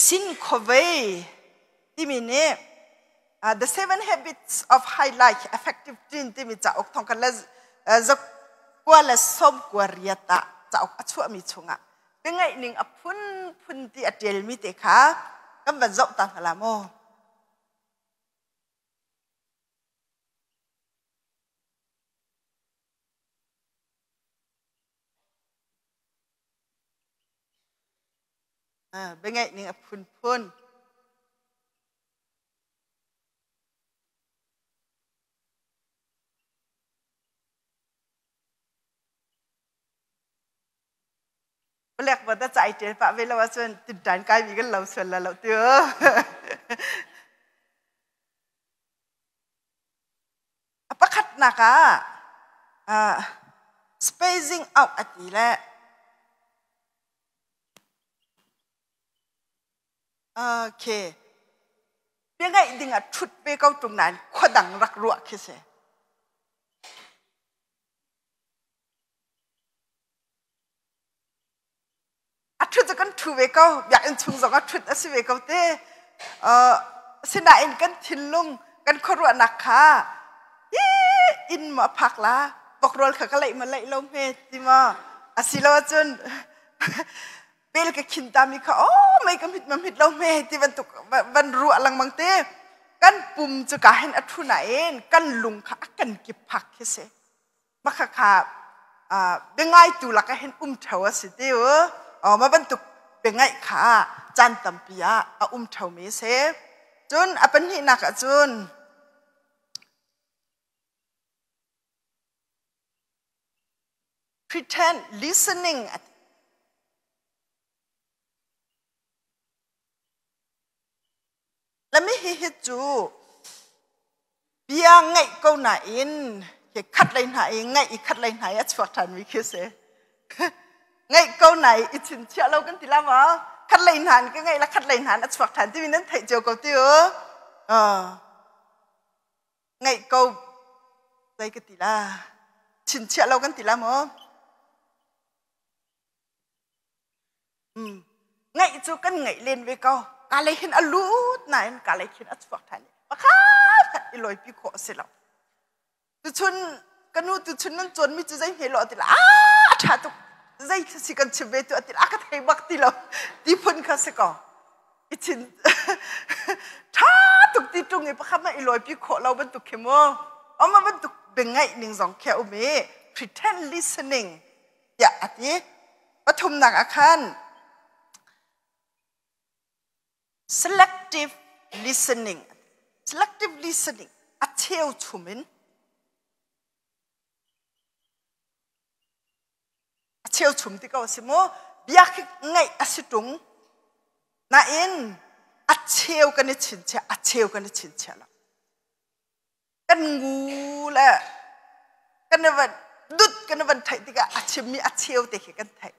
Sin Covey timi nih The Seven Habits of High Life Effective Teen timi cauk thong khat le zakua le sawmkua riat ah cauk a chuahmi chungah biangaih ning a phunphun ti a ṭialmi te kha kan van zoh ta hna la maw? Biangaih ning a phunphun. Palek va da cai ṭel pah ve lo ahcun tinṭan kaimi kan lo sual la lo ti. A pakhatnak ah spacing out a ti le okay bia ngaih ding ah ṭhut ve ko ṭung nain khua dang rak ruah khi si. A ṭhut cu kan ṭhu ve ko biakinn chung zong ah ṭhut a si ve ko te. Asinain kan thinlung kan khuaruahnak kha inn maw a phak la vokrual kha ka leih maw leih lo hme ti maw asilo ahcun pel ka khin ta mi kha oh mei ka hmit ma hmit lo hme ti bantuk van ruah lengmang te. Kan pum cu ka hin a ṭhu nain kan lung kha a kan kip phak khi si. Makhakha biangaitu lakah hin um ṭheo a si ti u. Mah bantuk biangaih kha caan tampi ah a um ṭheomi a si. Cun a pahnihnak ah cun pretend listening a ti. Lami hihi cu bia ngaih ko nain hi khat lei hna i ngaih i khat lei hna i a chuak ṭhanmi khi a si. Ngaih ko na i i chinchiah lo kan ti la maw? Khat lei hna in ka ngaih la khat lei hna in a chuak ṭhan timi nan theih cio ko ti u. Ngaih ko zei ka ti la? Chinchiah lo kan ti la maw? Ngaih cu kan ngaih len ve ko. Ka lei hin a lut nain ka lei khin a chuak ṭhan i pakhat khat i lawipi khawh a si lo. Tuchun ka nu tuchun nan cawnmi cu zei hme lo ti la a ṭha tuk zei si kan chim ve tu a ti la a ka thei bak ti lo ti phun kha si ko. I chin ṭha tuk ti ṭung i pakhat ma i lawipi khawh lo bantuk khi mu. Oma bantuk biangaih ning zong khi a um i pretend listening tiah a ti. Pathumnak ah khan selective listening selective listening a cheu chum in a cheu chum ti ko si mu bia khi ngaih a si ṭung nain a cheu kan i chinchiah a cheu kan i chinchiah lo. Kan ngu le kan van dut kan van theih tikah a chimmi a cheu te khi kan theih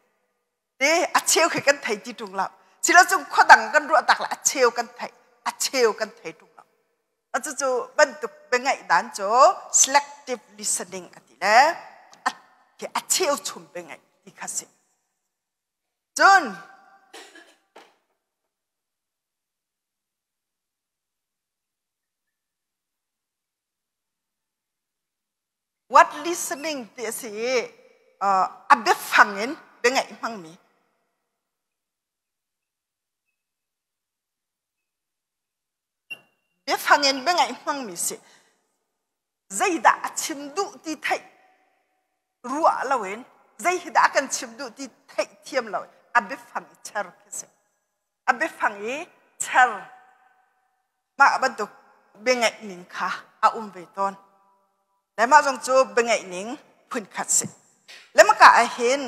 te a cheu khi kan thei ti ṭung lo silo cung khuadang kan ruah tak le a cheu kan theih a cheu kan thei ṭung lo. Cucu bantuk biangaih dan cu selective listening a ti le a cheu chum biangaih ti kha si. Cun What listening ti a si i a biafang in biangaih hmangmi. Biafang in biangaih hmangmi si. Zeidah a chim duh ti theih ruah loin zei hi dah a kan chim duh ti theih thiam lo a biafang i cher khi si. A biafang i cher mah bantuk biangaih ning kha a um ve tawn. Le mah zong cu biangaih ning phunkhat si. Le maka ah hin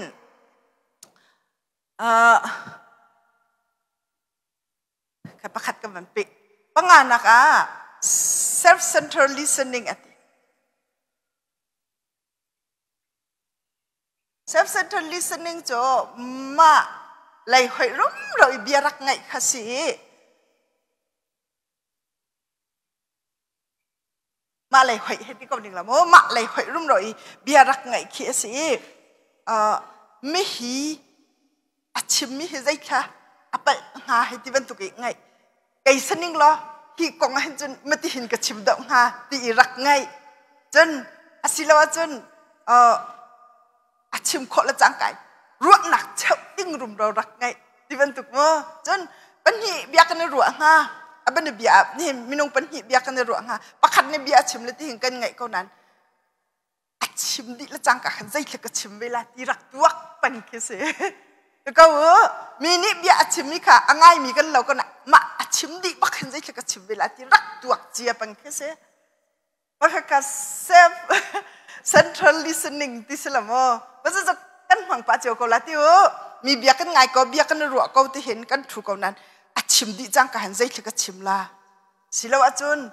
ka pakhat ka van pek. Panganak ah self-centered listening a ti. Self-centered listening cu mah lei hoih rumro i bia rak ngaih kha si i mah lei hoih he ti ko ning la mu mah lei hoih rumro i bia rak ngaih khi a si i mihi a chimmi hi zei kha A palh hnga hei ti bantuk i ngaih. Kei saning law hi kong ah hin cun mati hin ka chim deuh hnga ti i rak ngaih. Cun asilo ahcun a chim khawh le cangka ruahnak cheuh ding rumro rak ngaih ti bantuk mu. Cun pahnih bia kan i ruah hnga. A ban bia nihin minung pahnih bia kan i ruah hnga. Pakhat nih bia a chim le ti hin kan ngaih ko nain a chim dih le cangka khan zeitluk ka chim ve la ti rak tuak peng khi si. Ko u mi nih bia a chim mi kha a ngai mi kan lo ko na mah a chim dih bak hin zeitluk ka chim ve la ti rak tuak cia peng khi si. Ka self central listening ti si la maw? Ba cu kan hmang pa cio ko la ti u. Mi bia kan ngai ko bia kan ruah ko ti hin kan thu ko nan a chim dih cang ka han zeitluk ka chim la. Silo ahcun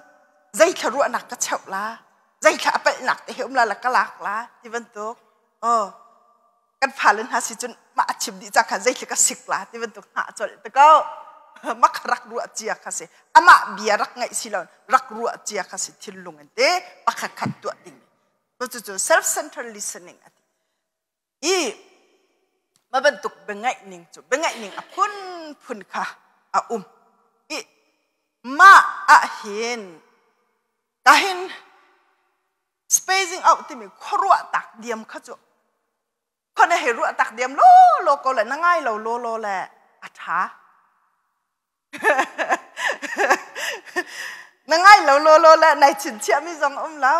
zeithla ruahnak ka cheuh la. Zeithla a palhnak te he um la la ka lak la ti bantuk. Oh kan fale hna si cun mah a chim dih cang kha zeithla ka sik la ti bantuk hna colh te ko. Mak rak ruah cia kha si. Amah bia rak ngaih si lo rak ruah cia kha si thinlung in te pakhat khat tuah ding. Cucu self-centered listening ati. I ma bantuk biangaih ning cu biangaih ning a phunphun kha a um. I mah ah hin kahin spacing out timi khuaruah tak diam kha cu khua na hei ruah tak diam law law ko le na ngai lo law law le a ṭha. Na ngai lo law law le nai chinchiah mi zong um lo.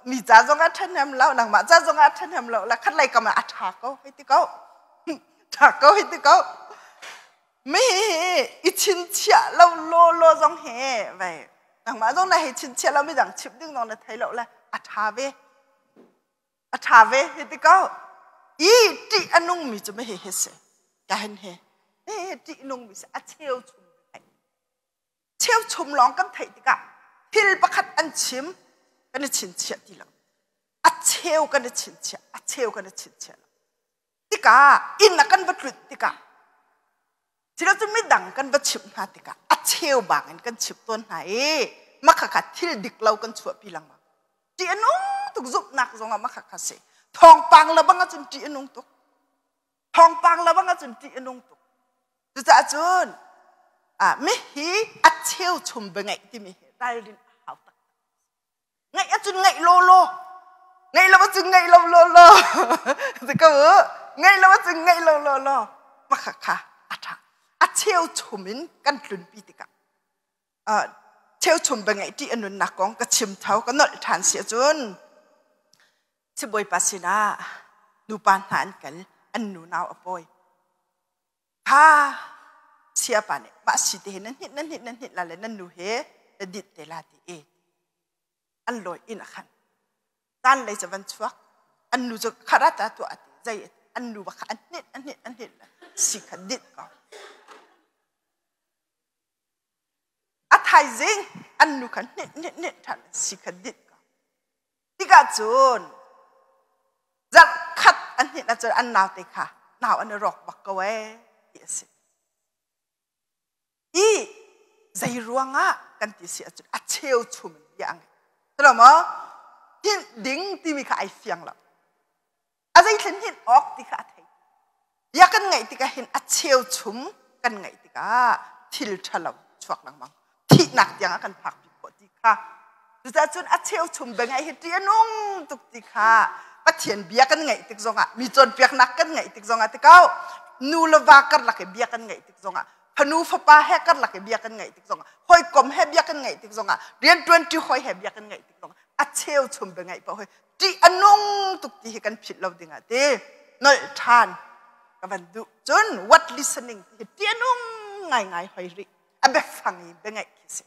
Mi ca zong ah ṭhahnem lo, nangmah ca zong ah ṭhahnem lo le khat lei kam ah a ṭha ko hei ti ko. Ṭha ko hei ti ko. Mi i chinchiah lo law law zong hi vei nangmah zong na hei chinchiah lo midang chimh ding zong na thei lo le a ṭha ve. A ṭha ve hei ti ko. I ṭih a nungmi cu mei hi si. Ka hin he. Hi ṭih nungmi si a cheuchum. Cheuchum lawng kan theih tikah thil pakhat an chim kan i chinchiah ti lo. A cheu kan i chinchiah, a cheu kan i chinchiah lo. Tikah inn ah kan va tlunh tikah silo cu midang kan va chimh hna tikah a cheu bang in kan chimh tawn hna i makhakha thil dik lo kan chuahpi lengmang. Ṭih a nung tuk zumhnak zongah makhakha si. Thawngpang le bang ahcun ṭih a nung tuk. Thawngpang le bang ahcun ṭih a nung tuk. Cucaah cun mihi a cheuchum biangeih timi hi ralrin a hau tak. Ngaih ahcun ngaih law law. Ngaih lo ahcun ngaih lo law law. Ti ko u. Ngaih lo ahcun ngaih lo law law. Pakhat kha a ṭha. A cheuchum in kan tlunpi tikah cheuchum biangeih ṭih a nunnak kong ka chim tho ka nolh ṭhan si ahcun sibawipa sinah nupa hna an kal an nu nau a pawi. Kha siapa nih mah si te hi nan hnit nan hnit nan hnit la le nan nu he na dit te la ti i an lawi inn a khan. Tan lei cu van chuak an nu cu kharat ah tuah ti zei an nu ba kha an hnit an hnit an hnit si kha dit ko. A thaizing an nu kha hnit hnit hnit ṭhan si kha dit ko. Tikah cun zarh khat an hnit ahcun an naute kha nau an i rawk bak ko ee ti a si. I zei ruangah kan ti si ahcun a cheuchum in bia a ngei. Tilo maw? Hinh ding timi kha ai fiang lo. A zeithlen hinh awk ti kha a thei. Bia kan ngaih tikah hin a cheuchum kan ngaih tikah thil ṭhalo chuak lengmang. Thihnak tiang a kan phakpi khawh ti kha. Cucaah cun a cheuchum bia ngaih hi ṭih a nung tuk ti kha Pathian bia kan ngaih tik zongah mi cawnpiaknak kan ngaih tik zongah ti ko nu le va karlak i bia kan ngaih tik zongah fanu fapa he karlak i bia kan ngaih tik zongah hawikom he bia kan ngaih tik zongah rianṭuanṭi hawi he bia kan ngaih tik zongah a cheuchum bia ngaih paoh hi ṭih a nung tuk ti hi kan philh lo ding ah ti nolh ṭhan ka van duh. Cun what listening ti hi ṭih a nung ngaingai hoi rih. A biafang i biangaih khi si.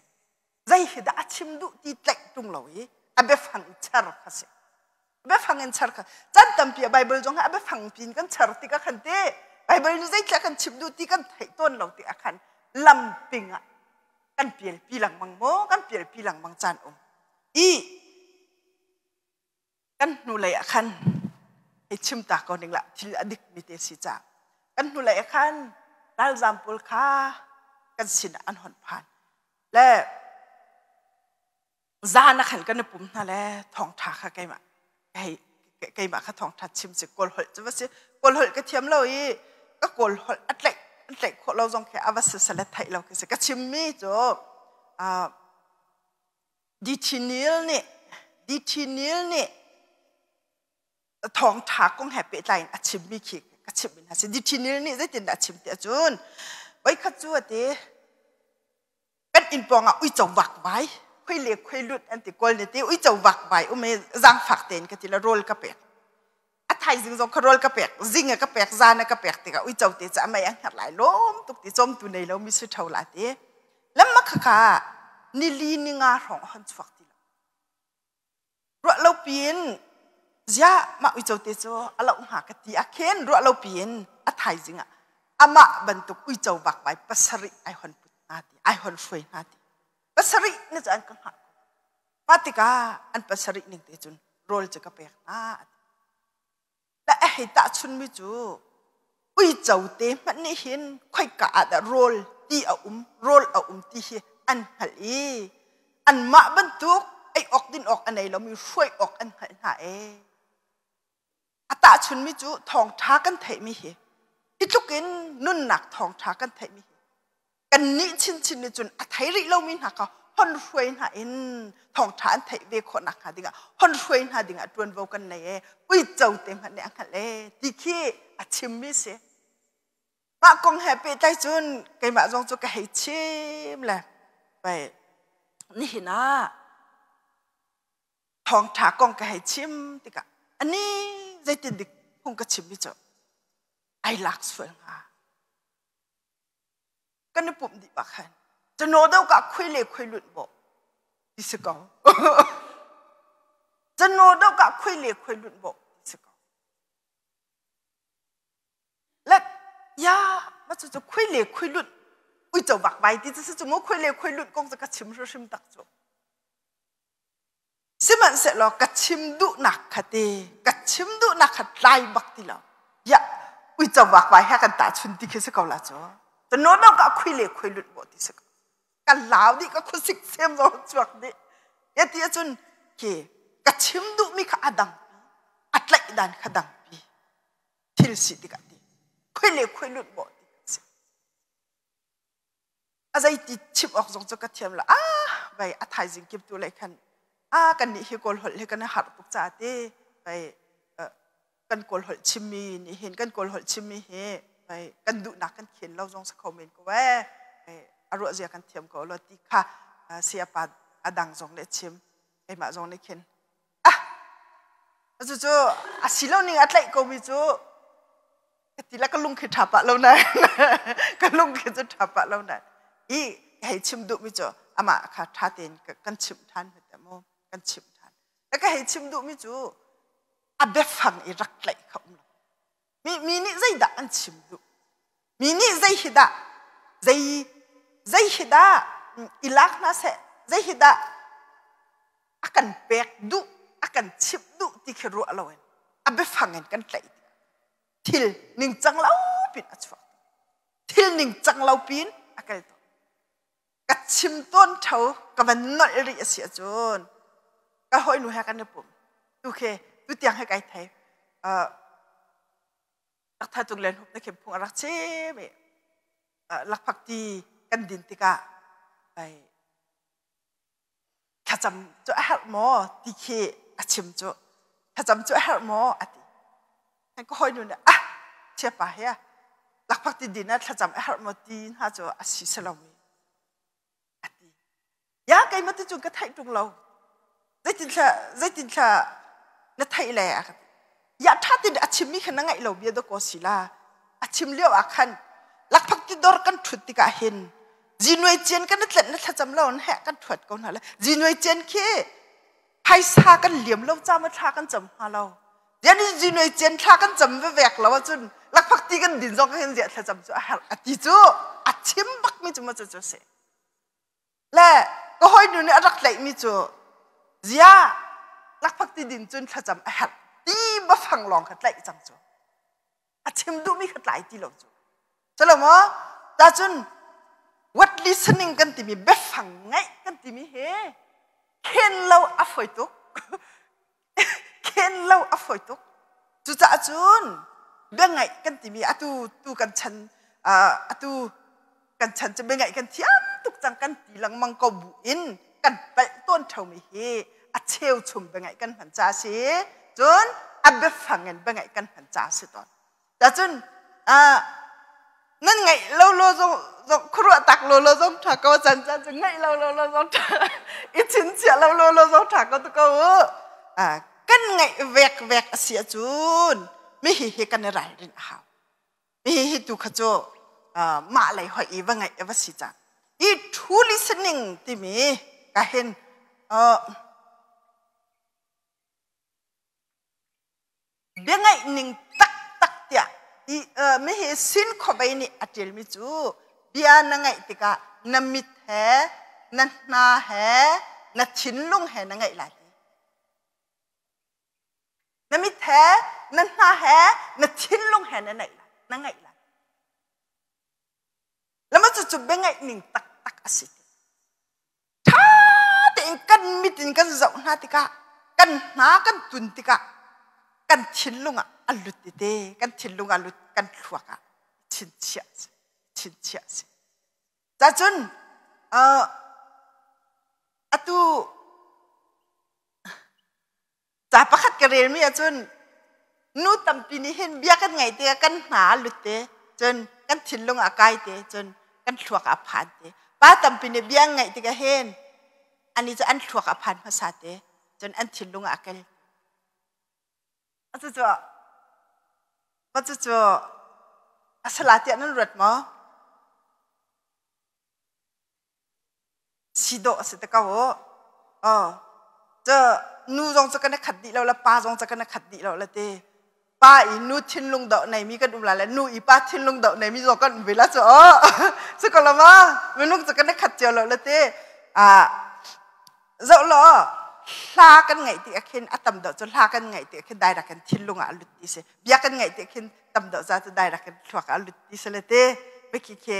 Zei hi dah a chim duh ti tlaih ṭung lo i a biafang i cher kha si. Biafang in cher kha chan tampi a Bible zong hi a biafang piin kan cher tikah khan ti Bible nih zeithla kan chim duh ti kan theih tawn lo tikah khan lamping ah kan pialpi lengmang maw kan pialpi lengmang caan um i kan hnulei ah khan hei chim ta ko ning lah thil a dik mi te si ca kan hnulei ah khan ralzam pawl kha kan sin ah an hon phan le zan ah khan kan i pum hna le thawngtha kha keimah hei keimah kha thawngtha chim si kawl holh cu va si kawl holh ka thiam lo i ka kawl holh a tlaih. an tlaih khawh lo zong khi a va sisale theih lo khi si. Ka chimmi cu D.T. Neil nih D.T. Neil nih thawngṭha kong he pehtlai in a chimmi khi ka chimh in a si. D.T. Neil nih zeitindah a chim ti ahcun voikhat cu a ti kan inn pawng ah uico vakvai khui le khui lut an ti kawl nih ti uico vakvai um i zaangfak tein ka ti le rawl ka pek a thaizing zong kha rawl ka pek zing a ka pek zan a ka pek tikah uico te cu a mei a hngar lai lawm tuk ti cawmtu nei lo mi si tho la ti lamma khaka nili ni nga hrawng a hon chuak ti lo Ruah lo piin ziah mah uico te cu a loh hnga ka ti ah khin ruah lo piin a thaizing ah amah bantuk uico vakvai pasarih ai hon put hna ti ai hon hruai hna ti pasarih na cu an ka hngah ko mah tikah an pasarih ning te cun rawl cu ka pek hna Le a hei tahchunmi cu uico te hmanh nih hin khoika ah dah rawl ti a um, rawl a um ti hi an hngalh i anmah bantuk ei awk din awk a nei lomi hruai awk an hngalh hna ee. A tahchunmi cu thawngṭha kan theihmi hi hi tluk in nunnak thawngṭha kan theihmi hi kannih chinchin nih cun a thei rih lomi hna kha hon hruai hna in thawngṭha an theih ve khawh nakhnga dingah hon hruai hna dingah ṭuanvo kan nei e uico te hmanh nih a hngalh e ti khi a chimmi si mah kong he pehtlai cun keimah zong cu ka hei chim le pei nihin ah thawngṭha kong ka hei chim tikah ani zeitin dik phung ka chimmi cu ai lak sual hnga Kan i pumh dih bak khan. Cano do ka khui le khui lut bo ti si ko. Cano do ka khui le khui lut bo ti si ko. Let ya ma cu cu khui le khui lut uico bak vai ti si cu mu khui le khui lut kong cu ka chim hrim tak cu. Sihmanhsehlaw ka chim duhnak kha te ka chim duhnak kha tlai bak ti lo. Ya uico vakvai he kan tahchun ti khi si ko la cu. Cu no no ka khui le khui lut bo ti si ko. Ka lau dih ka khuasik sem zong chuak dih. Ya ti ahcun khi ka chim duhmi kha a dang a tlaih dan kha dangpi thil si tikah ti khui le khui lut bo ti si. A zeiti chim awk zong cu ka thiam lo. Ah, vai a thaizing kip tu lei khan ah kan nih hi kawl holh hi kan i harh tuk ca te vai kan kawl holh chimmi nih hin kan kawl holh chimmi hi vai kan duhnak kan khen lo zong si kho men ko eh a ruah zia kan thiam ko lo ti kha sayapa a dang zong nih chim keimah zong nih khin ah cucu a si lo ning a tlaih ko mi cu Ka ti le ka lung khi ṭha pah lo nain ka lung khi cu ṭha pah lo nain i hei chim duhmi cu amah kha ṭha tein kan chimh ṭhan hme mu kan chimh ṭhan. Le ka hei chim duhmi cu a biafang i rak tlaih kha um lo. Mi, mi nih zeidah an chim duh? Mi nih zei hi dah zei zei hi dah i lak hna seh zei hi dah a kan pek duh a kan chimh duh ti khi ruah loin a biafang in kan tlaih thil ningcang lo pin a chuak thil ningcang lo pin a kal tawn ka chim tawn tho ka van nolh rih a si ahcun ka hawinu he kan i pum tu khi tu tiang he kai thei rak tha tung len hup na khem phung a rak chim i lakphak ti kan din tikah ai thlacam cu a herh maw ti khi a chim cu thlacam cu a herh maw a ti ka hawinu nih ah chiapa he lakphak ti din ah thlacam a herh maw ti hna cu a si si lomi a ti ya keimah ti cun ka theih ṭung lo zeitin thla zeitin thla na theih le a ka ti ya ṭha tin a chimmi kha na ngaih lo bia dawkaw si la a chim lio ah khan lakphak ti dor kan ṭhut tikah hin Zinuai cian kan i tlenh na thlacam lo in heh kan ṭhuat ko hna le zinuai cian khi phaisa kan liam lo ca ma thla kan cam hnga lo. Zian i zinuai cian thla kan cam vevek lo ahcun lakphak ti kan din zong hin ziah thlacam cu a herh a ti cu a chim bak mi cu ma cu cu si. Le ka hawinu nih a rak tlaih mi cu ziah lakphak ti din cun thlacam a herh ti bafang lawng kha tlaih cang cu. A chim duhmi kha tlai ti lo cu. Calo maw? Tacun what listening kan timi biafang ngaih kan timi hi khen lo a fawi tuk. Khen lo a fawi tuk. Cucaah cun bia ngaih kan timi atu tu kan chan. Atu kan chan cu biangaih kan thiam tuk cang kan ti lengmang ko bu in kan palh tawn ṭheumi hi a cheuchum biangaih kan hman ca si. Cun a biafang in biangaih kan hman ca si tawn. Cun nan ngaih lo lo zong zong khuaruah tak lo lo zong ṭha ko chan chan cu ngaih lo lo lo zong ṭha i chinchiah lo lo lo zong ṭha ko tu ko u. Kan ngaih vek vek a si ahcun mi hi hi kan i ralrin a hau. Mi hi tu kha cu mah lei hoih i va ngaih va si cang. I true listening timi ka hin biangaih ning taktak tiah i mihi sin khuavei nih a ṭialmi cu bia na ngaih tikah na mit he na hna he na thinlung he na ngaih lai ti. Na mit he na hna he na thinlung he na ngaih lai na ngaih lai. Lama cucu biangaih ning taktak a si. Ṭha tein kan mit in kan zoh hna tikah kan hna kan tun tikah kan thinlung ah a lut tete kan thinlung ah lut kan thluak ah chinchiah si chinchiah si. Cacun atu Ca pakhat ka relmi ahcun nu tampi nih hin bia kan ngaih tikah kan hna a lut te, cun kan thinlung ah a kai te, cun kan thluak ah a phan te. Pa tampi nih bia an ngaih tikah hin ani cu an thluak ah a phan hmasa te, cun an thinlung ah a kel. Cucu cucu a sala tiah nan ruat maw? Si dawh a si te ko u. Oh. Cu nu zong cu kan i khat dih lo le pa zong cu kan i khat dih lo le ti. Pa i nu thinlung doh neimi kan um la le nu i pa thinlung doh neimi zong kan um ve la cu oh. Cu ko lo ma minung cu kan i khat cio lo le ti. Ah zoh law hla kan ngaih ti ah khin a tam deuh cu hla kan ngaih ti ah khin direct in thinlung ah a lut ti si. Bia kan ngaih ti ah khin tam deuh za cu direct in thluak ah a lut ti si le ti. Biakhi khi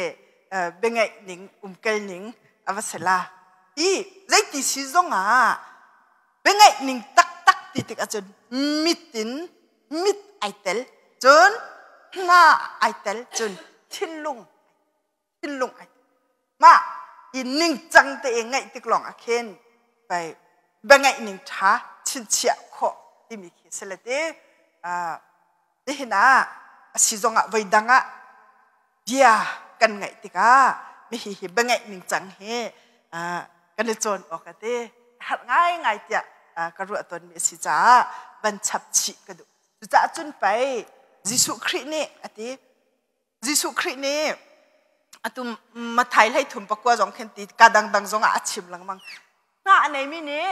biangaih ning umkel ning a va si la i zeiti si zong ah biangaih ning taktak ti tik ahcun mit in mit ai tel cun hna ai tel cun thinlung thinlung ai mah i ningcang te i ngaih tik lawng ah khin pei biangaih ning ṭha chinchiah khawh timi khi si le ti nihin ah a si zong ah voi dang ah bia kan ngaih tikah mihi hi biangaih ningcang hi kan i cawn awk a ti har ngaingai tiah ka ruah tawnmi a si caah van chap chih ka duh. Cucaah cun pei Jesuh Khrih nih a ti. Jesuh Khrih nih atu Mathai hlei thum pakua zong khin ti ka dangdang zong ah a chim lengmang. Hna a neimi nih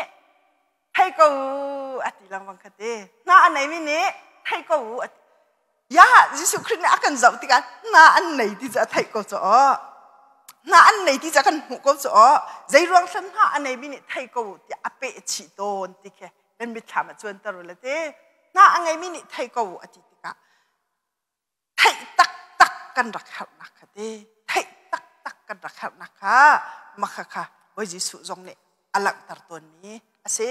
thei ko u a ti lengmang kha ti. Hna a neimi nih thei ko u a ti. Ya Jesuh Khrih nih a kan zoh tikah hna an nei ti cu a theih ko cu aw. Hna an nei ti cu a kan hmuh ko cu aw. Zei ruang hlan hna a neimi nih thei ko u tiah a peh chih tawn ti khi nan mitthlam ah cuanter u le ti. Hna a ngeimi nih thei ko u a ti tikah theih taktak kan rak herhnak kha ti. Theih taktak kan rak herhnak kha makha kha Bawi Jesuh zong nih a langhter tawnmi a si.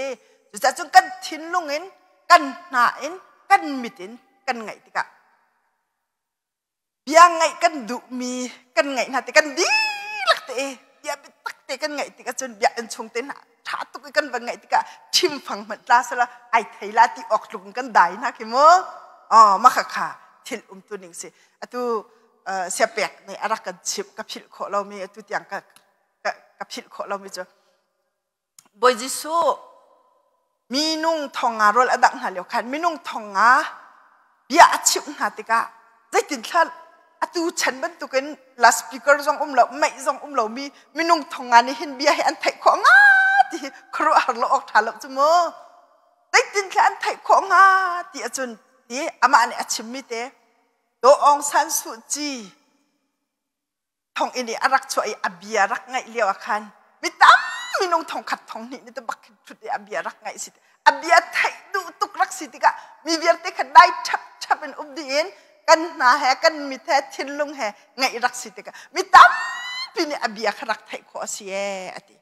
Cucaah cun kan thinlung in, kan hna in, kan mit in kan ngaih tikah bia ngaih kan duhmi kan ngaih hna ti kan dihlak te bia biatak te kan ngaih tikah cun biakinn chung te hna ṭha tuk i kan va ngaih tikah thimfang hmanh tla sala ai thei la ti awk tluk in kan dai hna khi mu oh mah kha thil umtu ning si atu siapek nih a rak kan chimh ka philh khawh lomi atu tiang ka ka philh khawh lomi cu Bawi Jesuh minung thonga rawl a dangh hna lio khan minung thonga bia a chimh hna tikah zeitin thla atu chan bantukin loudspeaker zong um lo meih zong um lomi minung thonga nih hin bia hi an theih khawh nga ti hi khuaruahhar lo awk ṭha lo cu mu zeitin thla an theih khawh hnga ti ahcun ti amah nih a chimmi te Daw Aung San Suu Kyi thonginn i a rak chuah i a bia rak ngaih lio ah khan mi tam minung thongkhat thonghnih ni te bak khin thut i a bia rak ngaih si a bia theih duh tuk rak si tikah mi vialte kha dai ṭhap ṭhap in um dih in kan hna he kan mit he thinlung he ngaih rak si tikah mi tampi nih a bia kha rak theih khawh a si ee a ti.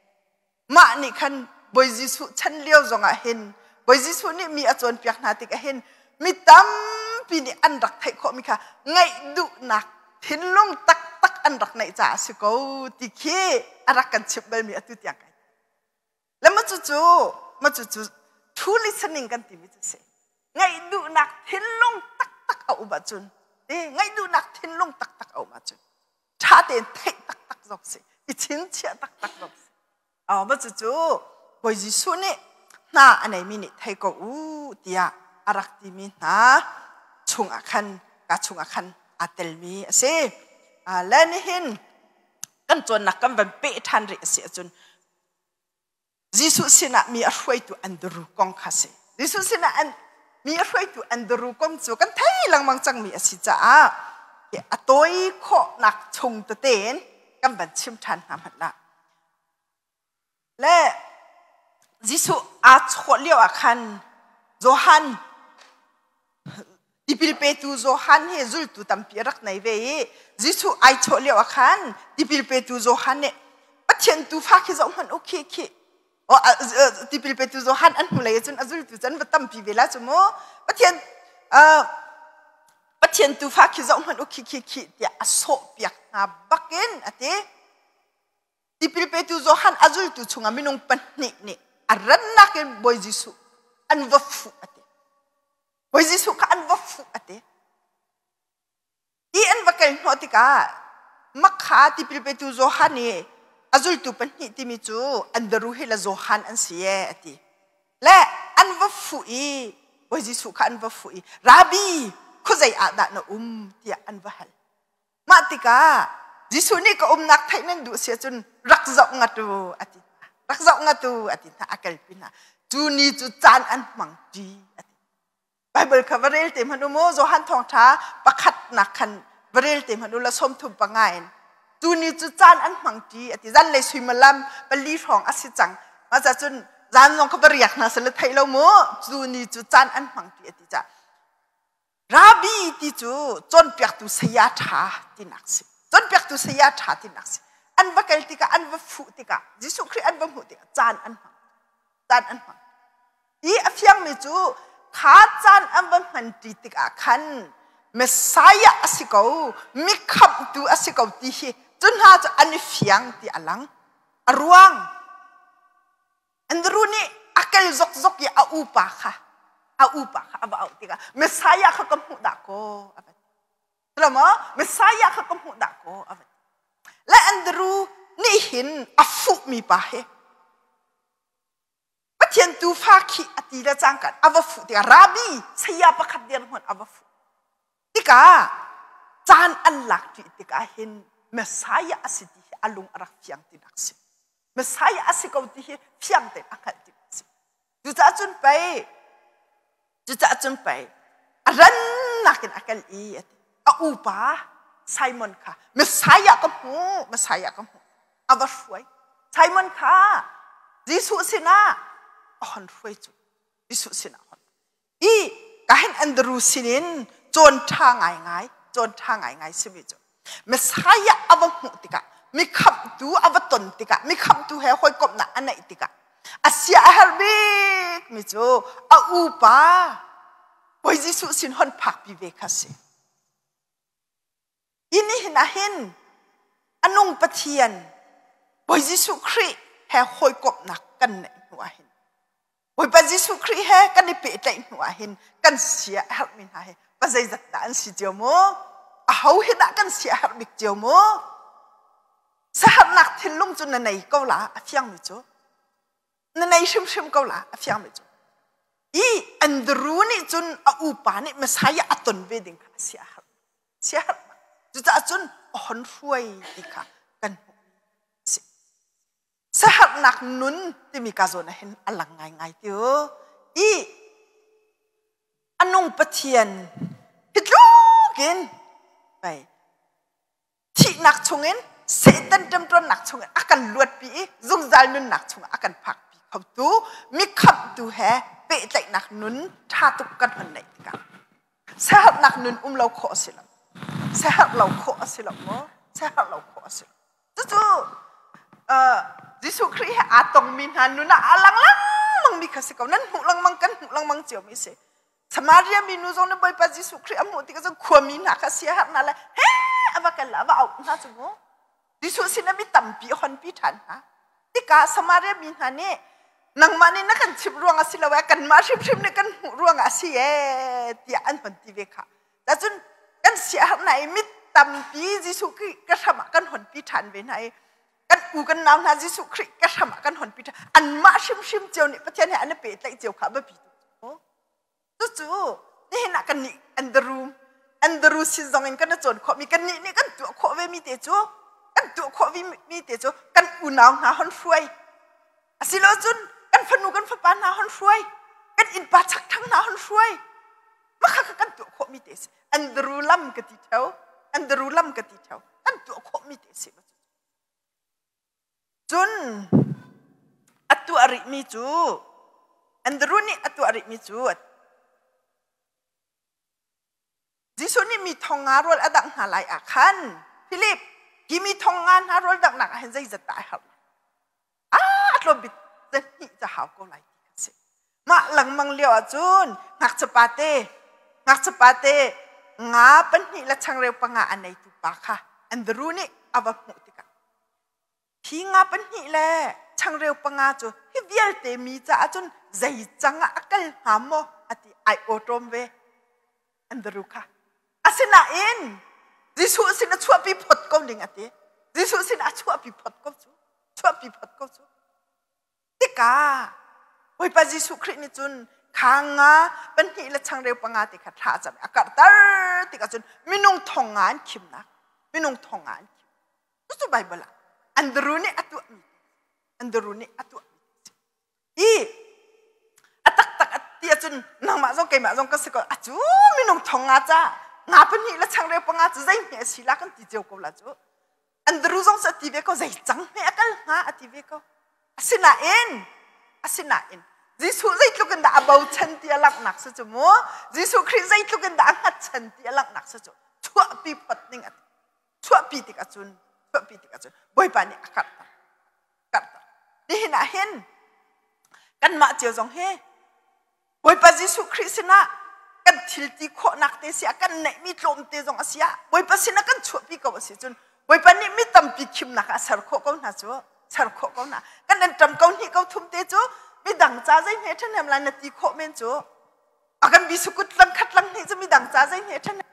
Mah nih khan Bawi Jesuh chan lio zongah hin Bawi Jesuh nih mi a cawnpiak hna tikah hin mi tampi nih an rak theih khawhmi kha ngaih duhnak thinlung taktak an rak neih caah a si ko ti khi a rak kan chimh balmi atu tiang kai. Le ma cucu ma cucu true listening kan timi cu si. Ngaih duhnak thinlung taktak a um ahcun ngaih duhnak thinlung taktak a um ahcun ṭha tein theih taktak zong si i chingchiah taktak zong si. Ma cucu Bawi Jesuh nih hna a neimi nih thei ko u tiah a rak timi hna chungah khan ka chungah khan aa telmi a si. Le nihin kan cawnnak kan van peh ṭhan rih a si ahcun Jesuh sinah mi a hruaitu Andru kong kha si. Jesuh sinah an mi a hruaitu Andru kong cu kan thei lengmang cangmi a si caah a tawi khawhnak chung tete in kan van chim ṭhan hna hmanh lah. Le Jesuh aa chawh lio ah khan Johan Tipil petu Johan hi zultu tampi a rak nei ve i Jesuh ai chawh lio ah khan tipil petu Johan nih Pathian tuufa khi zoh hmanh u khi khi tipil petu Johan an hnulei cun a zultu cu an va tampi ve la cu mu Pathian Pathian tuufa khi zoh hmanh u khi khi khi tiah a sawh piak hna bakin a ti. Tipil petu Johan a zultu chungah minung pahnih nih a rannak in Bawi Jesuh an va fuh a ti. Bawi Jesuh kha an va fuh a ti. Ti an va kal hnawh tikah makha tipil petu Johan i a zultu pahnih timi cu Andru hi le Johan an si e a ti. Le an va fuh i Bawi Jesuh kha an va fuh i Rabbi khuazei ah dah na um tiah an va hal. Mah tikah Jesuh nih ka umnak theih nan duh si ahcun rak zoh ngat u a ti hna. Rak zoh ngat u a ti hna a kalpi hna. Cu ni cu caan an hmang ṭi a ti. Bible kha va rel te hmanh u mu Johan thawngṭha pakhatnak khan va rel te hmanh u la 35 in. Cu ni cu caan an hmang ṭi a ti. Zanlei suimilam pali hrawng a si cang. Mah cun zan zong kha va riak hna seh le theih lo mu. Cu ni cu caan an hmang ṭi a ti caah Rabbi ti cu cawnpiaktu saya ṭha tinak si. Cawnpiaktu saya ṭha tinak si. An va kal tikah, an va fuh tikah, Jesuh Khrih an va hmuh tikah caan an hmang. Caan an hmang. I a fiangmi cu kha caan an va hmanṭi tikah khan Messiah a si ko, mi khamhtu a si ko ti hi cu hna cu an i fiang ti a lang. A ruang Andrew nih a kel zokzok i a upa kha a upa kha a va auh tikah Messiah kha ka hmuh dah kaw a va ti. Maw Messiah kha ka hmuh dah kaw a va ti. Le Andrew nih hin a fuhmi pa hi Pathian tuufa khi a ti le cangka a va fuh tikah Rabbi saya pakhat dirhmun a va fuh tikah caan an lak ṭi tikah hin Messiah a si ti hi a lung a rak fiang tinak si. Messiah a si ko ti hi fiang tein a hngalh ti a si. Cucaah cun pei cucaah cun pei a rannak in a kal i a ti. A upa Simon kha Messiah ka hmu Messiah ka hmu a va hruai. Simon kha Jesuh sinah a hon hruai cu Jesuh sinah a hon I kahin Andrew sinin cawn ṭha ngaingai, cawn ṭha ngaingai simi cu Messiah a va hmuh tikah, mi khamhtu a va ton tikah, mi khamhtu he hawikomhnak a neih tikah a sia a herh bikmi cu a upa Bawi Jesuh sin hon phakpi ve kha si. Hi nihin ah hin a nung Pathian Bawi Jesuh Khrih he hawikomhnak kan neih hnu ah hin Bawipa Jesuh Khrih he kan i pehtlaih hnu ah hin kan sia a herhmi hna hi pa zeizat dah an si cio mu? Aho hi dah kan sia a herh bik cio mu? Saharnak thinlung cu na nei ko la a fiangmi cu. Na nei hrimhrim ko la a fiangmi cu. I Andrew nih cun a upa nih Messiah a ton ve ding kha a sia a herh. Sia herh. Cucaah cun a hon hruai ti kha kan hmuh. Saharnak nun timi ka zawn ah hin a lang ngaingai ti u. I a nung Pathian hi tlukin pei thihnak chungin Satan ṭemṭawnnak chungin a kan luatpi i zungzal nunnak chungah a kan phakpi khotu mi khamhtu he pehtlaihnak nun ṭha tuk kan hon neih tikah siaherhnak nun um lo khawh a si lo. Siaherh lo khawh a si lo maw? Siaherh lo khawh a si lo. Cucu Jesuh Khrih he aa tongmi hna nun ah a lang lengmangmi kha si ko. Nan hmuh lengmang, kan hmuh lengmang ciomi si. Samaria minu zong nih Bawipa Jesuh Khrih a hmuh tikah cun khuami hna kha siaherh hna le he a a va kal a va auh hna cu mu. Jesuh sin ah mi tampi a honpi ṭhan hna. Tikah Samaria mi hna nih nangmah nih na kan chimh ruang a si lo ee, kanmah hrimhrim nih kan hmuh ruang ah a si ee tiah an hon ti ve kha. Cun kan siaherh hna i mi tampi Jesuh Khrih ka hram ah kan honpi ṭhan ve hna i kan u kan nau hna Jesuh Khrih ka hram ah kan honpi ṭhan. Anmah hrimhrim cio nih Pathian he an i pehtlaih cio kha a biapi tuk. Cucu nihin ah kannih Andrew Andrew sin zong in kan i cawn khawhmi kannih nih kan tuah khawh ve mi te cu kan tuah khawh mi te cu kan unau hna hon hruai asilo cun kan fanu kan fapa hna hon hruai kan innpa chakthang hna hon hruai makha kha kan tuah khawh mi te si Andrew lam ka ti theo Andrew lam ka ti theo kan tuah khawh mi te si Cun a tuah rihmi cu Andrew nih a tuah rihmi cu Jesuh nih mi thong nga rawl a dangh hna lai ah khan Philip hi mi thong nga hna rawl danghnak ah hin zeizat dah a herh lai? Ah, a tlawm bik zahnih ca hau ko lai ti kha si. Mah lengmang lio ah cun ngakchia te ngakchia te nga pahnih le changreu panga a neitu pa kha Andrew nih a va hmuh tikah Hi nga pahnih le changreu panga cu hi vialte mi caah cun zei cang ah a kal hnga maw a ti ai awṭawm ve Andrew kha. Asinain Jesuh sin a chuahpi phot ko ning a ti. Jesuh sin a chuahpi phot ko cu. Chuahpi phot ko cu. Tikah Bawipa Jesuh Khrih nih cun kha nga pahnih le changreu panga te kha thla a cam i a karhter tikah cun minung thong nga an khimnak minung thong nga an khim. Cucu Bible ah Andrew nih a tuahmi Andrew nih a tuahmi i a taktak a ti ahcun nangmah zong keimah zong ka si ko a cu minung thong nga ca nga pahnih le changreu panga cu zei hme a si la kan ti cio ko la cu Andrew zong cu a ti ve ko zei cang hme a kal hnga a ti ve ko asinain asinain Jesuh zeitluk in dah a bochan ti a langhnak si cu mu Jesuh Khrih zeitluk in dah a hngatchan ti a langhnak si cu chuahpi phot ning a chuahpi tik ahcun chuahpi tik ahcun Bawipa nih a karhter karhter nihin ah hin kanmah cio zong hi Bawipa Jesuh Khrih sinah kan thil ti khawhnak te si ah kan neihmi tlawmte zong a si ah Bawipa sinah kan chuahpi ko a si cun Bawipa nih mi tampi khimnak ah ser khawh ko hna cu ser khawh ko hna kan an ṭam ko hnih ko thum te cu midang ca zei hme ṭhahnem lai na ti khawh men cu a kan bisukut lang khat lang hnih cu midang ca zei hme ṭhahnem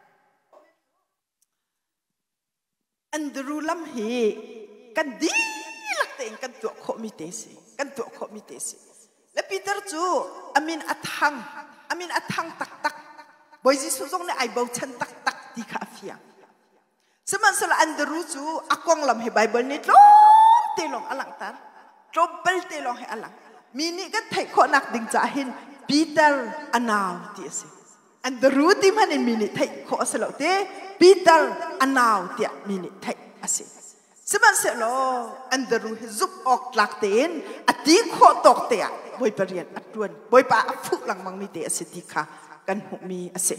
Andrew lam hi kan dihlak tein kan tuah khawhmi te si. Kan tuah khawhmi te si. Le Peter cu a min a thang, a min a thang taktak. Bawi Jesuh zong nih ai bochan taktak ti kha a fiang. Sihmanhsehlaw Andrew cu a konglam hi Bible nih tlawmte lawng a langhter. Tlawmpal te lawng hi a lang. Mi nih kan theih khawhnak ding caah hin Peter a nau ti a si. Andrew ti hmanh in mi nih theih khawh a si lo te Peter a nau tiah mi nih theih a si. Sihmanhsehlaw Andrew hi zumh awk tlak tein a ti khawh tawk te ah Bawipa rian a ṭuan Bawipa a fuh lengmang mi te a si ti kha kan hmuhmi a si.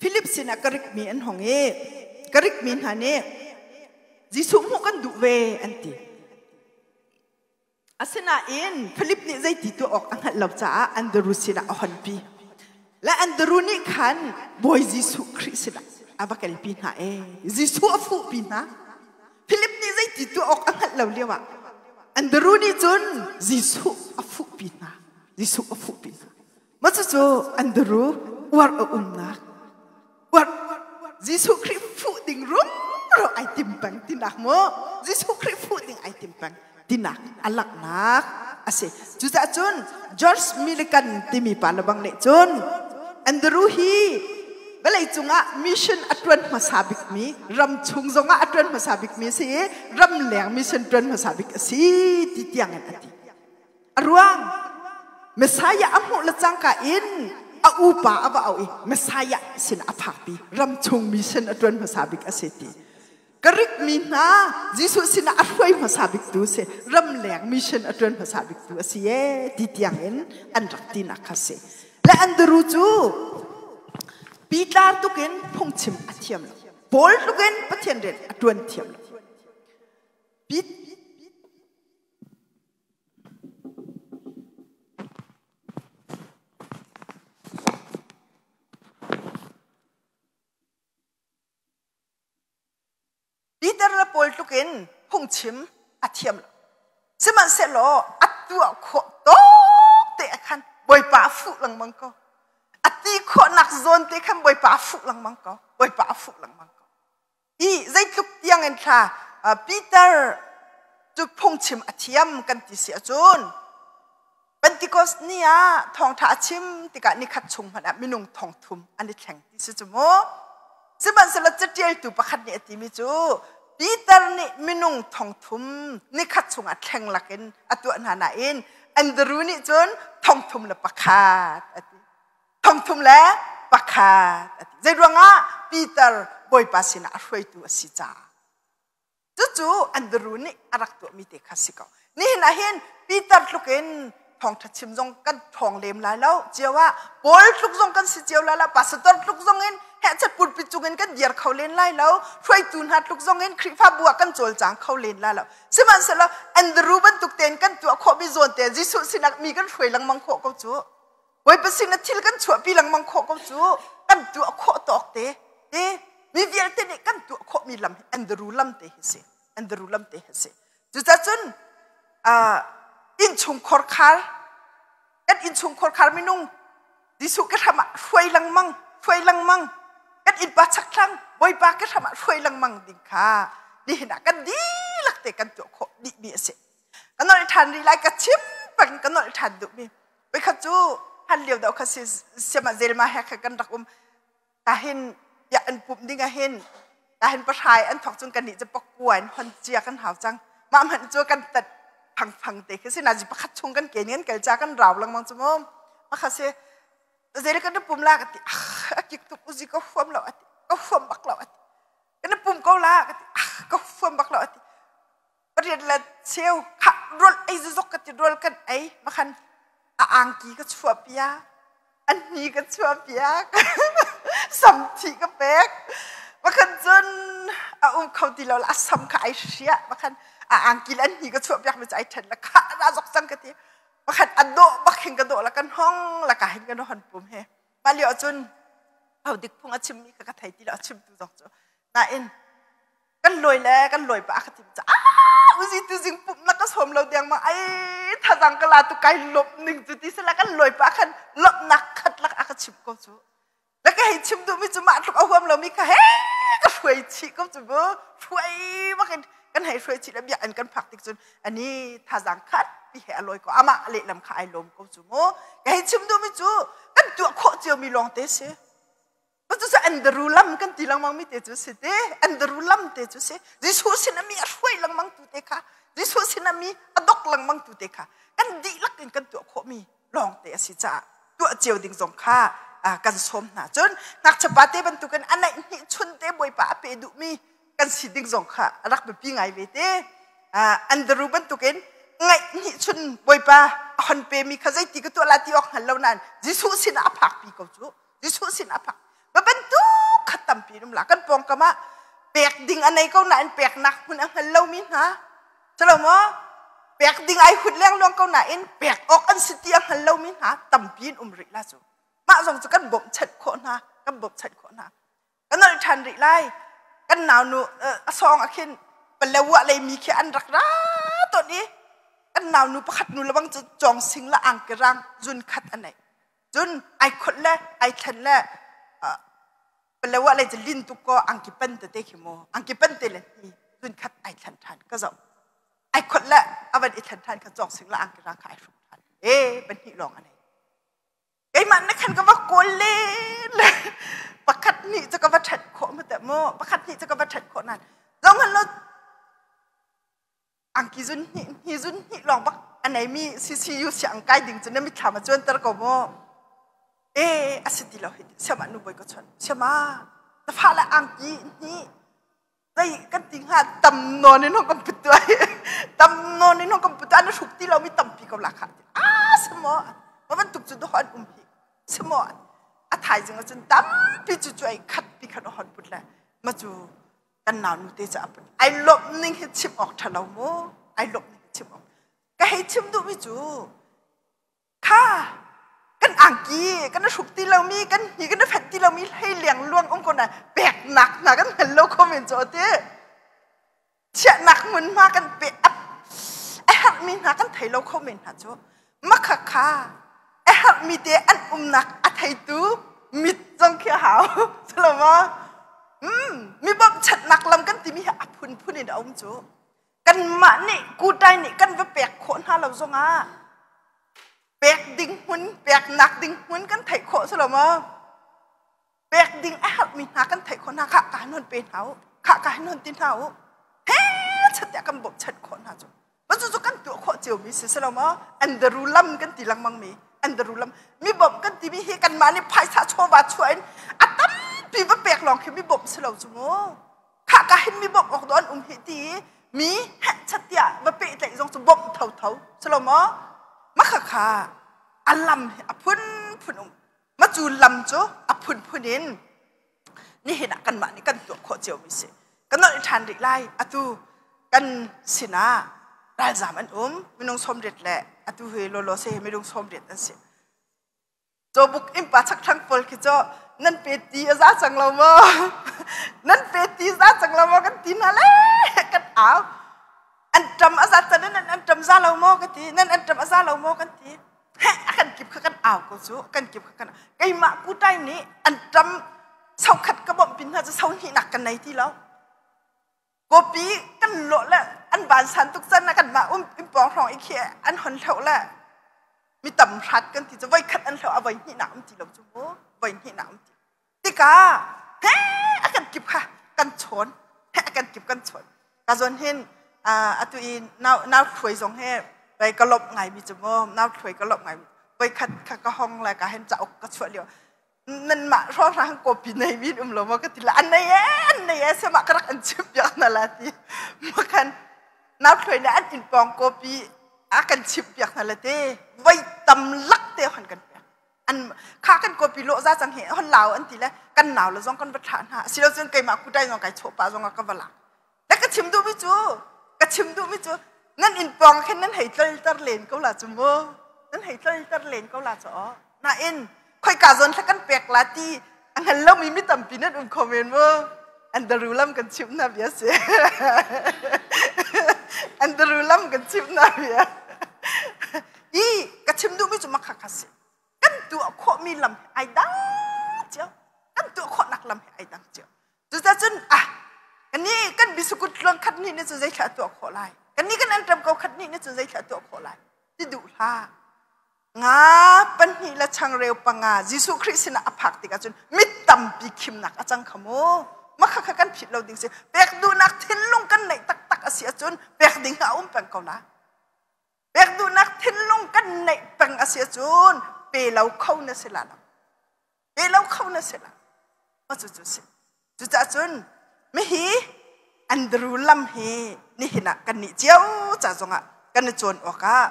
Philip sinah Greek mi an hong i Greek mi hna nih Jesuh hmuh kan duh ve an ti. Asinain Philip nih zeiti tuah awk a hngalh lo caah Andru sinah a honpi. Le Andru nih khan Bawi Jesuh Khrih sinah a va kalpi hna ee. Jesuh a fuhpi hna. Philip nih zeiti tuah awk a hngalh lo lioah Andru nih cun Jesuh a fuhpi hna. Jesuh a fuhpi hna. Mah cucu Andru uar a umnak uar Jesuh Khrih fuh ding rumro ai tim peng tinak mu Jesuh Khrih fuh ding ai tim peng tinak a langhnak a si cucaah cun George Milligan timi pa lebang nih cun Andrew hi vawlei cungah mission a ṭuan hmasa bikmi ram chung zongah a ṭuan hmasa bikmi a si i ramleng mission ṭuan hmasa bik a si ti tiangin a ti A ruang Messiah a hmuh le cangka in a upa a va auh i Messiah sin a phakpi ramchung mi sin a ṭuan hmasa bik a si ti. Greek mi hna Jesuh sinah a hruai hmasa bik tu si ramleng mission a ṭuan hmasa bik tu a si ee ti tiang in an rak tinak kha si. Le Andrew cu pitlar tukin phungchim a thiam lo. Paul tlukin Pathian rian a ṭuan thiam lo. Pit tlukin phungchim a thiam lo. Sihmanhsehlaw a tuah khawh tawk te ah khan Bawipa a fuh lengmang ko. A ti khawhnak zawn te khan Bawipa a fuh lengmang ko. Bawipa a fuh lengmang ko. I zeitluk tiang in thla Peter cu phungchim a thiam kan ti si ahcun Pentecost ni ah thawngṭha a chim tikah nikhat chung hmanh ah minung thongthum an i thleng ti si cu mu. Sihmanhsehlaw caṭialtu pakhat nih a timi cu Peter nih minung thongthum nikhat chungah thleng lakin a tuah hna nain Andrew nih cun thongthum le pakhat a ti. Thongthum le pakhat a ti. Zeiruangah Peter Bawipa sinah a hruaitu a si caah. Cucu Andrew nih a rak tuahmi te kha si ko. Nihin ah hin Peter tluk in thawngṭha chim zong kan ṭhawng lem lai lo cio ah Paul tluk zong kan si cio lai lo pastor tluk zong in hehchat pulpit cung in kan dir kho len lai lo hruaitu hna tluk zong in Khrihfabu ah kan cawlcang kho len lai lo sihmanhsehlaw Andrew bantuk tein kan tuah khawhmi zawn te Jesuh sinah mi kan hruai lengmang khawh ko cu Bawipa sin ah thil kan chuahpi lengmang khawh ko cu kan tuah khawh tawk te te mi vialte nih kan tuah khawhmi lam hi Andrew lam te hi si Andrew lam te hi si cucacun innchungkhar khar kan innchungkhar khar minung Jesuh ka hram ah hruai lengmang hruai lengmang kan innpa chakthlang Bawipa ka hram ah hruai lengmang ding kha nihin ah kan dihlak te kan tuah khawh dih mi a si ka nolh ṭhan rih lai ka chim peng ka nolh ṭhan duhmi Voikhat cu han lio deuh kha si siam ah zelma he kha kan rak um ta hin ya an pumh ding ah hin ta hin pahrai an thok cun kan nih cu pakua in hon cia kan hau cang mah hmanh cu kan tat phang phang te khi si nazi pakhat chung kan ke kan kal cha kan rau lengmang cu mu makha si zel kan pum la ka ti a kik tuk uzi ka huam lo ati ka huam bak lo ati kan pum ko la ka ti ka huam bak lo ati Pariat le cheu kha rawl ei zuzuk ka ti rawl kan ei makhan a angki ka chuah piak a hni ka chuah piak samthi ka pek makhan cun a um kho ti lo a sam kha ai hriah makhan a angki le an hni ka chuah piak mi cu ai then la kha ra zok cang ka ti makhan a dawh bak hin ka dawh la kan hong la ka hin kan hon pum he mah lio cun ho dik phung a chim mi kha ka thei ti lo a chimtu zong cu nain kan lawi le kan lawi pah ka tim ca uzi tu zing pum na ka som lo deng ma ai thazang ka la tu kai lop ning cu ti sila kan lawi pah khan lop nak khat lak a ka chim ko cu la ka hei chim duh mi cu mah tluk a huam lo mi kha he ka hruai chih ko cu bu hruai bakin kan hei hruai chih le bia an kan phak tik cun ani thazang khat pi he a lawi ko amah lehlam kha ai lawm ko cu mu ka hei chim duh mi cu kan tuah khawh cio mi lawng te si Cucu Andrew lam kan ti lengmang mi te cu si te. Andrew lam te cu si. Jesuh sin mi a hruai lengmang tu te kha. Jesuh sin mi a dok lengmang tu te kha. Kan dihlak in kan tuah khawh mi lawng te a si caah tuah cio ding zong kha kan sawm hna. Cun ngakchia pa te bantukin a naih hnih chun te Bawipa a pe duhmi kan si ding zong kha a rak biapi ngai ve te. Andrew bantukin ngaih hnih chun Bawipa a hon pemi kha zeiti ka tuah la ti awk hngal lo nain Jesuh sinah a phakpi ko cu. Jesuh sin a phak. Ma bantuk khat tampi um la kan pawngkam ah pek ding a nei ko nain peknak hmun a hngal lomi hna. Calo maw? Pek ding ai hut lengluang ko nain pek awk an si ti a hngal lomi hna tampi in um rih la cu. Mah zong cu kan bawmhchanh khawh hna, kan bawmhchanh khawh hna. Kan nolh ṭhan rih lai. Kan naunu a sawng ah khin Palewa lei mi khi an rak ra tawn i kan naunu pakhat nu lebang cu cawng sing le angki rang zun khat a nei. Cun ai kholh le ai thlen le Palewa lei cu lin tuk ko angki pan tete khi mu angki pan te le hi zun khat ai thlen ṭhan ka zoh. Ai kholh le a van i thlen ṭhan kha cawng sing le angki rang kha ai hruk ṭhan. E pahnih lawng a nei. Keimah na khan ka va kawl len le pakhat nih cu ka va ṭhat khawh ma teh mu pakhat nih cu ka va ṭhat khawh nan zong han lo angki zun hnih hni zun hnih lawng bak a neimi CCU siang kai ding cu na mitthlam a cuanter ko mu e a si ti lo hi siama nu boi ka chon siama na fa le angki hni zei kan ti hnga tam nawn in hong kan put tuai tam nawn in hong kan put an hruk ti lomi tampi ko la kha a simo ma bantuk cu doh an um hi simo a thaizing ah cun tampi cu cu ai khat pi khan hon put le ma cu kan nau nu te cu a put ai lawmh ning hi chim awk ṭha lo mu ai lawmh ning hi chim awk ka hei chim duhmi cu Kha kan angki kan hruk ti lomi kan hni kan fet ti lomi hlei liang luang um ko na peknak hna kan hngal lo kho men cu ti. Chiahnak hmunhma kan pe a herhmi hna kan thei lo kho men hna cu. Makha kha a herhmi te an umnak a theitu mit zong khi a hau. Salama. Mi bawmhchanhnak lam kan timi hi a phunphun in a um cu. Kanmah nih kutai nih kan va pek khawh hna lo zongah pek ding hmun peknak ding hmun kan theih khawh si lo maw? Pek ding a herhmi hna kan theih khawh hna khah ka han pe hna u khah ka han ti hna u he chat tiah kan bawmhchanh khawh hna cu. Cu cu kan tuah khawh cio mi si si lo maw? Andaru lam kan ti lengmang mi andaru lam mi bawmh kan timi hi kanmah nih phaisa chawva chuah in a tampi va pek lawng khi mi bawmh si lo cu mu. Khah ka hin mi bawmh awk dawh an um hi ti mi heh chat tiah va pehtlaih zong cu bawmh thotho si lo maw? Makha kha a lam hi a phunphun um. Ma cu lam cu a phunphun in nihin ah kanmah nih kan tuah khawh cio mi si. Kan nolh ṭhan rih lai. Atu kan sinah ralzaam an um minung 80 le atu hi lawlaw se hi minung 80 an si. Cawbuk innpa chakthlang pawl khi cu nan pe ti a za cang lo maw? Nan pe ti za cang lo maw kan ti hna le kan au. An ṭam a za can nan an ṭam za lo maw ka ti. Nan an ṭam a za lo maw kan ti. Heh a kan kip kha kan au ko cu kan kip kha kan keimah kutai nih an ṭam sokhat ka bawmh pin hna cu so hnihnak kan nei ti lo. Kawpi kan lawh le an vansan tuk can ah kanmah um pawng hrawng i khi an hon hloh le mi tam hrat kan ti cu voikhat an hloh a voi hnihnak um ti lo cu mu voi hnihnak um ti tikah he a kan kip kha kan chawn he a kan kip kan chawn ka zawn hin atu i nau nau thluai zong he vai ka lawmh ngai mi cu mu nau thluai ka lawmh ngai mi voikhat kha ka hong le ka hen cauk ka chuah lio nanmah hrawnghrang kawpi nei mi um lo maw ka ti la an nei e an nei e sema ka rak an chim piak na la ti makhan nau thluai ne an in pawng kawpi a kan chim piak na la te voi tam lak te hon kan piak an kha kan kawpi lo za chang he hon lao an ti le kan nau le zong kan va thlah hna silo cun keimah kutai zong kai chawh pa zong ka va lak le ka chim duh mi cu ka chim duh mi cu nan in pawng khin nan hei tlolter len ko la cu mu nan hei tlolter len ko la cu aw nain khoika zawn thla kan pek la ti a hngal lomi mi tampi nan um kho men mu an daru lam kan chimh hna bia si an daru lam kan chimh hna bia i ka chim duhmi cu makha kha si kan tuah khawhmi lam he ai dang cio kan tuah khawhnak lam he ai dang cio Cucacun ah kannih kan bisukut tluang khat nih nih cun zeithla a tuah khawh lai? Kannih kan anṭam ko khat nih nih cun zeithla a tuah khawh lai? Ti duh hlah. Nga pahnih le changreu panga Jesuh Khrih sinah a phak tikah cun mit tampi khimnak a cang kha mu. Makha kha kan phit lo ding si. Pek duhnak thinlung kan neih taktak a si ahcun pek ding a um peng ko la. Pek duhnak thinlung kan neih peng a si ahcun pe lo kho na si la lo. Pe lo kho na si la. Ma cu cu si. Cucaah cun mihi Andrew lam hi nihin ah kan nih cio ca zongah kan i cawn awkah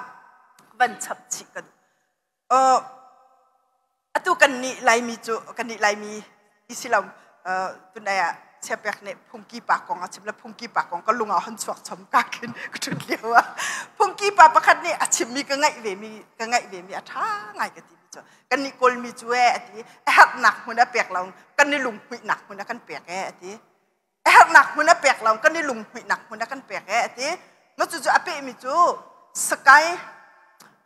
van chap chih ka duh. Uh, atu kan nih Laimi cu kan nih Laimi ti si lo tunai ah chiapek nih phungki pa kong a chim le phungki pa kong ka lung ah hon chuak chom ka khin ka ṭhut lio ah phungki pa pakhat nih a chimmi ka ngaih ve mi ka ngaih ve mi a ṭha ngai ka ti mi cu kan nih Kawlmi cu ee a ti a herhnak hmun a pek lo kan i lunghmuihnak hmun a kan pek ee a ti a herhnak hmun a pek lo kan i lunghmuihnak hmun a kan pek ee a ti ma cucu a pehmi cu sakai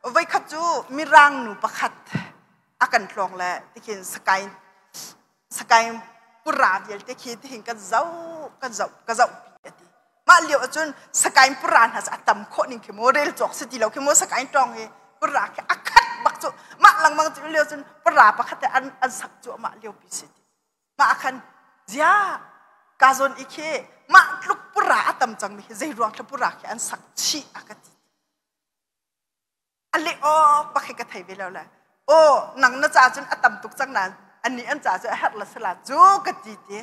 voikhat cu mirang nu pakhat a kan tlawng le tikhin sakai sakai pura vialte khi tihin kan zoh kan zoh ka zoh pi a ti Mah lio ahcun Sakaing pura hna cu a tam khawh ning khi maw rel cawk si ti lo khi maw Sakaing tawng hi pura khi a khat bak cu mah lengmang cu lio cun pura pakhat te an an sak cu mah lio pi si ti mah khan zia ka zawn i khi mah tluk pura a tam cang mi hi zei ruang thla pura khi an sak chih a ka ti A leh awk bak hi ka thei ve lo le aw nang na ca cun a tam tuk cang nain annih an ca cu a herh la sala cu ka ti ti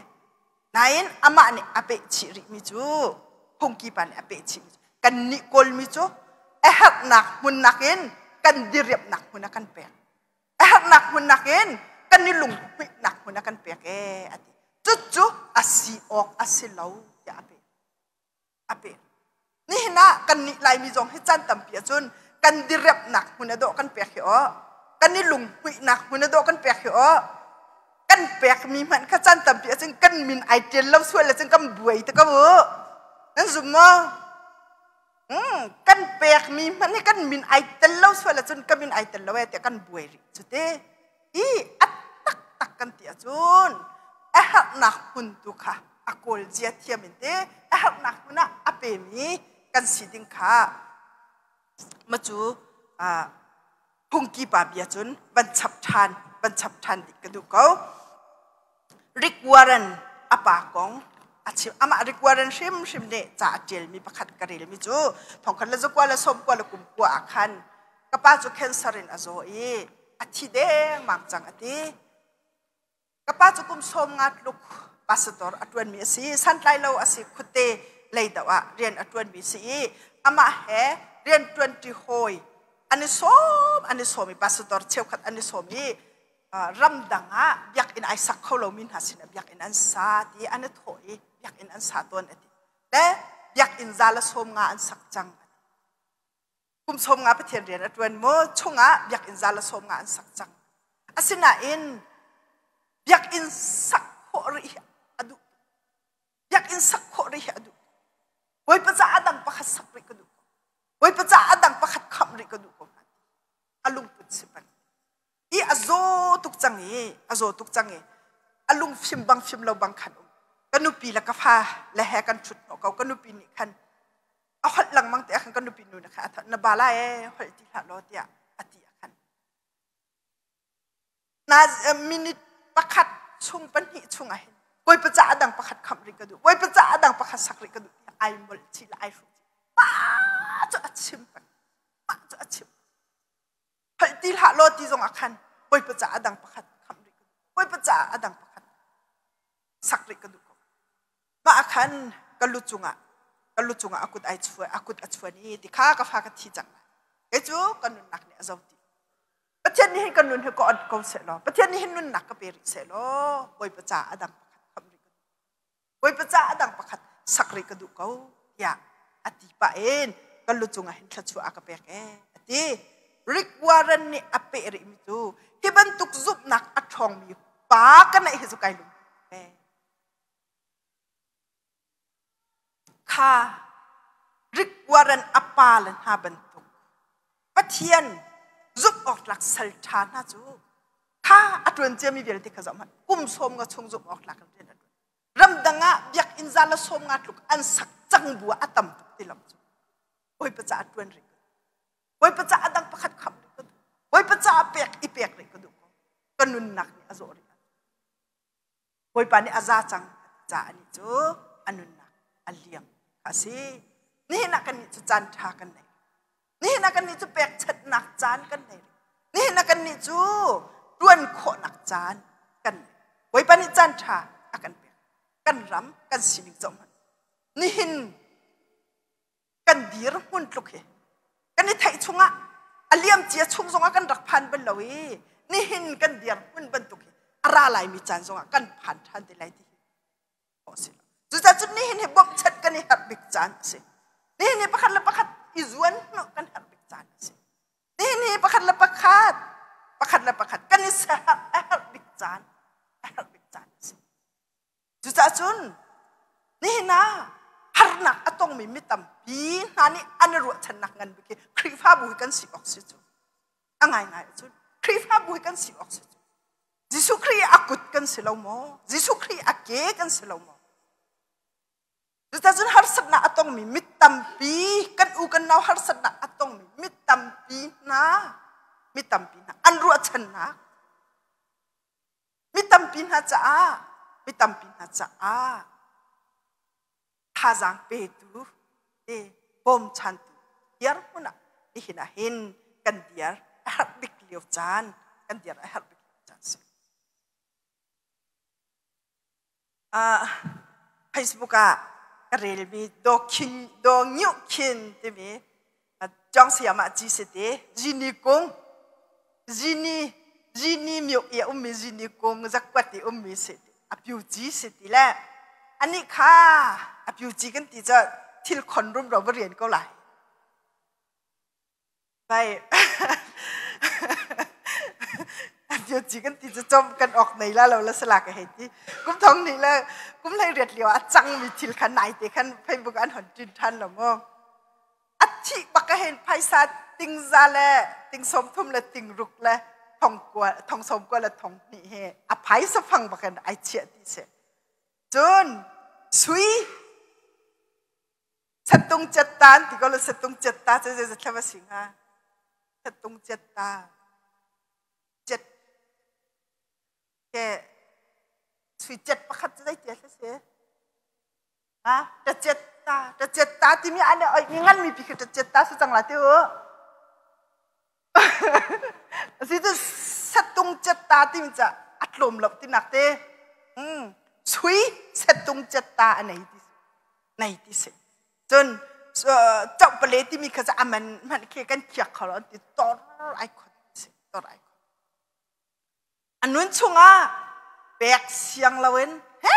nain amah nih a peh chih rihmi cu phungki pa nih a peh chih mi cu kannih kawlmi cu a herhnak hmun nakin kan diriamhnak hmun a kan pek a herhnak hmun nakin kan i lunghmuihnak hmun a kan pek ee a ti cucu a si awk a si lo tiah a peh a pek. Nihin ah kannih Laimi zong hi caan tampi ahcun kan diriamhnak hmun a dawh kan pek hi aw. Kan i lunghmuihnak hmun a dawh kan pek hi aw. Kan pekmi hmanh kha caan tampi ahcun kan min ai ṭial lo sual ahcun kan buai te ko u. Nan zum maw? Kan pekmi hmanh hi kan min ai tel lo sual ahcun ka min ai tel lo ee tiah kan buai rih cu te. I a taktak kan ti ahcun a herhnak hmun tu kha a kawl zia thiam in te a herhnak hmun ah a pemi kan si ding kha ma cu phungki pa bia cun van chap ṭhan van chap ṭhan ding ka duh ko. Rick Warren a pa kong a chim. Amah Rick Warren hrimhrim nih ca a ṭialmi pakhat ka relmi cu thongkhat le zakua le sawmkua le kumkua ah khan ka pa cu cancer in a zaw i a thi dengmang cang a ti. Ka pa cu kum 50 tluk pastor a ṭuanmi a si. Santlai lo a si khuate lei deuh ah rian a ṭuanmi si i amah he rian ṭuanṭi hawi an i sawm an i sawm i pastor cheukhat an i sawm i ramdang ah biakinn ai sak kho lomi hna sinah biakinn an sa ti an i thawh i biakinn an sa tawn a ti. Le biakinn za le 50 an sak cang. Kum 50 Pathian rian a ṭuan maw chungah biakinn za le 50 an sak cang. Asinain biakinn sak khawh rih hi a duh. Biakinn sak khawh rih hi a duh. Bawipa caah dang pakhat sak rih ka duh. Bawipa caah dang pakhat khamh rih ka duh ko hna. A lungput si peng. I a zaw tuk cang i a zaw tuk cang i a lung fim bang fim lo bang khan um. Ka nupi le ka fa le he kan ṭhut hnawh ko. Ka nupi nih khan a holh lengmang te ah khan ka nupi nu nih khan a na ba lai ee holh ti hlah law tiah a ti ah khan na minute pakhat chung pahnih chung ah hin bawipa ca a dang pakhat khamh rih ka duh bawipa ca a dang pakhat sak rih ka duh tiah ai molh chih le ai hruh chih mah cu a chim peng mah cu a chim holh ti hlah law ti zong ah khan bawipa ca a dang pakhat khamh rih ka duh bawipa ca a dang pakhat sak rih ka duh ko Mah ah khan ka lu cungah ka lu cungah a kut ai chuan a kut a chuan i ti kha ka fa ka thi cang lai. Kei cu ka nunnak nih a zo ti. Pathian nih hin ka nun hi ka onh ko seh law Pathian nih hin nunnak ka pe rih seh law Bawipa ca a dang pakhat khamh rih ka duh. Bawipa ca a dang pakhat sak rih ka duh ko tiah a ti pah in ka lu cungah hin thluachuah a ka pek ee a ti. Rick Warren nih a peh rihmi cu hi bantuk zumhnak a ṭhawngmi pa ka neih hi cu kai lung ee. Kha Rick Warren a pa le hna bantuk Pathian zumh awk tlak sal ṭha hna cu kha a ṭuan ciami vialte kha zoh hmanh kum 50 chung zumh awk tlak in rian a ṭuan. Ramdang ah biakinn za le 50 tluk an sak cang bu ah a tam tuk ti lo cu. Bawipa caah ṭuan rih ko. Bawipa caah dang pakhat khamh rih ka duh. Bawipa caah pek i pek rih ka duh ko. Ka nunnak nih a zawh rih. Bawipa nih a za cang a ti caah anih cu a nunnak a liam kha a si. Nihin ah kannih cu caan ṭha kan nei. Nihin ah kannih cu pekchanhnak caan kan nei. Nihin ah kannih cu ṭuan khawhnak caan kan nei. Bawipa nih caan ṭha a kan pek. Kan ram, kan sining zoh hmanh. Nihin kan dir hmun tluk hi kan i theih chungah a liam cia chung zongah kan rak phan bal lo i nihin kan dir hmun bantuk hi a ra laimi caan zongah kan phan ṭhan te lai ti hi a si lo. Cucaah cun nihin hi bawmhchanh kan i herh bik caan a si. Nihin hi pakhat le pakhat i zuan hnawh kan herh bik caan a si. Nihin hi pakhat le pakhat pakhat le pakhat kan i siaherh a herh bik caan a herh bik caan a si. Cucaah cun nihin ah harnak a tongmi mi tampi hna nih an i ruahchannak ngan bik hi Khrihfabu hi kan si awk si cu. A ngaingai ahcun Khrihfabu hi kan si awk si cu. Jesuh Khrih a kut kan si lo maw? Jesuh Khrih a ke kan si lo maw? Cucaah cun harsatnak a tongmi mi tampi kan u kan nau harsatnak a tongmi mi tampi hna mi tampi hna an ruahchannak Mi tampi hna caah, mi tampi hna caah thazaang petu te bawmchantu dirhmun ah nihin ah hin kan dir a herh bik lio caan kan dir a herh bik lio caan si. Facebook ah ka relmi Do Khin Do Nyu Khin timi Jong Siam ah ci si ti Jini Kung Jini Jini myo i a ummi Jini Kung zakwat i ummi si a pyu ci si ti le anih kha a pyu ci kan ti cu thil khon rumro va rian ko lai Bai. Cio ci kan ti cu com kan ok nei la lo la sala ka hei ti. Kum thong ni le kum hlei riat lio a cang mi thil khan nai te khan Facebook an hon tin than lo mo. A thi bak ka hen phaisa ting za le ting som thum le ting ruk le thong kua thong som kua le thong hnih he a phaisa fang bakin ai chiah ti se. Cun sui Satung cettan ti ko lo satung cetta cu zei thla va si hnga? Satung cetta cet ke sui cet pakhat cu zei tia si? Ha? Ta cetta ta cetta timi ane oi mi ngan mi pi khi ta cetta su cang la ti u. Si cu satung cetta timi ca a tlawm lo tinak te. Sui satung cetta a nei ti. Nei ti si. Cun coh pale timi kha cu a man hmanh khi kan khiak kho lo an ti tor ai khon si tor ai khon. A nun chungah pek siang loin he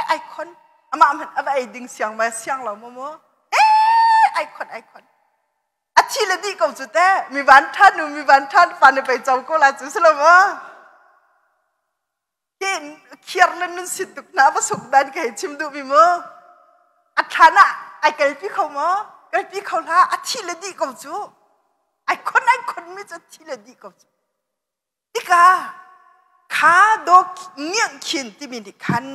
ai khon amah hmanh a va ei ding siang ma siang lo maw mu he ai khon ai khon a thi le dih ko cu te mi van than nu mi van than fa ne pei co ko la cu si lo maw Khiar le nun sit tuk na va suk dan ka hei chim duh mi mu. A thlan ah ai kalpi kho maw? Kalpi kho hlah. A thi le dih ko cu. Ai khon ai khon mi cu thi le dih ko cu. Tikah kha do ngiang khin timi nih khan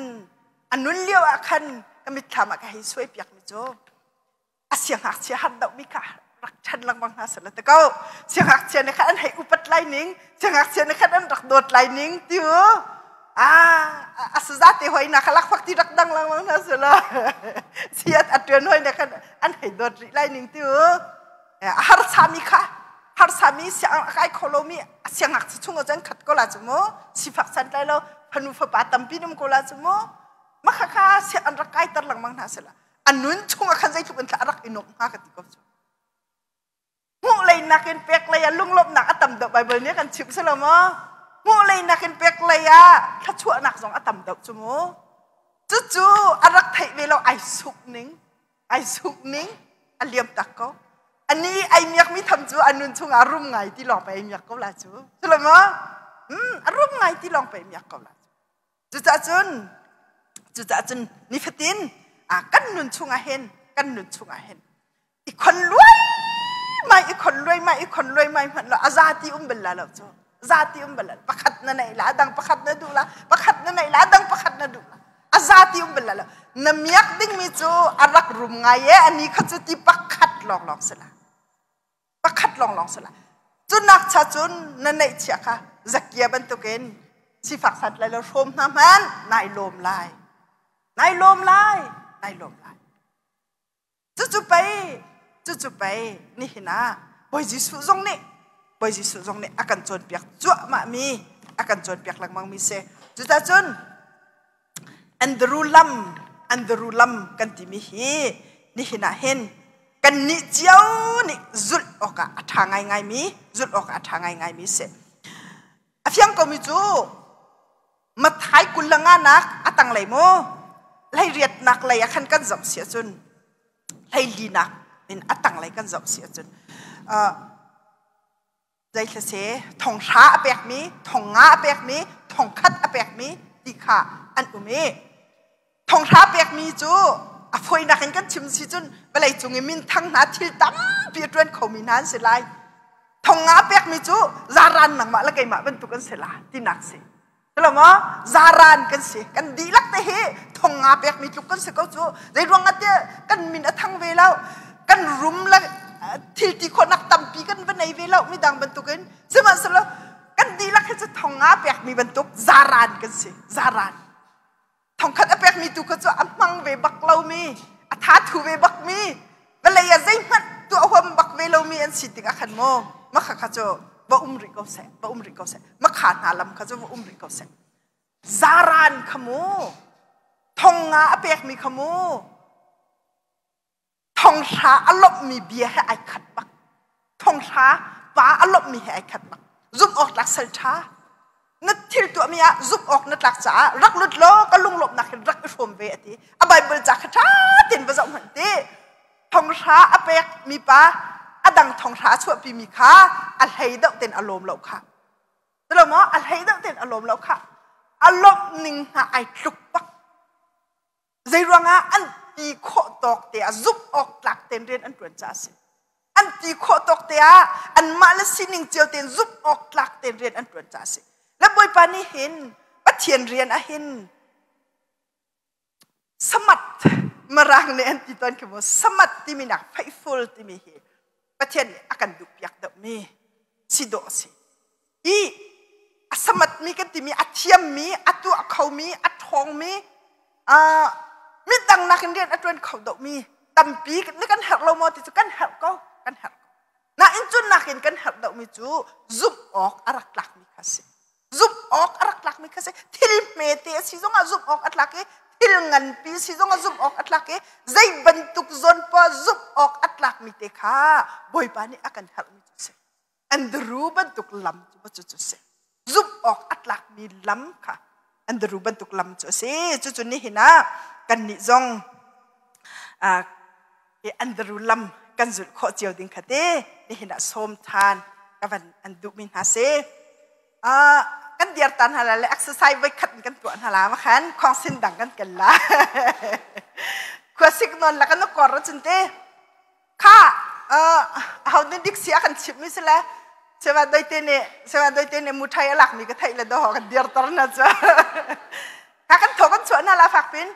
a nun lio ah khan ka mitthlam ah ka hei suai piak mi cu a siangngakchia har dohmi kha rak ṭhan lengmang hna seh te ko siangngakchia nih khan an hei upat lai ning siangngakchia nih khan an rak dawt lai ning ti u ah a saza te hoi na kha lakphak ti rak dang lengmang hna seh la siat a ṭuan hoi na khan an hei dawt rih lai ning ti u a harsami kha harsami siang a kai kho lomi siangngakchia chung ah cun khat ko la cu mu sifak santlai lo fanu fapa tampi num ko la cu mu makha kha siang an rak kaiter lengmang hna seh la a nun chungah khan zeitluk in thla a rak i nuamh hnga ka ti ko cu hmuh lei nakin pek lei ah lunglawmhnak a tam deuh Bible nih a kan chimh si lo maw hmuh lei nakin pek lei ah thluachuahnak zong a tam deuh cu mu cucu a rak theih ve lo ai suk ning ai suk ning a liam tak ko ani ai miak mi tham cu a nun chungah rum ngai ti lawng pe ai miak ko la cu cu lo maw a rum ngai ti lawng pe ai miak ko la cu Cucaah cucaah cun nifatin kan nun chungah hin kan nun chungah hin i khon luai mai i khon luai mai i khon luai mai hmanh lo a zati um bal la lo cu zati um bal la pakhat na neih la dang pakhat na duh la pakhat na neih la dang pakhat na duh la a zati um bal la lo na miak dingmi cu a rak rum ngai e ani kha cu ti pakhat lawng lawng si la pakhat lawnglawng si lai cu nak cha cun na neihchiah kha zakia bantukin sifak santlai lo hrawm hna hmanh nai lawm lai nai lawm lai nai lawm lai cucu pei cucu pei nihin ah Bawi Jesuh zong nih Bawi Jesuh zong nih a kan cawnpiak cuahmah mi a kan cawnpiak lengmang mi si cucah cun Andrew lam Andrew lam kan timi hi nihin ah hin kannih cio nih zulh awkah a ṭha ngaingaimi zulh awkah a ṭha ngaingaimi si. A fiang komi cu Matthai 25 nak a tanglei mu hleiriatnak lei ah khan kan zoh si ahcun hleilinak in a tanglei kan zoh si ahcun Zeihlase thonghra a pekmi, thongnga a pekmi, thongkhat a pekmi ti kha an um i thonghra pekmi cu a fawinak in kan chim si cun vawlei cung i minthang hna thil tampi a ṭuan khomi hna an si lai. Thongnga pekmi cu zaran nangmah le keimah bantuk an si la tinak si. Tilo maw? Zaran kan si. Kan dihlak te hi thongnga pekmi tluk kan si ko cu. Zei ruang ah tiah kan min a thang ve lo. Kan rum le thil ti khawhnak tampi kan va nei ve lo midang bantukin. Sihmanhsehlaw kan dihlak hi cu thongnga pekmi bantuk zaran kan si. Zaran. Thongkhat a pekmi tu kha cu a hmang ve bak lomi, a tha thu ve bakmi, vawlei ah zeihmanh tuah huam bak ve lomi an si tikah khan maw makha kha cu va um rih ko seh, va um rih ko seh. Makha hna lam kha cu va um rih ko seh. Zaran kha mu, thong nga a pekmi kha mu, Thonghra a lawmhmi bia he ai khat bak. Thonghra pa a lawmhmi he ai khat bak. Zumh awk tlak sal ṭha. Na thil tuahmi ah zumh awk na tlak caah rak lut law ka lunglawmhnak hin rak i hrawm ve a ti. A Bible ca kha ṭha tein va zoh hmanh ti. Thonghra a pek mi pa a dang thonghra a chuahpi mi kha a hlei deuh tein a lawm lo kha. Tilo maw a hlei deuh tein a lawm lo kha. A lawmh ning hna ai tluk bak. Zei ruangah an ti khawh tawk te ah zumh awk tlak tein rian an ṭuan caah a si. An ti khawh tawk te ah anmah le sining cio tein zumh awk tlak tein rian an ṭuan caah a si. Le Bawipa nih hin Pathian rian ah hin samat Mirang nih an ti tawn khi mu samat timi nak faithful timi hi Pathian nih a kan duhpiak deuhmi si dawh a si. I a samatmi kan timi a thiammi, a tuah khomi, a ṭhawngmi, midang nakin rian a ṭuan kho deuhmi tampi na kan herh lo maw ti cu kan herh ko, kan herh ko. Nain cu nakin kan herh deuhmi cu zumh awk a rak tlakmi kha a si. Zumh awk a rak tlakmi kha a si. Thil hmete a si zongah zumh awk a tlak i thil nganpi si zongah zumh awk a tlak i zei bantuk zawn poah zumh awk a tlakmi te kha Bawipa nih a kan herhmi cu a si. Andru bantuk lam cu cu cu si. Zumh awk a tlakmi lam kha Andru bantuk lam cu a si. Cucu nihin ah kannih zong Andru lam kan zulh khawh cio ding kha te nihin ah sawm than ka van an duhmi hna si. Kan dir tan hna la le exercise voi khat in kan tuah hna la ma khan khong sin dang kan kel la. Khua sik non la kan kor cun te Kha aho nih dik si a kan chimh mi si le Sevan doite nih Sevan doite nih muthai a lak mi ka theih le do kan dirter na cu. Kha kan tho kan chuah na la fak pin.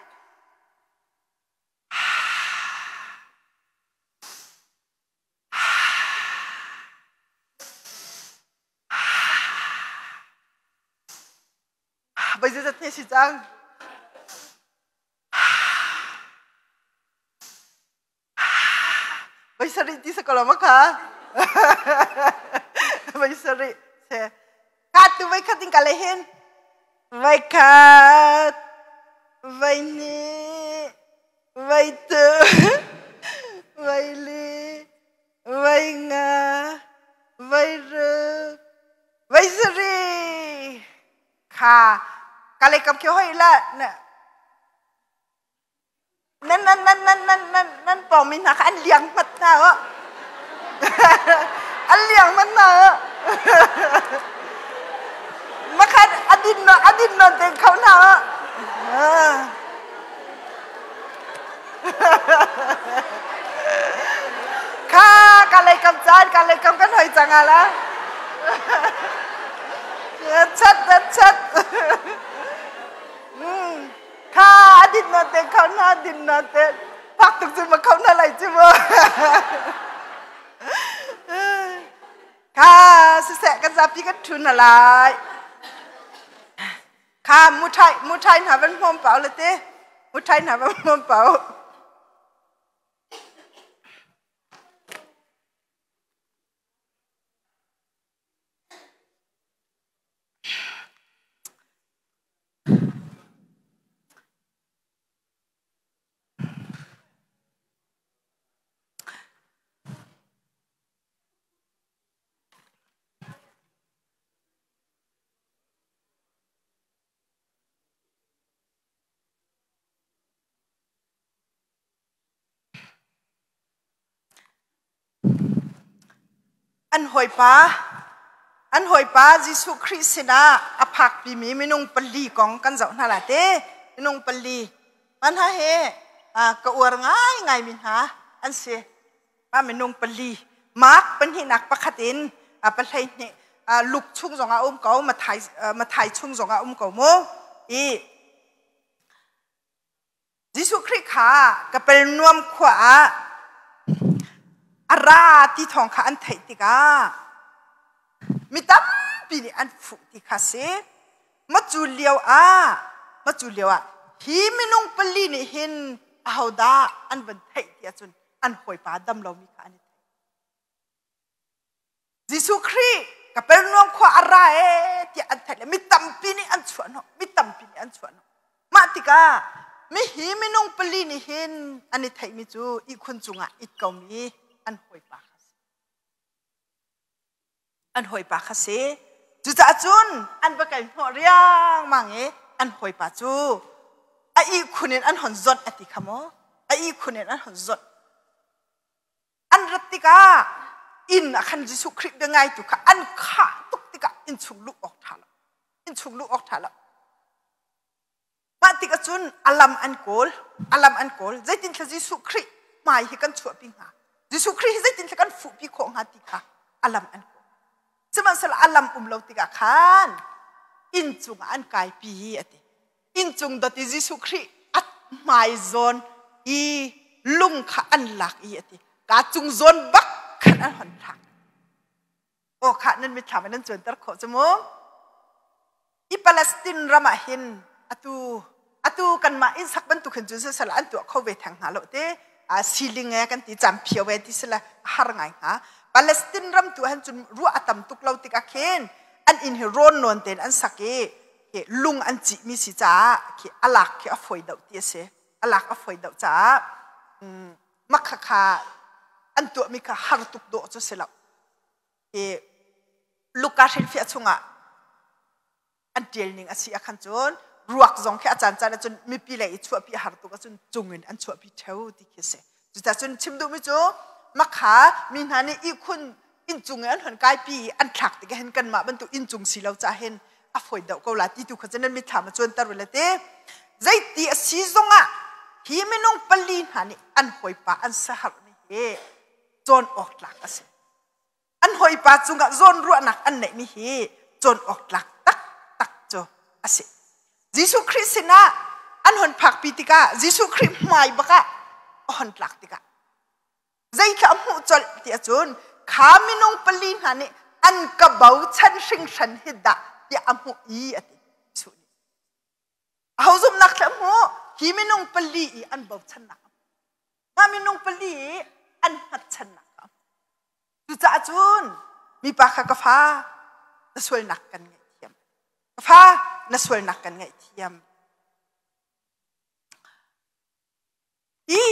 Bai zat ne si cang. Vai sarih ti sa ko lo ma kha? Vai sarih se. Ka tu vai khat in ka le hin. Vai khat, vai ni, vai tu, vai li, vai nga, vai ruk, vai sarih. Kha ka le kam khi hoi la na Nan nan nan nan nan nan nan pawngmi hna kha an liang hmat hna o. An liang hmat hna o. Makhan a din no a din non te kho hna o. Kha ka lei kam caan ka lei kam kan hoi cang ala. Chat chat. Kha a din na te kho na din na te fak tuk cu ma kho na lai cu mu. Kha siseh kan zapi kan thu na lai. Kha muthai muthai hna van hmawm pau le te. Muthai hna van hmawm pau. An hawipa an hawipa Jesuh Khrih sinah a phakpimi minung pali kong kan zoh hna la te. Minung pali. Mah hna hi ka uar ngaingaimi hna an si. Mah minung pali. Mark pahnihnak pakhat in 12 Luke chung zongah a um ko, Matthai, Matthai chung zongah a um ko mu. I Jesuh Khrih kha Kapernaum khua ah a ra ti thawng kha an theih tikah mi tampi nih an fuh ti kha si. Macu lio ah macu lio ah hi minung pali nih hin ahodah an van theih ti ahcun an hawipa dam lomi kha an i theih. Jesuh Khrih Kapernaum khua a ra ee tiah an theih le mi tampi nih an chuahhnawh mi tampi nih an chuahhnawh mah tikah mi hi minung pali nih hin an i theihmi cu ihkhun cungah it komi an hawipa kha si an hawipa kha si cucaah cun an va kal hnawh riangmang i an hawipa cu a ihkhun in an hon zawnh a ti kha maw a ihkhun in an hon zawnh An rat tikah inn ah khan Jesuh Khrih bia ngaitu kha an khah tuk tikah innchung luh awk ṭha. chung luh awk ṭha lo. Mah tikah cun a lam an kawl, a lam an kawl. Zeitin thla Jesuh Khrih hmai hi kan chuahpi hnga? Jesuh Khrih hi zeitin thla kan fuhpi khawh hnga ti kha a lam an kawl. Sihmanhsehlaw a lam um lo tikah khan inn cungah an kaipi a ti. Inn cung dot i Jesuh Khrih a hmai zawn i lung kha an lak i a ti. Ka cung zawn bak khan an hon thlak. Aw khah nan mitthlam in nan cuanter khawh cu mu. Hi Palestine ram ah hin atu atu kanmah inn sak bantuk hin cun sisal an tuah kho ve theng hnga lo te ceiling e kan ti camphio e ti sila a har ngai hnga. Palestine ram tu han cun ruah a tam tuk lo tikah khin an inn hi rawn nawn tein an sak i khi lung an cih mi si caah khi a lak khi a foi deuh ti a si. A lak a foi deuh caah makha kha an tuahmi kha har tuk dawh cu si lo. Hi Luka hrilhfiah chungah an ṭial ning a si ah khan cun ruak zong khi a caancaan ahcun mipi lei i chuahpi a har tuk ahcun cung in an chuahpi ṭheo ti khi a si. Cucaah cun chim duhmi cu makha mi hna nih ihkhun inncung i an hon kaipi i an thlak tikah hin kanmah bantuk inncung si lo caah hin a fawi deuh ko la ti tu kha cu nan mitthlam a cuanter u le ti. Zeiti a si zongah hi minung pali hna nih an hawipa an saharmi hi cawn awk tlak a si. An hawipa cungah zawnruahnak an neihmi hi cawn awk tlak taktak cu a si. Jesuh Khrih sinah an hon phakpi tikah Jesuh Khrih hmai bakah a hon tlak tikah zeithla a hmuh colh ti ahcun kha minung pali hna nih an ka bochan hringhran hi dah tiah a hmuh i a ti. Jesuh nih. Aho zumhnak thla a hmuh? Hi minung pali i an bochannak. Mah minung pali i an hngatchannak a Cucaah cun mipa kha ka fa na sualnak kan ngaihthiam. Ka fa na sualnak kan ngaihthiam. Hi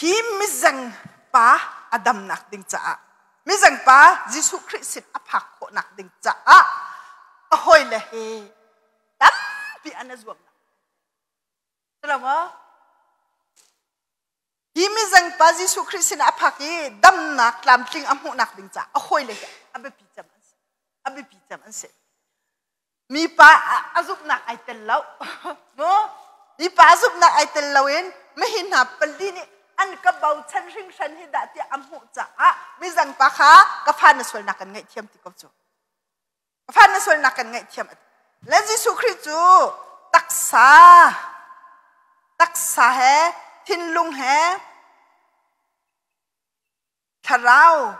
hi mizeng pa a damnak ding caah mizeng pa Jesuh Khrih sin a phak khawhnak ding caah a hawile he tampi an i zuamnak. Silo maw? Hi mizeng pa Jesuh Khrih sin a phak i damnak tlamtling a hmuhnak ding caah a hawile hi a biapi cem an si. A biapi cem an si. Mipa a zumhnak ai tel lo. Mu? Mipa a zumhnak ai tel loin mihi hna pali nih an ka bochan hringhran hi dah tiah a hmuh caah mizeng pa kha ka fa na sualnak kan ngaihthiam ti ko cu. Ka fa na sualnak kan ngaihthiam. Le Jesuh Khrih cu taksa taksa he thinlung he thlarau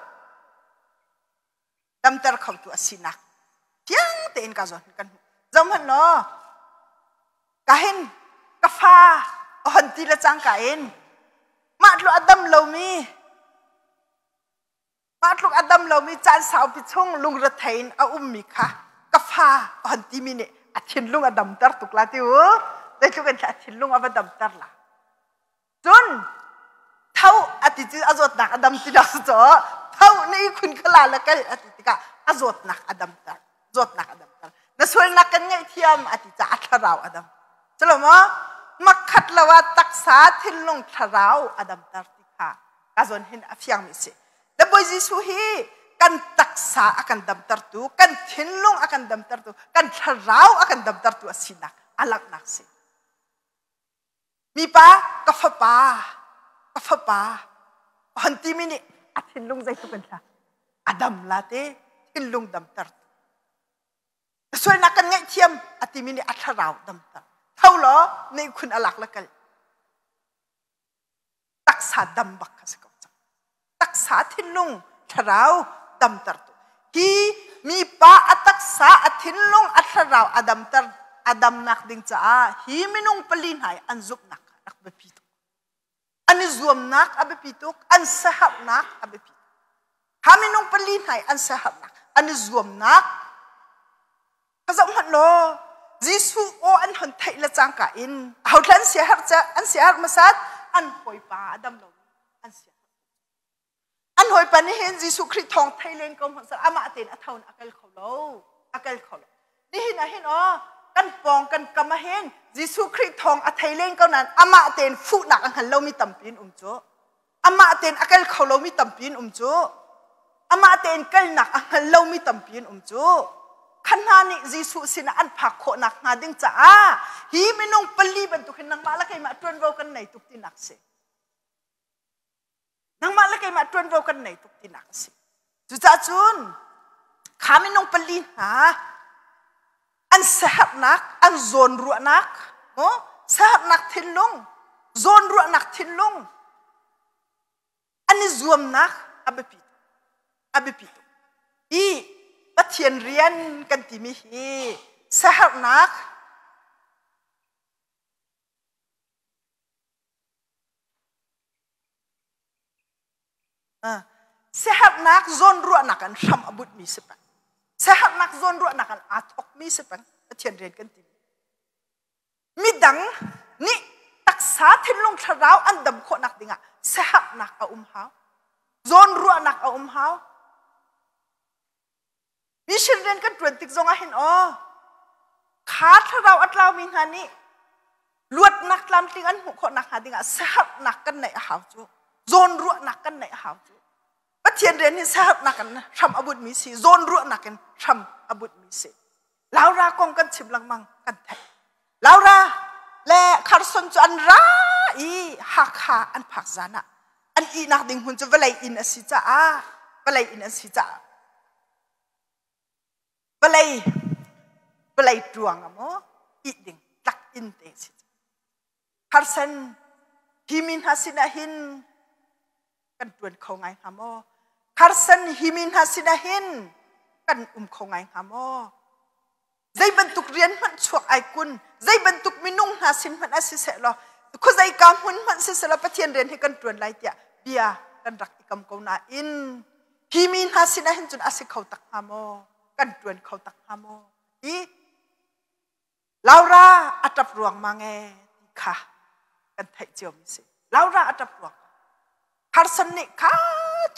damter khotu a sinak fiang tein ka zawn kan hmuh. Zohhmanh law, ka hin ka fa a hon ti le cangka in mah tluk a dam lomi mah tluk a dam lomi caan saupi chung lungrethei in a ummi kha ka fa a hon timi nih a thinlung a damter tuk la ti u zeitluk in a thinlung a va damter la Cun tho a ti cu a zawtnak a dam ti lo cu tho na ihkhun kha la la kal a ti tikah a zawtnak a damter zawtnak a damter na sualnak kan ngaihthiam a ti caah a thlarau a dam culo maw makhat lo ah taksa thinlung thlarau a damter ti kha ka zawn hin a fiangmi si le Bawi Jesuh hi kan taksa a kan damtertu kan thinlung a kan damtertu kan thlarau a kan damtertu a sinak a langhnak si Mipa ka fapa ka fapa hon timi nih a thinlung zeitluk in hla a dam la te thinlung damter sualnak kan ngaihthiam a timi nih a thlarau damter tho law ne khun a lak la kal taksa dam bak kha si ko cang taksa thinlung thlarau damter tu hi mipa a taksa a thinlung a thlarau a damter a damnak ding caah hi minung pali hna i an zumhnak kha rak biapi tuk an i zuamnak a biapi tuk an siaherhnak a biapi tuk ha minung pali hna i an siaherhnak an i zuamnak Ka zoh hmanh law Jesuh aw an hon theih le cangka in ahohla an siaherh ca an siaherh hmasat an hawipa a dam lo an siaherh an hawipa nih hin Jesuh Khrih thawng thei len ko hmanh amah tein a tho in a kal kho lo a kal kho lo nihin ah hin aw kan pawng kan kam ah hin Jesuh Khrih thawng a thei len ko nain amah tein fuhnak a hngal lomi tampi in um cu amah tein a kal kho lomi tampi in um cu amah tein kalnak a hngal lomi tampi in um cu. Kha hna nih Jesuh sinah an phak khawh nakhnga ding caah hi minung pali bantuk hin nangmah le keimah ṭuanvo kan nei tuk tinak si. Nangmah le keimah ṭuanvo kan nei tuk tinak a si. Cucaah cun kha minung pali hna an siaherhnak, an zawnruahnak, maw siaherhnak thinlung, zawnruahnak thinlung, an i zuamnak a biapi a biapi tuk. Hi Pathian rian kan timi hi siaherhnak, Siaherhnak zawnruahnak an hram a bunhmi si peng. Siaherhnak zawnruahnak an aa thawkmi si peng. Pathian rian kan ti. Midang nih taksa thinlung thlarau an dam khawhnak dingah siaherhnak a um hau. Zawnruahnak a um hau. Mission rian kan ṭuan tik zongah hin aw kha thlarau a tlaumi hna nih luatnak tlamtling an hmuh khawh nakhnga dingah siaherhnak kan neih a hau cu zawnruahnak kan neih a hau cu Pathian rian hi siaherhnak in hram a bunhmi si zawnruahnak in hram a bunhmi si Laura kong kan chim lengmang kan theih Laura le Carson cu an ra i Hakha an phak zan ah an ihnak ding hmun cu vawlei inn a si caah vawlei inn an si caah vawlei vawlei ṭuang a maw ih ding tlak inn te si Carson hi mi hna sinah hin kan ṭuan kho ngai hnga maw Carson hi mi hna sinah hin kan um kho ngai hnga maw Zei bantuk rian hmanh chuak ai kun, zei bantuk minung hna sin hmanh a si seh law, khuazei ka hmun hmanh si seh law Pathian rian hi kan ṭuan lai tiah bia kan rak i kam ko nain hi mi hna sinah hin cun a si kho tak hnga maw? Kan ṭuan kho tak hnga maw? Ti Laura a ṭap ruangmang ee ti kha kan theih ciomi si. Laura a ṭap ruang. Carson nih kha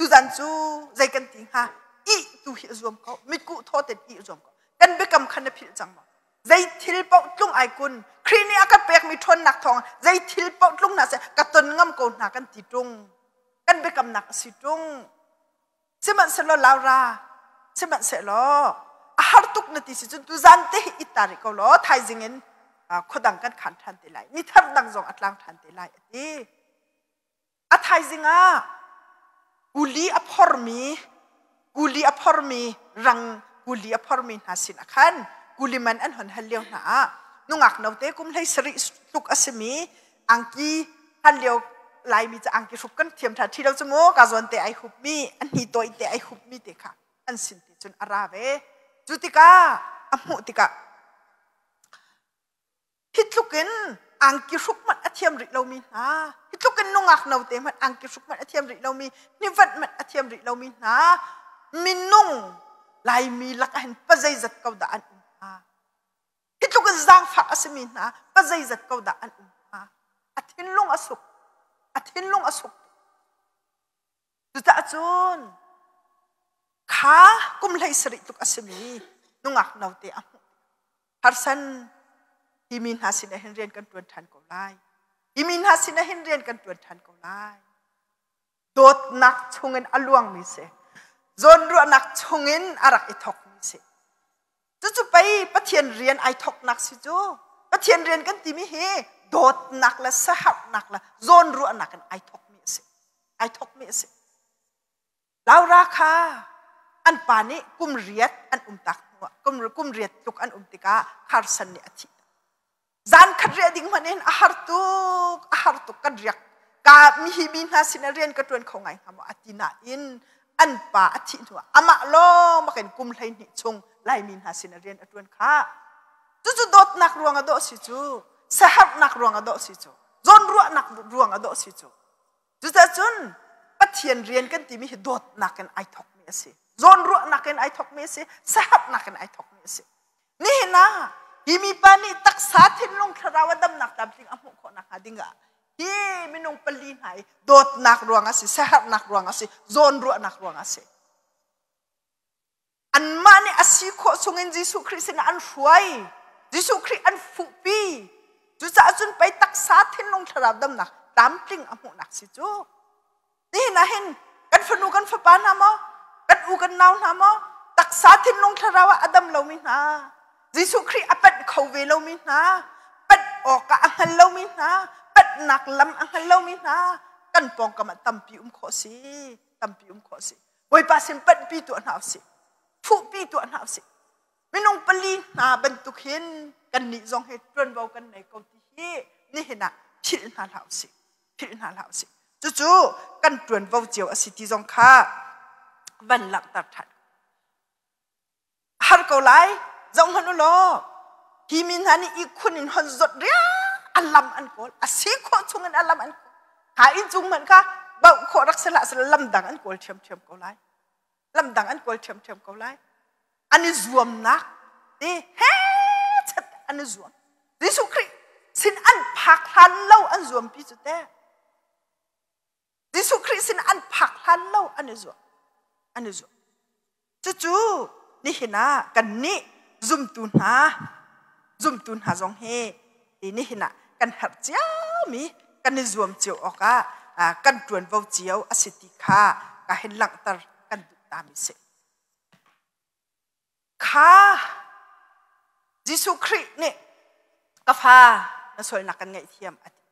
tuzan cu zei kan ti hnga ih tu hi a zuam ko mitkuh thaw ten ih a zuam ko kan biakam kha na philh cang maw zei thil paoh tlung ai kun Khrih nih a ka pekmi ṭhawnnak thawng zei thil paoh tlung hna seh ka ton ngam ko hna kan ti ṭung kan biakamnak a si ṭung sihmanhsehlaw Laura sihmanhsehlaw a har tuk na ti si cun tuzan te hi it ta rih ko law thaizing in khuadang kan khan ṭhan te lai ni thar dang zong a tlang ṭhan te lai a ti A thaizing ah kuli a phormi kuli a phormi rang kuli a phormi hna sin ah khan kuli man an hon hal lio hna ah nungak note kum hlei sarih tluk a simi angki hlan lio Laimi cu angki hruk kan thiam ṭha ṭhi lo cu mu ka zawn te ai hupmi a hni tawi te ai hupmi te kha an sin te cun a ra ve cu tikah a hmuh tikah Hi tluk in angki hruk hmanh a thiam rih lomi hna, hi tluk in nungak note hmanh angki hruk hmanh a thiam rih lomi, hnivanh hmanh a thiam rih lomi hna, minung Laimi lakah hin pazeizat ko dah an um hnga? Hi tluk in zaangfak a simi hna pazeizat ko dah an um hnga? A thinlung a suk. A thinlung a suk. Cucaah cun kha kum hlei sarih tluk a simi nungak note a hmuh. Harsan hi mi hna sinah hin rian kan ṭuan ṭhan ko lai. Hi mi hna sinah hin rian kan ṭuan ṭhan ko lai. Dawtnak chungin a luangmi si. Zawnruahnak chungin a rak i thawkmi si. Cucu pei Pathian rian ai thawknak si cu. Pathian rian kan timi hi dawtnak le saharnak le zawnruahnak in ai thawkmi a si. Ai thawkmi a si. Laura kha an pa nih kum riat an um tak hnuah kum, kum riat tluk an um tikah Carson nih a thih. Zan khat riah ding hmanh in a har tuk, a har tuk kan riak. Ka mi hi mi hna sinah rian ka ṭuan kho ngai hnga maw a ti nain an pa a thih hnuah amah lawng bakin kum 12 chung Laimi hna sinah rian a ṭuan kha. Cucu dawtnak ruang a dawh si cu, saharnak ruang a dawh si cu, zawnruahnak ruang a dawh si cu. Cucaah cun Pathian rian kan timi hi dawtnak in ai thawkmi a si. Zawnruahnak in ai thawkmi a si. Saharnak in ai thawkmi a si. Nihin ah hi mipa nih taksa thinlung thlarau a damnak tlamtling a hmuh khawh nakhnga ding ah hi minung pali hna i dawtnak ruang a si, saharnak ruang a si, zawnruahnak ruang a si. Anmah nih a si khawh chungin Jesuh Khrih sinah an hruai. Jesuh Khrih an fuhpi. Cucaah cun pei taksa thinlung thlarau damnak tlamtling a hmuhnak si cu. Nihin ah hin kan fanu kan fapa hna maw? Kan u kan nau hna maw? Taksa thinlung thlarau ah a dam lomi hna, Jesuh Khrih a panh kho ve lomi hna, panh awkah a hngal lomi hna, panhnak lam a hngal lomi hna, kan pawngkam ah tampi um khawh si, tampi um khawh si. Bawipa sin panhpi tuah hna usih. Fuhpi tuah hna usih. Minung pali hna bantuk hin kannih zong hi ṭuanvo kan nei ko ti hi nihin ah philh hna hlah usih. Philh hna hlah usih. Cucu kan ṭuanvo cio a si ti zong kha van langhter ṭhan. Har ko lai, zoh hmanh u law, hi mi hna nih ihkhun in hon zawt ria a lam an kawl. A si khawh chung in a lam an kawl. Kha inn cung hmanh kha bauh khawh rak si hlah seh lam dang an kawl ṭhiamṭhiam ko lai. Lam dang an kawl ṭhiamṭhiam ko lai. An i zuamnak te he chat an i zuam. Jesuh Khrih sin an phak hlan lo an zuampi cu teh. Jesuh Khrih sin an phak hlan lo an i zuam. An i zuam. Cucu nihin ah kannih zumtu hna zumtu hna zong hi nihin ah kan herh ciomi kan i zuam cio awkah kan ṭuanvo cio a si ti kha ka hin langhter kan duh tami si. Kha Jesuh Khrih nih ka fa na sualnak kan ngaihthiam a ti.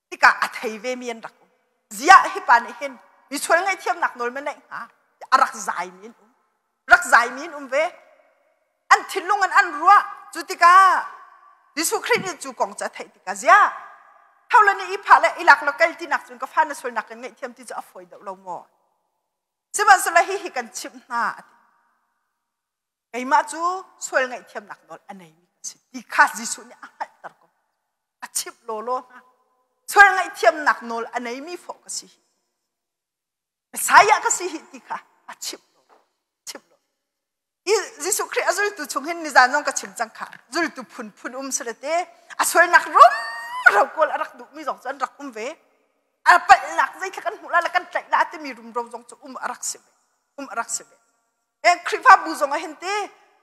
Tikah a thei ve mi an rak um. Ziah hi pa nih hin mi sual ngaihthiamnak nawl ma neih hnga? A rak zaimi an um. Rak zaimi an um ve. An thinlung in an ruah. Cu tikah Jesuh Khrih nih cu kong cu a theih tikah ziah tho le nih i phah le i lak lo kal tinak cun ka fa na sualnak kan ngaihthiam ti cu a fawi deuh lo maw? Sihmanhsehlaw hihi kan chimh hna a ti. Keimah cu sual ngaihthiamnak nawl a neimi ka si ti kha Jesuh nih a hngalhter ko. A chimh lawlaw hna. Sual ngaihthiamnak nawl a neimi fawh ka si hi. Messiah ka si hi ti kha a chimh law. Chimh law. I Jesuh Khrih a zultu chung hin nizan zong ka chim cang kha. Zultu phunphun um sile te a sualnak rumro kawl a rak duhmi zong cu an rak um ve. A palhnak zeithla kan hmuh la le kan tlaih la timi rumro zong cu um a rak si ve. Um a rak si ve. Khrihfabu zong ah hin ti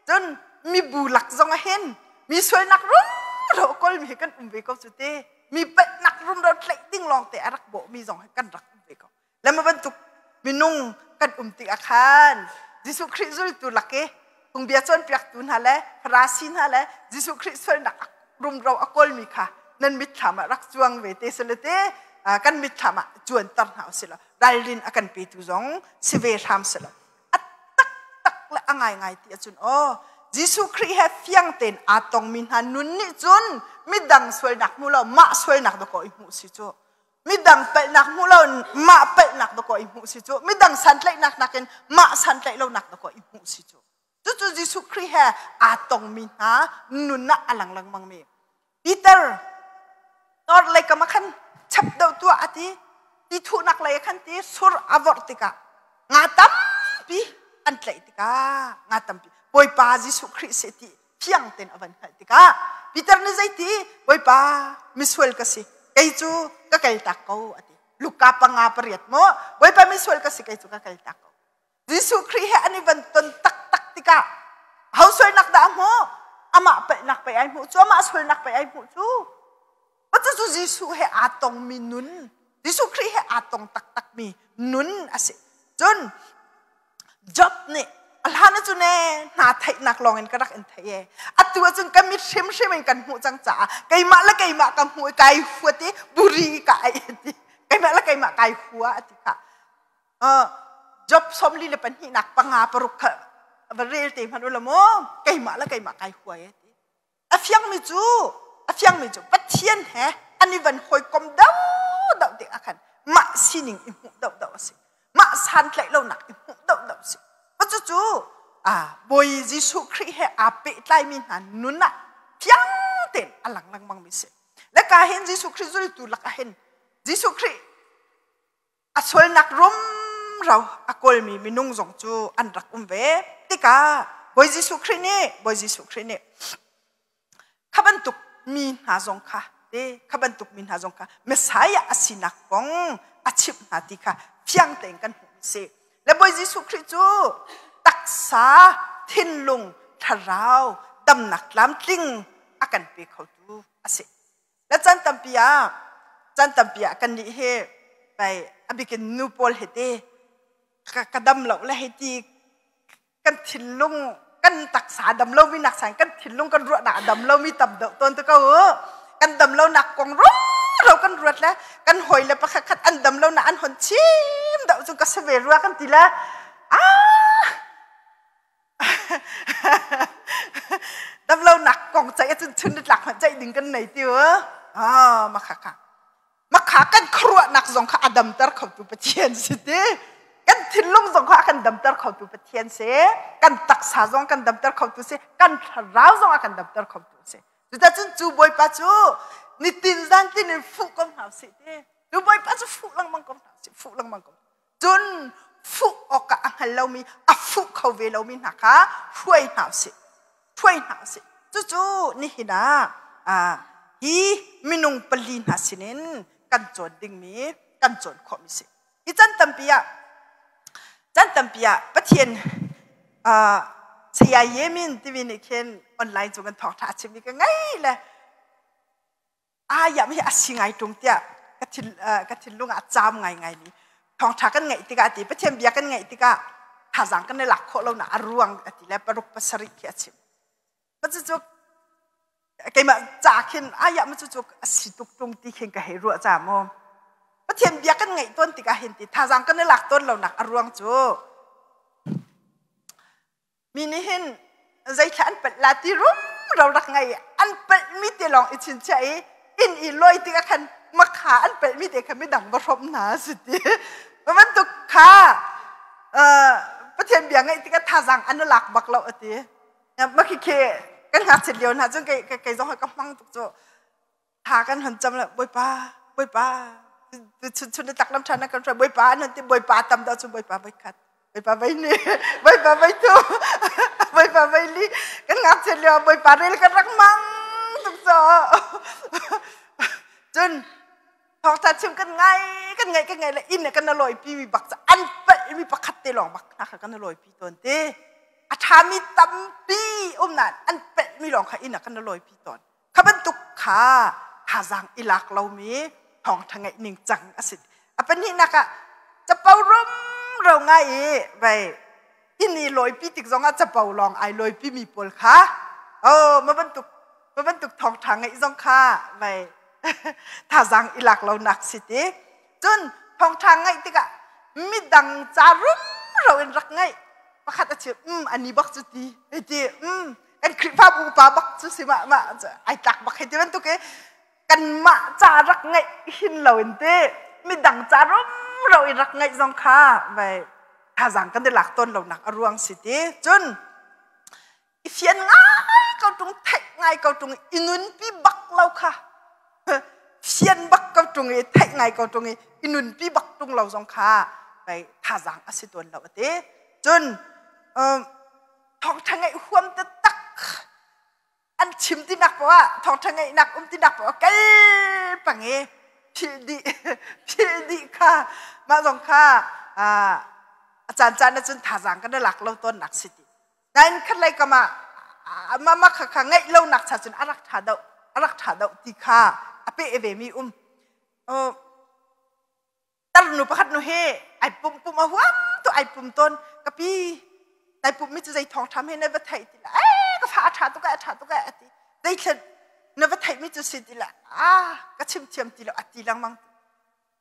cun mibu lak zong ah hin mi sualnak rumro kawlmi hi kan um ve ko cu ti mi palhnak rumro tlaih ding lawng te a rak bawhmi zong hi kan rak um ve ko lema bantuk minung kan um tik ah khan Jesuh Khrih zultu lak i phungbia cawnpiaktu hna le Farasi hna le Jesuh Khrih sualnak rumro a kawlmi kha nan mitthlam ah rak cuang ve te sile te kan mitthlam ah cuanter hna usih law ralrin a kan petu zong si ve hram selaw a taktak le a ngaingai ti ahcun aw Jesuh Khrih he fiang tein aa tongmi hna nun nih cun midang sualnak hmu lo mah sualnak dakaw i hmuh si cu midang palhnak hmu lo mah palhnak dakaw i hmuh si cu midang santlaihnak nakin mah santlaih lonak dakaw i hmuh si cu cucu Jesuh Khrih he aa tongmi hna nun ah a lang lengmangmi Peter nor lei kam ah khan chap deuh tuah a ti ti thuhnak lei ah khan ti sur a vorh tikah nga tampi an tlaih tikah nga tampi Bawipa Jesuh Khrih si ti fiang tein a van hngalh tikah Peter nih zeiti Bawipa misual ka si kei cu ka kaltak ko a ti Luka panga pariat maw Bawipa misual ka si kei cu ka kaltak ko Jesuh Khrih he an i van ton taktak tikah ho sualnak dah a hmuh? Amah palhnak pei ai hmuh cu, amah sualnak pei ai hmuh cu. Cucu Jesuh he aa tongmi nun, Jesuh Khrih he aa tong taktakmi nun a si. Cun Job nih a hlan cu ne hna theihnak lawng in ka rak in thei e. Atu ahcun ka mit hrimhrim in kan hmuh cang caah keimah le keimah ka hmuh i kai huat i buri ka ai ti. Keimah le keimah kai hua a ti kha. Job sawmli le pahnihnak panga paruk kha va rel te hmanh u la maw keimah le keimah kai huai e ti a fiangmi cu a fiangmi cu Pathian he an i van hawikom deuh deuh tik ah khan mah sining i hmuh deuh deuh a si mah santlaih lonak i hmuh deuh deuh a si cucu Bawi Jesuh Khrih he aa pehtlaimi hna nun ah fiang tein a lang lengmang mi si le ka hin Jesuh Khrih zultu lakah hin Jesuh Khrih A sualnak rumro a kawlmi minung zong cu an rak um ve tikah Bawi Jesuh Khrih nih Bawi Jesuh Khrih nih kha bantuk mi hna zong kha te kha bantuk mi hna zong kha Messiah a sinak kong a chimh hna ti kha fiang tein kan hmuh si. Le Bawi Jesuh Khrih cu taksa, thinlung, thlarau damnak tlamtling a kan pe khotu a si. Le caan tampi ah caan tampi ah kannih hi pei a bikin nu pawl hi ti ka, ka dam lo le hei ti Kan thinlung kan taksa dam lomi nak sang kan thinlung kan ruahnak a dam lomi tam deuh tawn te ko u. Kan dam lonak kong rumro kan ruat le kan hawi le pakhat khat an dam lonak an hon chim deuh cu ka si ve rua kan ti le ah dam lonak kong ceih ahcun chun nitlak hmanh ceih ding kan nei ti u. Ah makha kha Makha kan khuaruahnak zong kha a damter khotu Pathian si ti. Kan thinlung zong kha a kan damter khotu Pathian si. Kan taksa zong kan damter khotu si. Kan thlarau zong a kan damter khotu si. Cucacun cu Bawipa cu nitin zantin in fuh ko hna usih ti. Cu Bawipa cu fuh lengmang ko hna usih, fuh lengmang ko. Cun fuh awkah a hngal lomi, a fuh kho ve lomi hna kha hruai hna usih. Hruai hna usih. Cucu nihin ah hi minung pali hna sinin kan cawn dingmi, kan cawn khawhmi si. Hi chan tampi ah chan tampi ah Pathian Saya Yemin timi nih khin online cung kan thawngṭha a chimmi ka ngei le ayam hi a si ngai ṭung tiah ka thin ka thinlung ah caam ngai ngai mi thawngṭha kan ngaih tikah ti Pathian bia kan ngaih tikah thazaang kan i lak khawh lo nak a ruang a ti le paruk pasarih khi a chim. Cucu keimah ca khin ayah ma cucu a si tuk ṭung ti khin ka hei ruah ca mu. Pathian bia kan ngaih tawn tikah hin ti thazaang kan i lak tawn lo nak a ruang cu Mi nih hin zeithla an palh la ti rumro rak ngei an palhmi te lawng i chinchiah i inn i lawi tikah khan makha an palhmi te kha midang va hrawmh hna a si ti. Bantuk kha Pathian bia ngaih tikah thazaang an i lak bak lo a ti. Makhikhe kan ngakchiat lio hna cun kei kei zong ka hmang tuk cu. Tha kan hon cam le Bawipa Bawipa chun chun le tlak lam ṭhan kan hruai Bawipa an hon ti Bawipa tam dah cu Bawipa voi khat Bawipa voi ni Bawipa voi thu Bawipa voi li kan ngakchiat lio Bawipa rel kan rak mang tuk cu cun thawngtha chim kan ngai kan ngaih kan ngaih le inn kan lawi pi mi bak an palh mi pakhat te lawng bak hna kha kan lawi pi tawn te a ṭhami tampi um nain an palh mi lawng kha inn ah kan lawi pi tawn Kha bantuk kha thazaang i lak lomi thawngṭha ngeih ning cang a si. A pahnihnak ah capo rumro ngai i vei inn i lawipi tik zongah capo lawng ai lawipi mi pawl kha oh ma bantuk ma bantuk thawngṭha ngeih zong kha vei thazaang i lak lonak si ti. Cun thawngṭha ngaih tikah midang ca rumro in rak ngaih pakhat a chim um ani bak cu ti hei ti um kan Khrihfabu upa bak cu si mah mah ai tlak bak hei ti bantuk i kanmah ca rak ngaih hin lo in ti midang ca rumro in rak ngaih zong kha vai thazaang kan i lak tawn lo nak a ruang si ti cun i fian ngai ko tung theih ngai ko tung i nunpi bak lo kha fian bak ko tung i theih ngai ko tung i i nunpi bak tung lo zong kha vai thazaang a si tawn lo a ti cun thawngṭha ngeih huam taktak an chim tinak poah ah thawngṭha ngeihnak um tinak poah ah kal pang i philh dih philh dih kha mah zong kha a caan caan ahcun thazaang kan i lak lo tawn nak si ti nain khat lei kam ah mah mah kha kha ngeih lo nak cha cun a rak ṭha deuh a rak ṭha deuh ti kha a peh ve mi um Tarnu pakhat nu hi ai pum pum a huam tu ai pum tawn ka pi nai pum mi cu zei thawng ṭham he na va theih ti la eh ka fa a ṭha tuk a ṭha tuk a ti zei thlen na va theih mi cu si ti la ah ka chim thiam ti lo a ti lengmang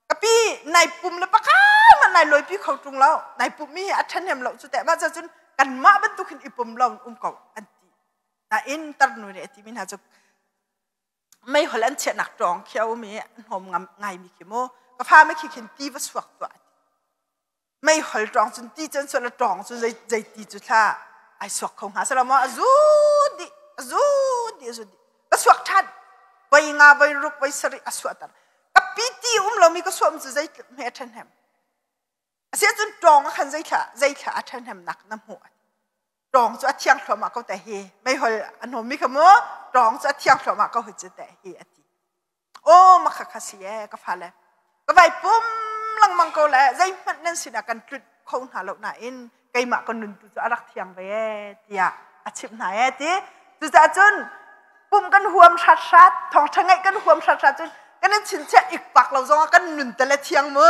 ka pi nai pum le pakhat ma nai lawi pi kho ṭung lo nai pum mi hi a ṭhahnem lo cu teh mah cun kanmah bantuk hin i pum lo um ko an ti nain tarnu nih a ti mi hna cu meihol an chiahnak ṭawng khi a um i an hnawm ngaimi khi mu ka fa me khi khin ti va suak tuah meihol ṭawng cun ti cun sual ṭawng cu zei zei ti cu thla ai suak kho hnga sala maw a zut dih a zut dih a zut dih ka suak ṭhan voi nga voi ruk voi sarih a suahter ka pi ti um lomi ka suam cu zei hme a ṭhahnem Asiahcun ṭawng ah khan zeithla zeithla a ṭhahnemnak na hmuh? Ṭawng cu a thiang thluahmah ko te hi. Meihol a hnawmmi kha mu ṭawng cu a thiang thluahmah ko hi cu te hi a ti. Aw makha kha si ee ka fale. Ka vai pum lengmang ko le zeihmanh nan sinah kan tlunh kho hna lo nain keimah ka nun tu cu a rak thiang ve ee tiah a chimh hna ee ti. Cucaah cun pum kan huam hrat hrat thawngṭha ngeih kan huam hrat hrat cun kan in chinchiah ikpak lo zongah kan nun tel a thiang mu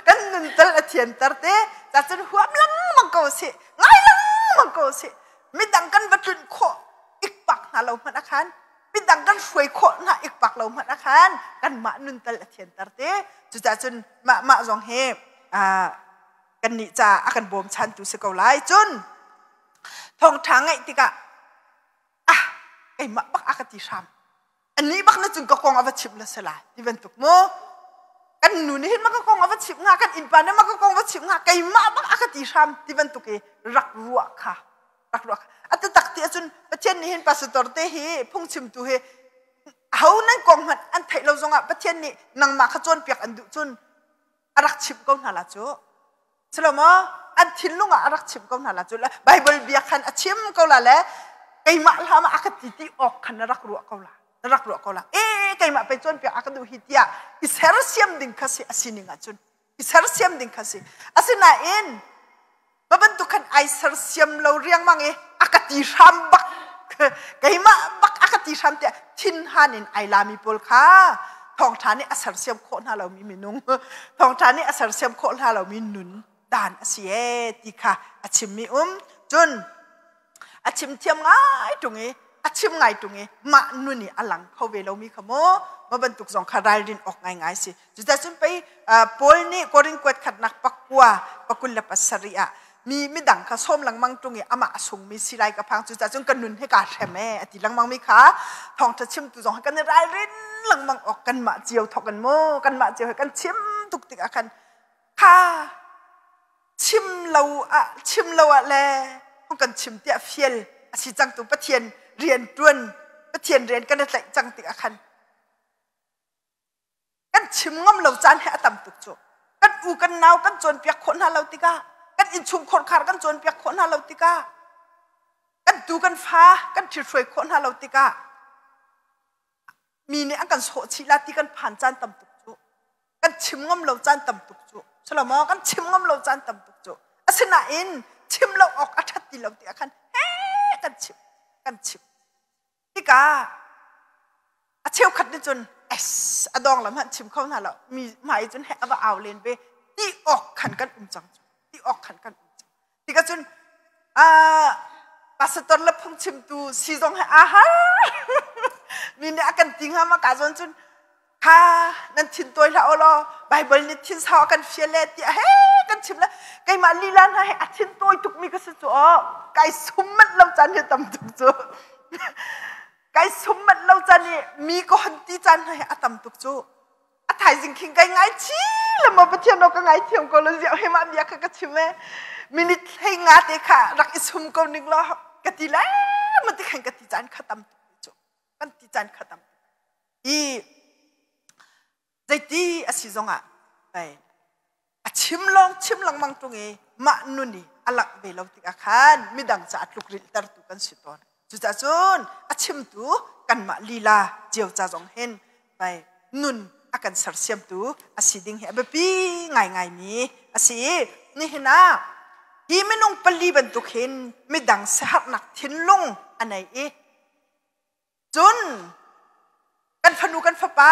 kan nun tel a thianter te cacun huam lengmang ko si ngai lengmang. lengmang ko si. Midang kan va tlunh khawh ikpak hna lo hmanh ah khan midang kan hruai khawh hna ikpak lo hmanh ah khan kanmah nun tal a thianter te. Cucaah cun mah mah zong hi kannih caah a kan bawmchantu si ko lai. Cun thawngṭha ngaih tikah ah keimah bak a ka ti hram. Anih bak na cun ka kong a va chimh la si lai ti bantuk mu. Kan nu nih hin ma ka kong a va chimh hnga, kan innpa nih ma ka kong va chimh hnga, keimah bak a ka ti hram ti bantuk i rak ruah kha rak ruah kha. A taktak ti ahcun Pathian nih hin pastor te hi phungchimtu hi ho nan kong hmanh an theih lo zongah Pathian nih nangmah kha cawnpiak an duh cun a rak chimh ko hna la cu. Silo maw? An thinlung ah a rak chimh ko hna la cu le Bible bia khan a chim ko la le keimah hlah ma a ka ti ti awk khan na rak ruah ko la. Na rak ruah ko la. E keimah pei cawnpiak a ka duh hi tiah i sersiam ding kha si a sining ahcun i sersiam ding kha si. Asinain ma bantuk khan ai sersiam lo riangmang i a ka ti hram bak keimah bak a ka ti hram tiah thinhan in ai lami pawl kha thawngṭha nih a sersiam khawh hna lomi minung thawngṭha nih a sersiam khawh hna lomi nun dan a si ee ti kha a chimmi um cun a chim thiam ngai ṭung i a chim ngai ṭung i mah nun i a lang kho ve lomi kha maw ma bantuk zong kha ralrin awk ngaingai si cucaah cun pei Paul nih Korin kuat khatnak pakua pakul le pasarih ah mi midang kha sawm lengmang ṭung i amah a sungmi si lai ka phang cucaah cun ka nun hi kaa hrem ee a ti lengmang mi kha thawngṭha chimtu zong hi kan i ralrin lengmang awk kanmah cio thawk in mu kanmah cio hi kan chim tuk tikah khan kha chim lo ah chim lo ah le hong kan chim tiah fial a si cangtu Pathian rian ṭuan Pathian rian kan i tlaih cang tikah khan kan chim ngam lo caan he a tam tuk cu kan u kan nau kan cawnpiak khawh hna lo tikah kan innchungkhar khar kan cawnpiak khawh hna lo tikah kan tu kan fa kan ṭhithruai khawh hna lo tikah mi nih an kan sawh chih la ti kan phan caan tam tuk cu kan chim ngam lo caan tam tuk cu salomo kan chim ngam lo caan tam tuk cu asinain chim lo awk a ṭhat ti lo ti ah khan he kan chim kan chim Tikah a cheukhat nih cun es a dawng lam hmanh chim kho hna lo mi hmai cun he a va au len ve ti awk khan kan um cang ti awk khan kan um cang tikah cun pastor le phungchimtu si zong he aa har mi nih a kan ti hnga ma ka zawn cun Kha nan thin tawi hlah u law Baibal nih thin sau a kan fial le tiah he kan chim le keimah lila hna he a thin tawi tukmi ka si cu aw kai sum manh lo caan hi tam tuk cu kai sum manh lo caan i mi ka hon ti caan hna hi a tam tuk cu a thaizing khing kai ngai chi le maw Pathian aw ka ngai thiam ko lo ziah he mah bia kha ka chim e minute hlei nga te kha rak i sum ko ning law ka ti le ma ti khan ka ti caan kha tam tuk cu kan ti caan kha tam I zeiti a si zongah pei a chim lawng chim lengmang ṭung i mah nun i a langh ve lo tikah khan midang ca a tlukrilhtertu kan si tawn. Cucaah cun a chimtu kanmah lila cio ca zong hin pei nun a kan sersiamtu a si ding hi a biapi ngaingaimi a si i nihin ah hi minung pali bantuk hin midang siaherhnak thinlung a nei i Cun kan fanu kan fapa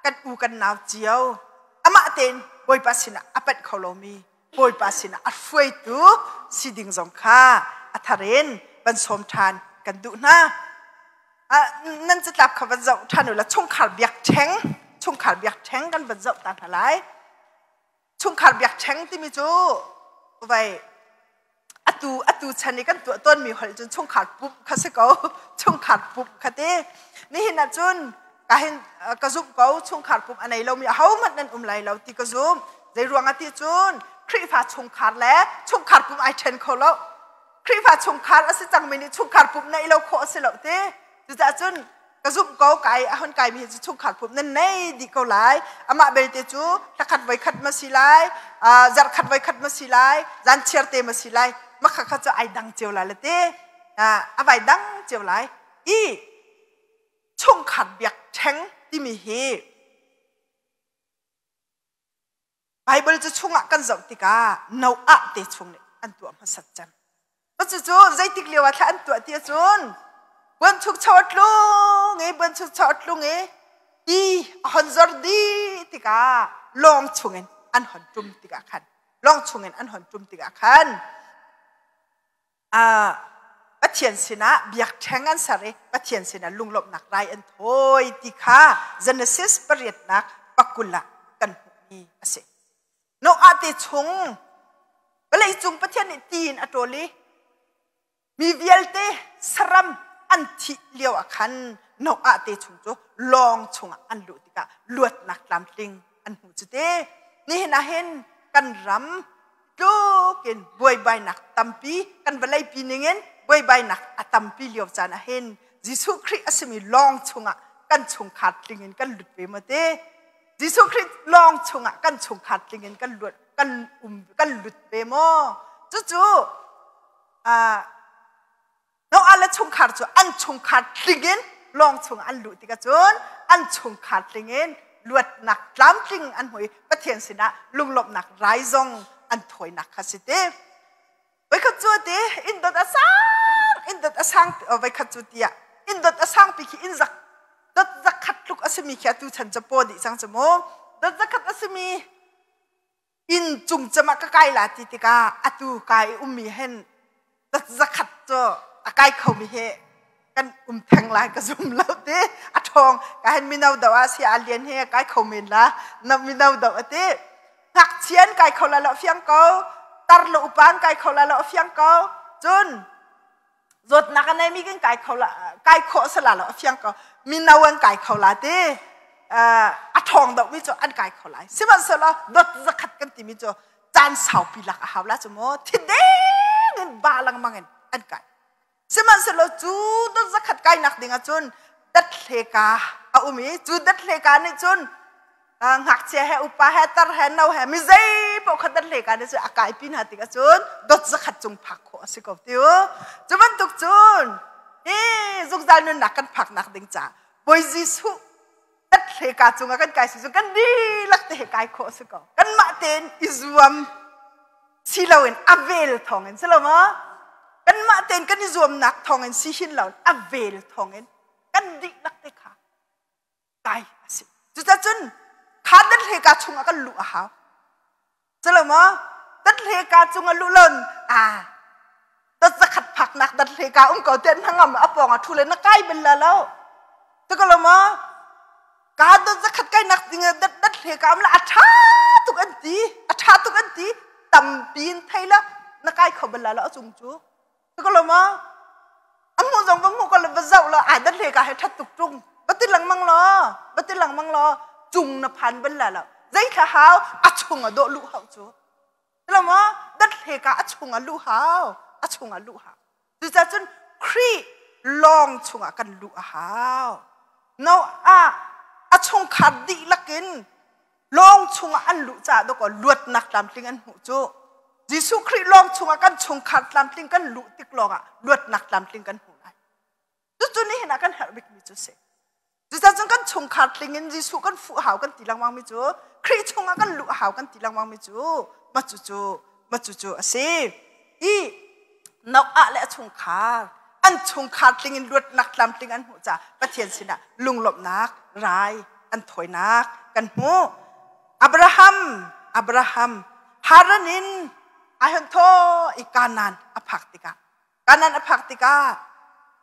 kan u kan nau cio amah tein Bawipa sinah a panh kho lomi Bawipa sinah a hruaitu si ding zong kha a thar in van sawm ṭhan kan duh hna. Nan catlap kha van zoh ṭhan u la chungkhar biakṭheng chungkhar biakṭheng kan van zoh ta hna lai. Chungkhar biakṭheng timi cu vai atu atu chan i kan tuah tawnmi holh cun chungkhar pumh kha si ko chungkhar pumh kha ti nihin ah cun ka hin ka zumh ko chungkhar pumh a nei lomi ahohmanh nan um lai lo ti ka zum zei ruang ah ti cun Khrihfa chungkhar le chungkhar pumh ai ṭhen kho lo Khrihfa chungkhar a si cangmi nih chungkhar pumh neih lo khawh a si lo ti cucaah cun ka zumh ko kai a hon kai mi hi cu chungkhar pumh nan nei dih ko lai amah belte cu thlakhat voikhat ma si lai zarhkhat voikhat ma si lai zan chiar te ma si lai makha kha cu ai dang cio lai le te a vai dang cio lai i chungkhar biak ṭheng timi hi Bible cu chungah kan zoh tikah Noah te chung nih an tuah hmasat cem. Cucu zeitik lio ah thla an tuah ti ahcun buanchukcho a tlung i buanchukcho a tlung i ti a hon zor dih tikah lawng chungin an hon ṭum tikah khan lawng chungin an hon ṭum tikah khan. Pathian sinah biakṭheng an ser i Pathian sinah lunglawmhnak rai an thawi ti kha Genesis pariatnak pakul ah kan hmuhmi a si. Noah te chung vawleicung Pathian nih ti in a ṭawl i mi vialte saram an thih lio ah khan Noah te chung cu lawng chungah an luh tikah luatnak tlamtling an hmu cu te. Nihin ah hin kan ram tlukin buaibainak tampi kan vawleipi ningin buaibainak a tampi lio caan ah hin Jesuh Khrih a simi lawng chungah kan chungkhar tling in kan lut ve maw te? Jesuh Khrih lawng chungah kan chungkhar tling in kan luat kan um kan lut ve maw? Cucu Noah le chungkhar cu an chungkhar tlingin lawng chung an luh tikah cun an chungkhar tlingin luatnak tlamtling an hmu i Pathian sinah lunglawmhnak rai zong an thawinak kha si te. Voikhat cu ti inn dot a sang inn dot a sang voikhat cu tiah inn dot a sangpi khi inn zak dot zakhat tluk a simi khi atu chan capo dih cang cu mu dot zakhat a simi Inn cung cem ah ka kai la ti tikah atu ka i ummi hin zakhat cu a kai khomi hi kan um theng lai ka zum lo ti. A ṭhawng ka hin mino do ah si a lian hi a kai kho men la na mino do a ti. Ngakchia an kai kho la lo fiang ko. Tar le upa an kai kho la lo fiang ko. Cun zawtnak a neimi kan kai kho la kai khawh sala lo a fiang ko. Mino an kai kho la ti. A ṭhawng deuhmi cu an kai kho lai. Sihmanhsehlaw dot zakhat kan timi cu caan saupi lak a hau la cu mu thi deng in ba lengmang in an kai. Sihmanhsehlaw cu dot zakhat kainak ding ahcun dathleka a um i cu dathleka nih cun ngakchia he upa he tar he no he mi zei paoh kha dathleka nih cun a kaipi hna tikah cun dot zakhat cung phak khawh a si ko ti u. Cu bantuk cun hi zungzal nunnak kan phaknak ding caah Bawi Jesuh hleka cungah kan kai si cu kan dihlak te he kai khawh a si ko. Kanmah tein i zuam si loin a vel thawngin si lo maw? Kanmah tein kan i zuamnak thawngin si hin lo a vel thawngin kan dihlak te kha kai a si. Cucacun kha dan hleka chungah kan luh a hau. Culo maw? Dat hleka cung a luh lon a dat zakhat phaknak dat hleka um ko tiah hnangam a pawng a thu le na kai bel la lo. Cuko maw? Ka dat zakhat kai nak ding dat dat hleka um la a tha tuk an ti. A tha tuk an ti. Tampi in thei la na kai kho bel la lo a cung cu. Cuko maw? A hmuh zong va hmuh ko le va zoh law ai dat hleka he that tuk ṭung. Va ti lengmang law, va ti lengmang law cung na phan bal la lo. Zei thla hau a chung a dawh luh hau cu. Lo maw? Dat hleka a chung a luh hau, a chung a luh hau. Cucaah cun Khrih lawng chungah kan luh a hau. Noah a chungkhar dihlak in lawng chungah an luh caah dawkaw luatnak tlamtling an hmuh cu. Jesuh Khrih lawng chungah kan chungkhar tlamtling kan luh tik lawngah luatnak tlamtling kan hmu lai. Cucu nihin ah kan herh bikmi cu si. Cucaah cun kan chungkhar tling in Jesuh kan fuh hau kan ti lengmang mi cu Khrih chungah kan luh hau kan ti lengmang mi cu ma cucu ma cucu a si. I Noah le a chungkhar an chungkhar tling in luatnak tlamtling an hmuh caah Pathian sinah lunglawmhnak rai an thawinak kan hmuh. Abraham Abraham Haran in ai hon thaw i Kanaan a phak tikah Kanaan a phak tikah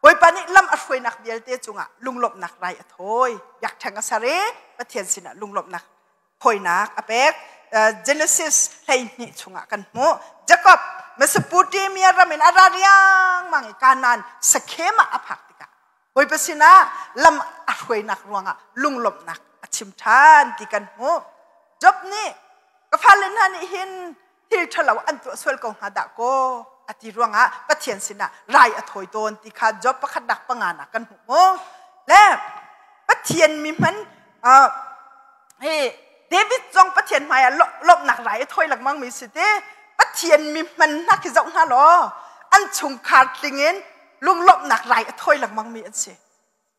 Bawipa nih lam a hruainak vialte cungah lunglawmhnak rai a thawi. Biakṭheng a ser i Pathian sinah lunglawmhnak thawinak a pek. Genesis 12 chungah kan hmuh. Jacob Mesopotamia ram in a ra riangmang i Kanaan Shechem ah a phak tikah Bawipa sinah lam a hruainak ruangah lunglawmhnak a chim ṭhan ti kan hmuh. Job nih ka fale hna nih hin thil ṭhalo an tuah sual ko hnga dah kaw a ti ruangah Pathian sinah rai a thawi tawn ti kha Job pakhatnak panganak kan hmuh mu. Le Pathian mi hman hi David zong Pathian hmai ah lawmhnak rai a thawi lengmang mi si te. Pathian mi hman hna khi zoh hna law an chungkhar tling in lunglawmhnak rai a thawi lengmang mi an si.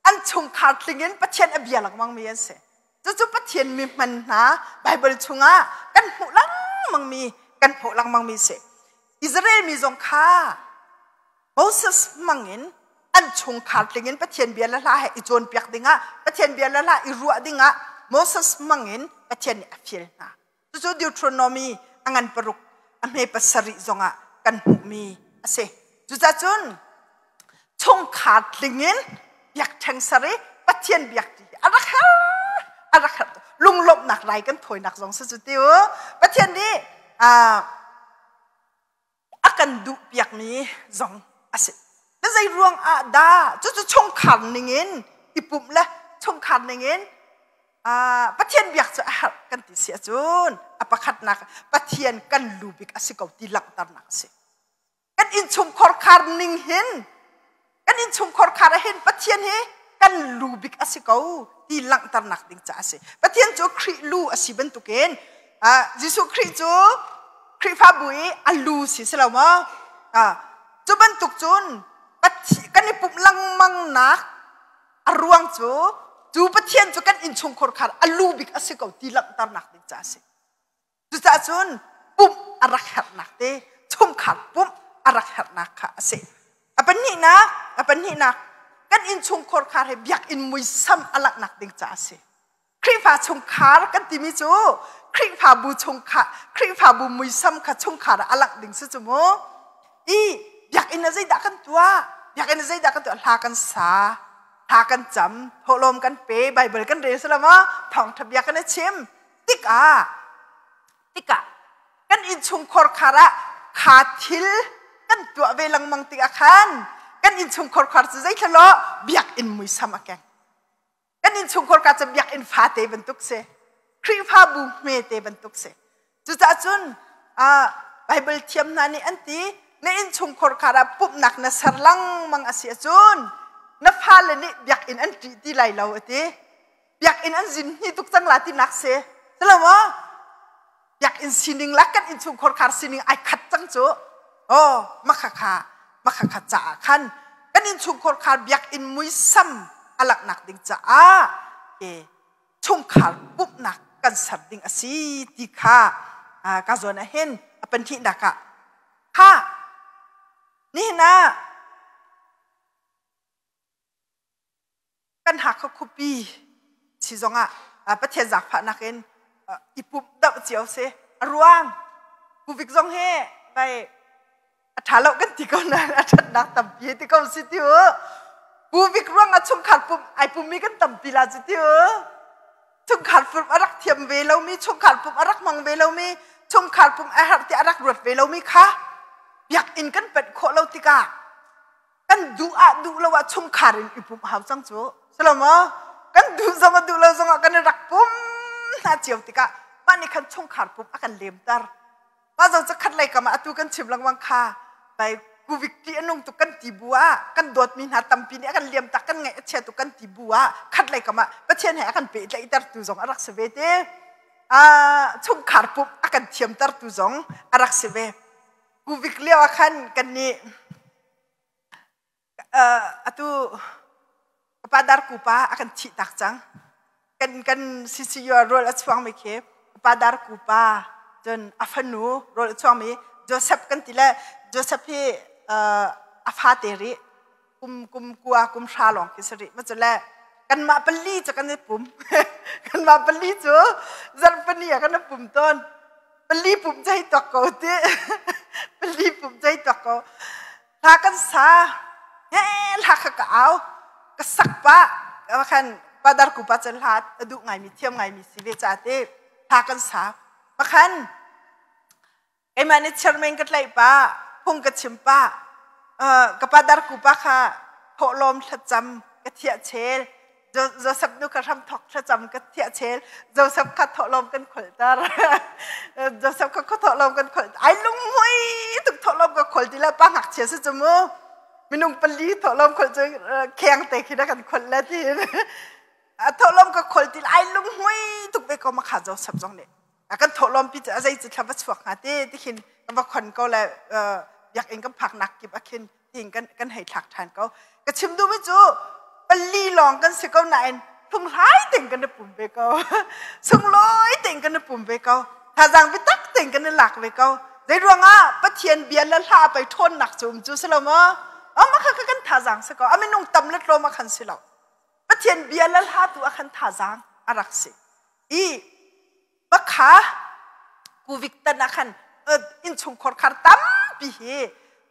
An chungkhar tling in Pathian a bia lengmang mi an si. Cucu Pathian mi hman hna Bible chungah kan hmuh lengmang mi kan hmuh lengmang mi si. Israel mi zong kha Moses hmang in an chungkhar tling in Pathian bia le hla he i cawnpiak dingah Pathian bia le hla i ruah dingah Moses hmang in Pathian nih a fial hna. Cucu Deuteronomy a ngan paruk a hme pasarih zongah kan hmuhmi a si. Cucacun chungkhar tlingin biakṭheng ser i Pathian biak ti a rak har a rak har lunglawmhnak rai kan thawinak zong si cu ti u. Pathian nih a kan duh piakmi zong a si. Na zei ruang ah dah cucu chungkhar ningin i pumh le chungkhar ningin Pathian biak cu a herh kan ti si ahcun a pakhatnak Pathian kan lu bik a si ko ti langhternak a si. Kan innchungkhar khar ning hin kan innchungkhar khar ah hin Pathian hi kan lu bik a si ko ti langhternak ding caah a si. Pathian cu Khrih lu a si bantukin Jesuh Khrih cu Khrihfabu i a lu si si lo maw? Cu bantuk cun kan i pumh lengmang nak a ruang cu cu Pathian cu kan innchungkhar khar a lu bik a si ko ti langhternak ding caah a si. Cucaah cun pumh a rak herhnak te chungkhar pumh a rak herhnak kha a si. A pahnihnak, a pahnihnak kan innchungkhar khar he biakinn muisam a langhnak ding caah a si. Khrihfa chungkhar kan timi cu Khrihfabu chungkhar Khrihfabu muisam kha chungkhar ah a langh ding si cu mu. I biakinn ah zeidah kan tuah? Biakinn ah zeidah kan tuah? Hla kan sa, hla kan cam, thawhlawm kan pe, Bible kan rel si lo maw? Thawngṭha bia kan i chim. Tikah tikah kan innchungkhar khar ah kha thil kan tuah ve lengmang tikah khan kan innchungkhar khar cu zeithla biakinn muisam a keng. Kan innchungkhar ka cu biakinn fate bantuk si. Khrihfabu hmete bantuk si. Cucaah cun Bible thiam hna nih an ti na innchungkhar khar ah pumhnak na ser lengmang a si ahcun na fale nih biakinn an ṭih ti lai lo a ti. Biakinn an zin hni tuk cang la tinak si. Silo maw? Biakinn sining la kan innchungkhar khar sining ai khat cang cu. Oh, makhakha, makhakha caah khan kan innchungkhar khar biakinn muisam a langhnak ding caah e chungkhar pumhnak kan ser ding a si ti kha ka zawn ah hin a pahnihnak ah kha nihin ah kan Hakha khuapi si zongah Pathian zaangfahnak in i pumh deuh cio si. A ruang Kuvik zong hi vai a ṭha lo kan ti ko nain a ṭhatnak tampi ti ko si ti u. Kuvik ruang ah chungkhar pumh ai pummi kan tampi la cu ti u. Chungkhar pumh a rak thiam ve lomi, chungkhar pumh a rak hmang ve lomi, chungkhar pumh a herh ti a rak ruat ve lomi kha biakinn kan panh khawh lo tikah kan duh ah duh lo ah chungkhar in i pumh hau cang cu silo maw kan duh zong ah duh lo zong ah kan i rak pum hna cio tikah mah nih khan chungkhar pumh a kan lemter mah zong cu khat lei kam ah atu kan chim lengmang kha bai kuvik ti anung tuk kan ti bu ah kan dawtmi hna tampi nih a kan liam tak kan ngaih a chia tuk kan ti bu ah khat lei kam ah Pathian he a kan pehtlaihter tu zong a rak si ve te chungkhar pumh a kan thiamter tu zong a rak si ve kuvik lio ah khan kan nih Atu ka pa Darku pa a kan thih tak cang. Kan kan CCU ah rawl a chuangmi khi ka pa Darku pa cun a fanu rawl a chuangmi Joseph kan ti le Joseph hi a fate rih kum kum kua kum hra lawng khi si rih ma cu le kanmah pali cu kan i pum kanmah pali cu zarhpini ah kan i pum tawn pali pum cei tuak ko ti pali pum cei tuak ko hla kan sa he hla kha ka au ka sak pah khan padar ku pa cun hla a duh ngaimi thiam ngaimi si ve ca te hla kan sa pakhan keimah nih chairman ka tlaih pa phung ka chim pa ka padar ku pa kha thawhlawm thlacam ka thiah chel Joseph nu kha hramthok thlacam ka thiah chel Joseph kha thawhlawm kan kholter Joseph kha thawhlawm kan khol ai lunghmui tuk thawhlawm ka khol ti la pa ngakchia si cu mu minung pali thawhlawm khol cu kheng te khi na kan khol le ti thawhlawm ka khol ti ai lunghmui tuk ve ko ma kha Joseph zong nih a kan thawhlawm pi cu a zei cu thla va chuak hnga ti ti khin kan va khon ko le biakinn kan phaknak kip ah khin tiin kan kan hei thlak ṭhan ko ka chim duhmi cu pali lawng kan si ko nain hlunghlai tein kan i pum ve ko sunglawi tein kan i pum ve ko thazaang biatak tein kan i lak ve ko zei ruangah Pathian bia le hla pei ṭhawnnak cu um cu si lo maw ama kha kan thazaang si ko a minung tam le tlawm a khan si lo Pathian bia le hla tu a khan thazaang a rak si i Pakha kuvik tan ah khan innchungkhar khar tampi hi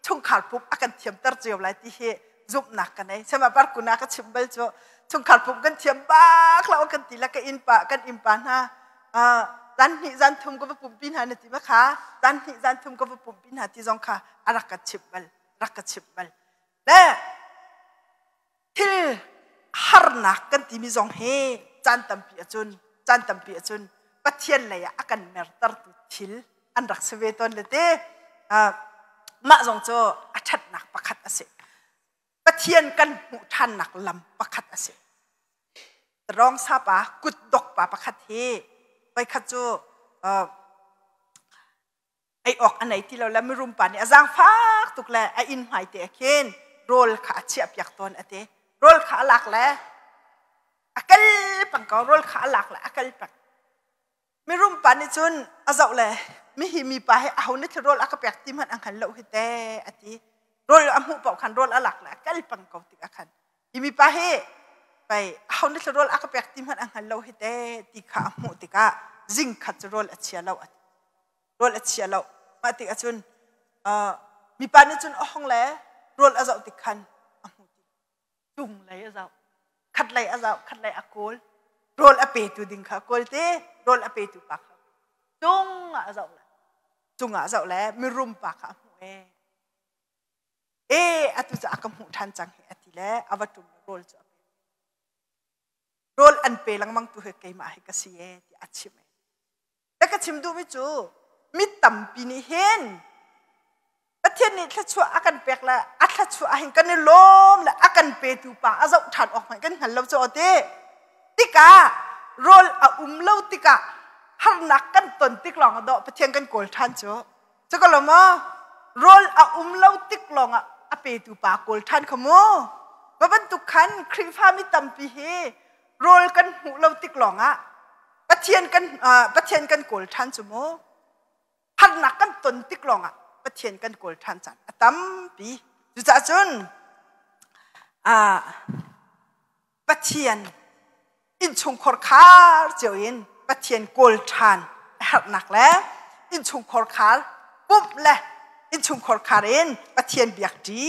chungkhar pumh a kan thiamter cio lai ti hi zumhnak ka nei. Sema parkuna ka chim bal cu chungkhar pumh kan thiam bak lo kan ti la ka inn pa kan inn pa hna zan hnih zan thum ka va pumpi hna na ti ma kha zan hnih zan thum ka va pumpi hna ti zong kha a rak ka chimh bal rak ka chimh bal le thil harnak kan timi zong hi caan tampi ahcun caan tampi ahcun Pathian lei ah a kan mertertu thil an rak si ve tawn le te mah zong cu a ṭhatnak pakhat a si. Pathian kan hmuh ṭhannak lam pakhat a si. Rong sapa kutdok pa pakhat hi voikhat cu ei awk a nei ti lo le mirum pa nih a zaangfak tuk le a inn hmai te ah khin rawl kha a chiahpiak tawn a ti. Rawl kha a lak le a kal peng ko rawl kha a lak le a kal peng. Mirum pa nih cun a zoh le mihi mi pa hi aho nih rawl a ka pek ti hmanh a hngal lo hi te a ti. Rawl a hmuh paoh khan rawl a lak le a kal peng ko tik ah khan hi mi pa hi pei aho nih rawl a ka pek ti hmanh a hngal lo hi te ti kha a hmuh tikah zing khat cu rawl a chia lo a ti. Rawl a chia lo. Mah tik ahcun mipa nih cun a hong le rawl a zoh tik khan a hmu ti. Cung lei a zoh. Khat lei a zoh, khat lei a kawl. Rawl a petu ding kha a kawl te, rawl a petu pa kha cung ah a zoh le cung ah a zoh le mirum pa kha a hmuh e. E atu cu a ka hmuh ṭhan cang hi a ti le a va ṭum le rawl cu a pe. Rawl an pe lengmang tu hi keimah hi ka si e tiah a chimh e. Na ka chim duhmi cu mi tampi nih hin Pathian nih thluachuah a kan pek le a thluachuah ah hin kan i lawm le a kan petu pa a zoh ṭhan awk hmanh kan hngal lo cu aw ti. Tikah rawl a um lo tikah harnak kan ton tik lawng ah dawh Pathian kan kawl ṭhan cu. Cu ko lo maw? Rawl a um lo tik lawng ah a petu pa kawl ṭhan kha mu. Va bantuk khan Khrihfa mi tampi hi rawl kan hmuh lo tik lawng ah Pathian kan Pathian kan kawl ṭhan cu mu. Harnak kan ton tik lawng ah Pathian kan kawl ṭhan caan a tampi. Cucaah cun Pathian innchungkhar khar cio in Pathian kawl ṭhan a herhnak le innchungkhar khar pumh le innchungkhar khar in Pathian biakṭi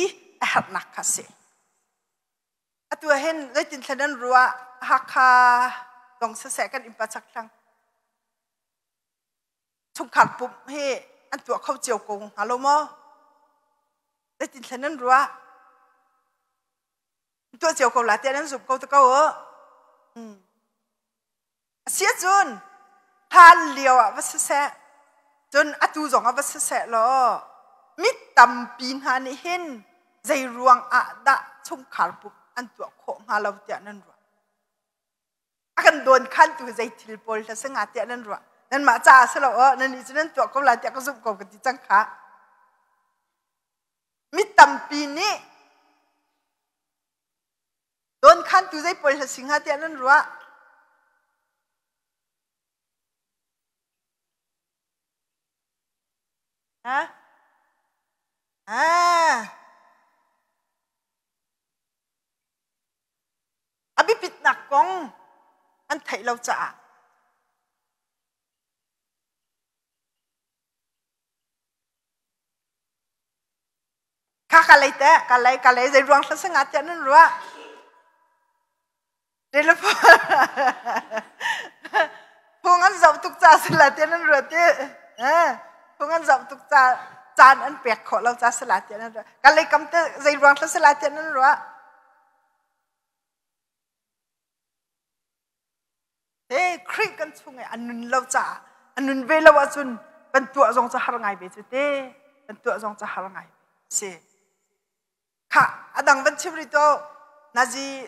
a herhnak kha a si. Atu ah hin zeitin thlen an ruah Hakha zong siseh kan innpa chakthlang chungkhar pumh hi an tuah kho cio ko hnga lo maw? Zeitin thlen an ruah? Tuah cio ko la tiah nan zumh ko te ko u. A si ahcun hlan lio ah va siseh, cun atu zong ah va siseh law mi tampi hna nih hin zei ruang ah dah chungkhar pumh an tuah khawh hnga lo tiah nan ruah? A kan dawn khantu zei thil pawl hla si hnga tiah nan ruah? Nanmah caah si lo aw, nan nih cu nan tuah ko lai tiah ka zumh ko ka ti cang kha. Mi tampi nih Dawnkhantu zei pawl hla si hnga tiah nan ruah? Ha? Ah. A biapitnak kong an theih lo caah Kha ka lei teh, ka lei, ka lei, zei ruang hla sanga tiah nan ruah? Telephone. Phung an zoh tuk ca sila tiah nan ruah ti. Eh, phung an zoh tuk ca caan an pek khawh lo ca sila tiah nan ruah. Ka lei kam te zei ruang hla sila tiah nan ruah? He Khrih kan chung i a nun lo caah a nun ve lo ahcun kan tuah zong cu har ngai ve cu te kan tuah zong cu har ngai si kha a dang van chim rih to nazi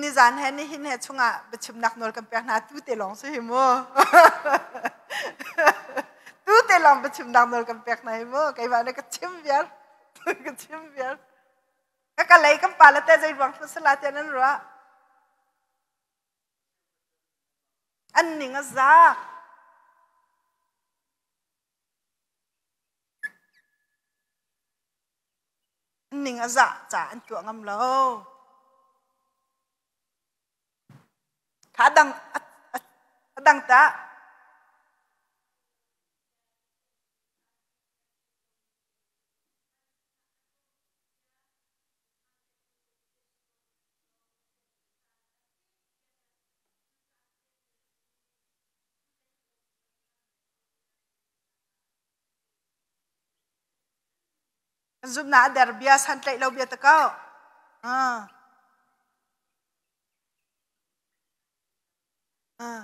nizan he nihin he chungah biachimnak nawl kan pek hna tu te lawng si hi mu tu te lawng biachimnak nawl kan pek hna hi mu keimah nih ka chim viar ka chim viar ka ka lei kan pa le te zei ruang sala tiah nan ruah An ning a zak. An ning a zah caah an tuah ngam lo. Kha a dang a dang tah. Kan zumhnak a der bia santlaih lo bia ta ko. Ah. Ah.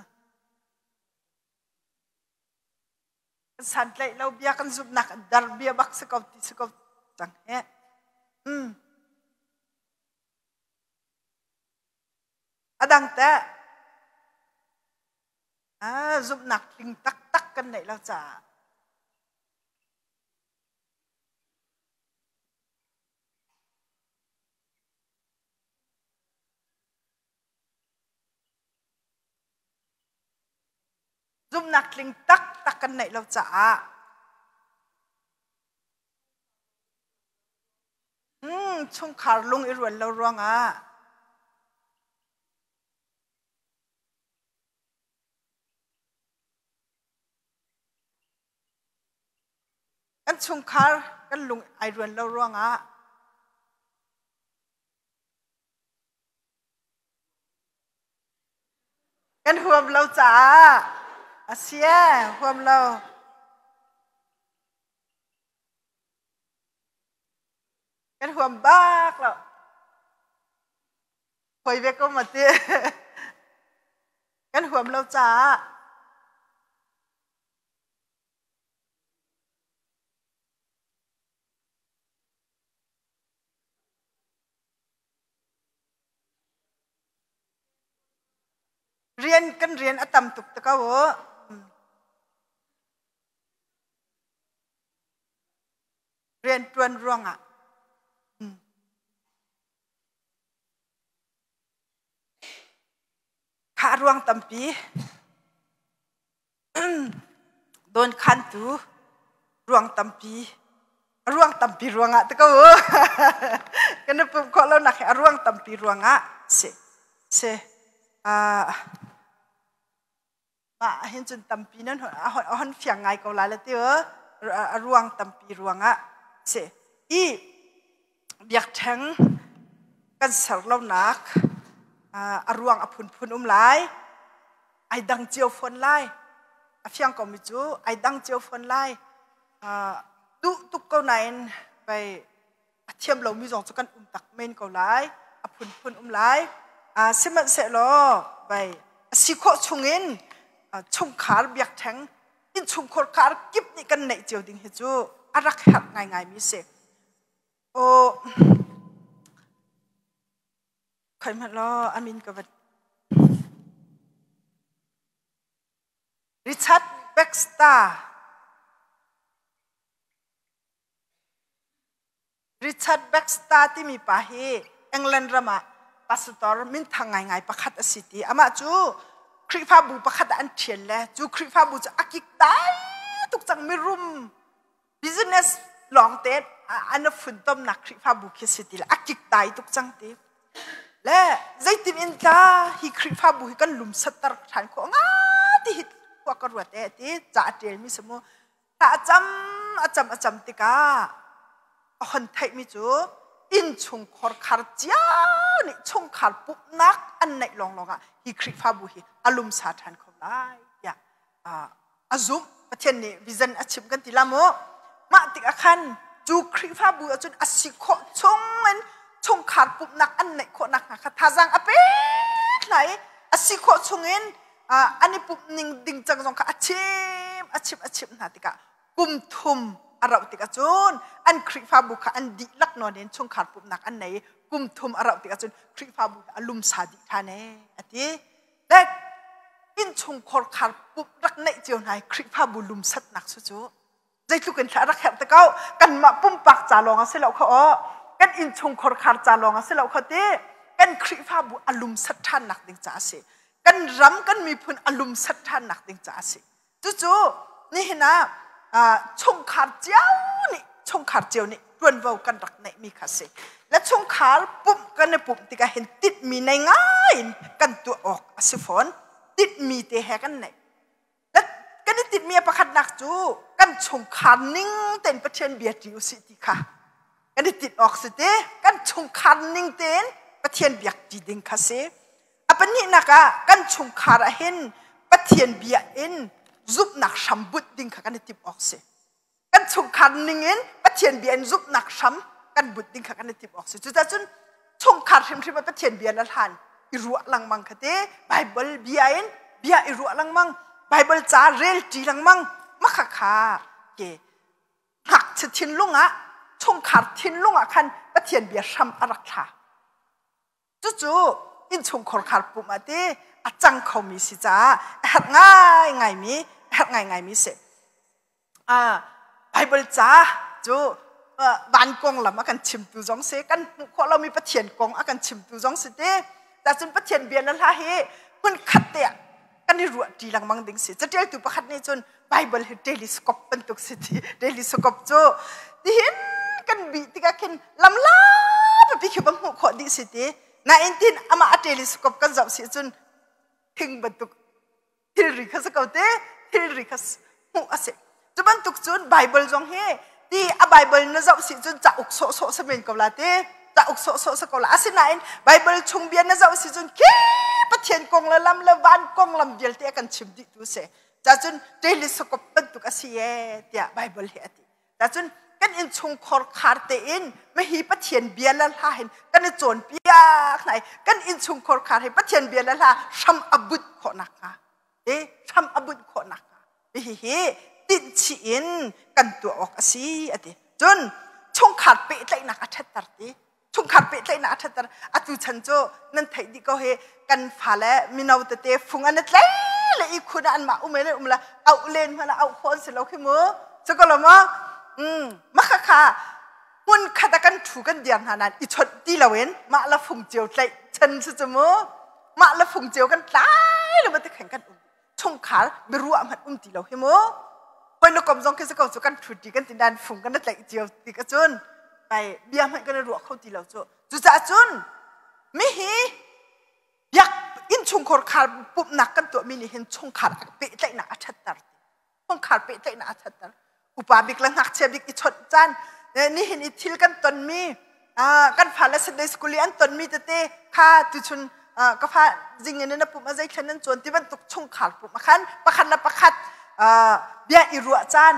Kan santlaih lo bia kan zumhnak a der bia bak si ko ti si ko cang he. Mm. A dang teh ah zumhnak tling taktak kan neih lo caah Zumhnak tling taktak kan neih lo caah chungkhar lung i rual lo ruangah Kan chungkhar kan lung ai ruan lo ruangah kan huam lo caah a si huam lo. Kan huam bak lo. Hoi ve ko ma ti. Kan huam lo caah Rian kan rian a tam tuk te ko u. Rian ṭuan ruangah. Kha ruang tampi Dawnkhantu ruang tampi a ruang tampi ruangah te ko kan i pumh khawh lonak hi a ruang tampi ruangah si si mah hin cun tampi nan a hon fiang ngai ko lai le ti a ruang tampi ruangah si i biakṭheng kan ser lonak a ruang a phunphun um lai ai dang cio fawn lai a fiang komi cu ai dang cio fawn lai duh tuk ko nain pei a thiam lomi zong cu kan um tak men ko lai a phunphun um lai sihmanhsehlaw pei a si khawh chungin chungkhar biakṭheng innchungkhar khar kip nih kan neih cio ding hi cu a rak herh ngaingai mi si aw Khoi hmanh law a min ka va Richard Baxter Richard Baxter timi pa hi England ram ah pastor minthang ngaingai pakhat a si ti. Amah cu Khrihfabu pakhat ah an ṭhial le cu Khrihfabu cu a kik dai tuk cang mirum business lawng te an funtomnak Khrihfabu khi si ti le a kik tai tuk cang ti le zeitin in tla hi Khrihfabu hi kan lum satter ṭhan khawh nga ti hi khua ka ruat e ti ca a ṭial mi si mu ta a cam a cam a cam tikah a hon theih mi cu inn chung khorkhar cia nih chungkhar pumhnak an neih lawnglawng ah hi Khrihfabu hi a lumsa ṭhan kho lai tiah a zumh Pathian nih vision a chimh kan ti la mu mah tikah khan cu Khrihfabu ahcun a si khawh chung in chungkhar pumhnak an neih khawh nakhnga kha thazaang a pek hna i a si khawh chung in an i pumh ning ding cang zong kha a chim a chimh a chimh hna tikah kum thum a rauh tikah cun an Khrihfabu kha an dihlak nawn in chungkhar pumhnak an nei i kum thum a rauh tikah cun Khrihfabu a lumsa dih ṭhan ee a ti Le innchungkhar khar pumh rak neih cio hna i Khrihfabu lumsatnak cu cu zeitluk in thla rak herh te ko kanmah pumpak ca lawng a si lo kha aw kan innchungkhar khar ca lawng a si lo kha ti kan Khrihfabu a lumsat ṭhannak ding ca a si kan ram kan miphun a lumsat ṭhannak ding ca a si Cucu nihin ah chungkhar cio nih chungkhar cio nih ṭuanvo kan rak neihmi kha a si. Le chungkhar pumh kan i pumh tikah hin tinhmi nei ngai in kan tuah awk a si fawn. Tinhmi te he kan neih. Le kan i tinhmi a pakhatnak cu kan chungkhar ning tein Pathian bia ṭi usih ti kha kan i tinh awk si te. Kan chungkhar ning tein Pathian biak ṭi ding kha si. A pahnihnak ah kan chungkhar ah hin Pathian bia in zumhnak hram bunh ding kha kan i timh awk si. Kan chungkhar ning in Pathian bia in zumhnak hram kan bunh ding kha kan i timh awk si. Cucaah cun chungkhar hrimhrim ah Pathian bia le hlan i ruah lengmang kha te Bible bia in bia i ruah lengmang Bible ca rel ṭi lengmang makha kha ke ngakchia thinlung ah chungkhar thinlung ah khan Pathian bia hram a rak thla. Cucu innchungkhar khar pumh ah ti a cang khomi si caah a herh ngaingaimi a herh ngaingaimi si. Bible ca cu van konglam a kan chimtu zong si, kan hmuh khawh lomi Pathian kong a kan chimtu zong si ti. Cun Pathian bia le hla hi hmun khat te ah kan i ruah ṭi lengmang ding si. Caṭialtu pakhat nih cun Bible hi telescope bantuk si ti. Telescope cu tihin kan bih tikah khin lamla pipi khi va hmuh khawh dih si ti. Nain tin amah a telescope kan zoh si cun thing bantuk thilri kha si ko te thilri kha hmuh a si. Cu bantuk cun Bible zong hi ti a Bible na zoh si cun cauk sawhsawh si men ko la ti cauk sawhsawh si ko la asinain Bible chung bia na zoh si cun khi Pathian kong le lam le van kong lam vialte a kan chim dih tu si cacun telescope bantuk a si e tiah Bible hi a ti cacun kan innchungkhar khar tein mahi Pathian bia le hla hin kan i cawnpiak hna i kan innchungkhar khar hi Pathian bia le hla hram a bunh khawh nakhnga e hram a bunh khawh nakhnga hihi tinhchih in kan tuah awk a si a ti. Cun chungkhar pehtlaihnak a ṭhatter ti. Chungkhar pehtlaihnak a ṭhatter. Atu chan cu nan theih dih ko hi kan fale mino tete fung an i tlei le i khun ah anmah um in um le auh len hmanh ah auh khawh an si lo khi mu. Cu ko lo maw? Mah khakha hmun khat ah kan ṭhu kan dir hna nain i chawnh ti loin mah le fung cio tlaih chan si cu mu. Mah le fung cio kan tlai lo ti khan kan um. Chungkhar biaruah hmanh um ti lo hi mu. Hoi na kom zong khi si ko cu kan ṭhut ti kan ti nain fung kan tlaih cio ti ka cun ai bia hmanh kan i ruah kho ti lo cu. Cucaah cun mihi biak innchungkhar khar pumhnak kan tuahmi nih hin chungkhar pehtlaihnak a ṭhatter. Chungkhar pehtlaihnak a ṭhatter. Upa bik le ngakchia bik i chawnh caan nihin i thil kan tonmi kan fale Sunday school i an tonmi tete kha tuchun ka fa zing in na pumh a zei thlen nan cawn ti bantuk chungkhar pumh a khan pakhat le pakhat bia i ruah caan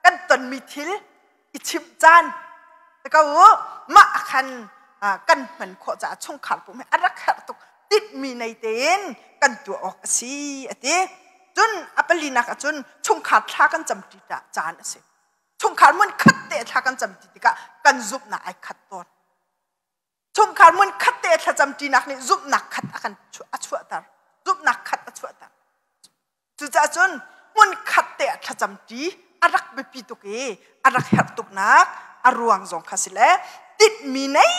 kan tonmi thil i chimh caan ka u mah a khan kan hman khawh caah chungkhar pumh hi a rak herh tuk tinhmi nei tein kan tuah awk a si a ti. Cun a palinak ah cun chungkhar thla kan camṭi caan a si. Chungkhar mun khat te thla kan camṭi tikah kan zumhnak ai khat tawn. Chungkhar mun khat te thlacamṭinak nih zumhnak khat a kan a chuahter. Zumhnak khat a chuahter. Cucaah cun hmun khat te ah thlacamṭi a rak biapi tuk i a rak herh tuknak a ruang zong kha si le tinhmi nei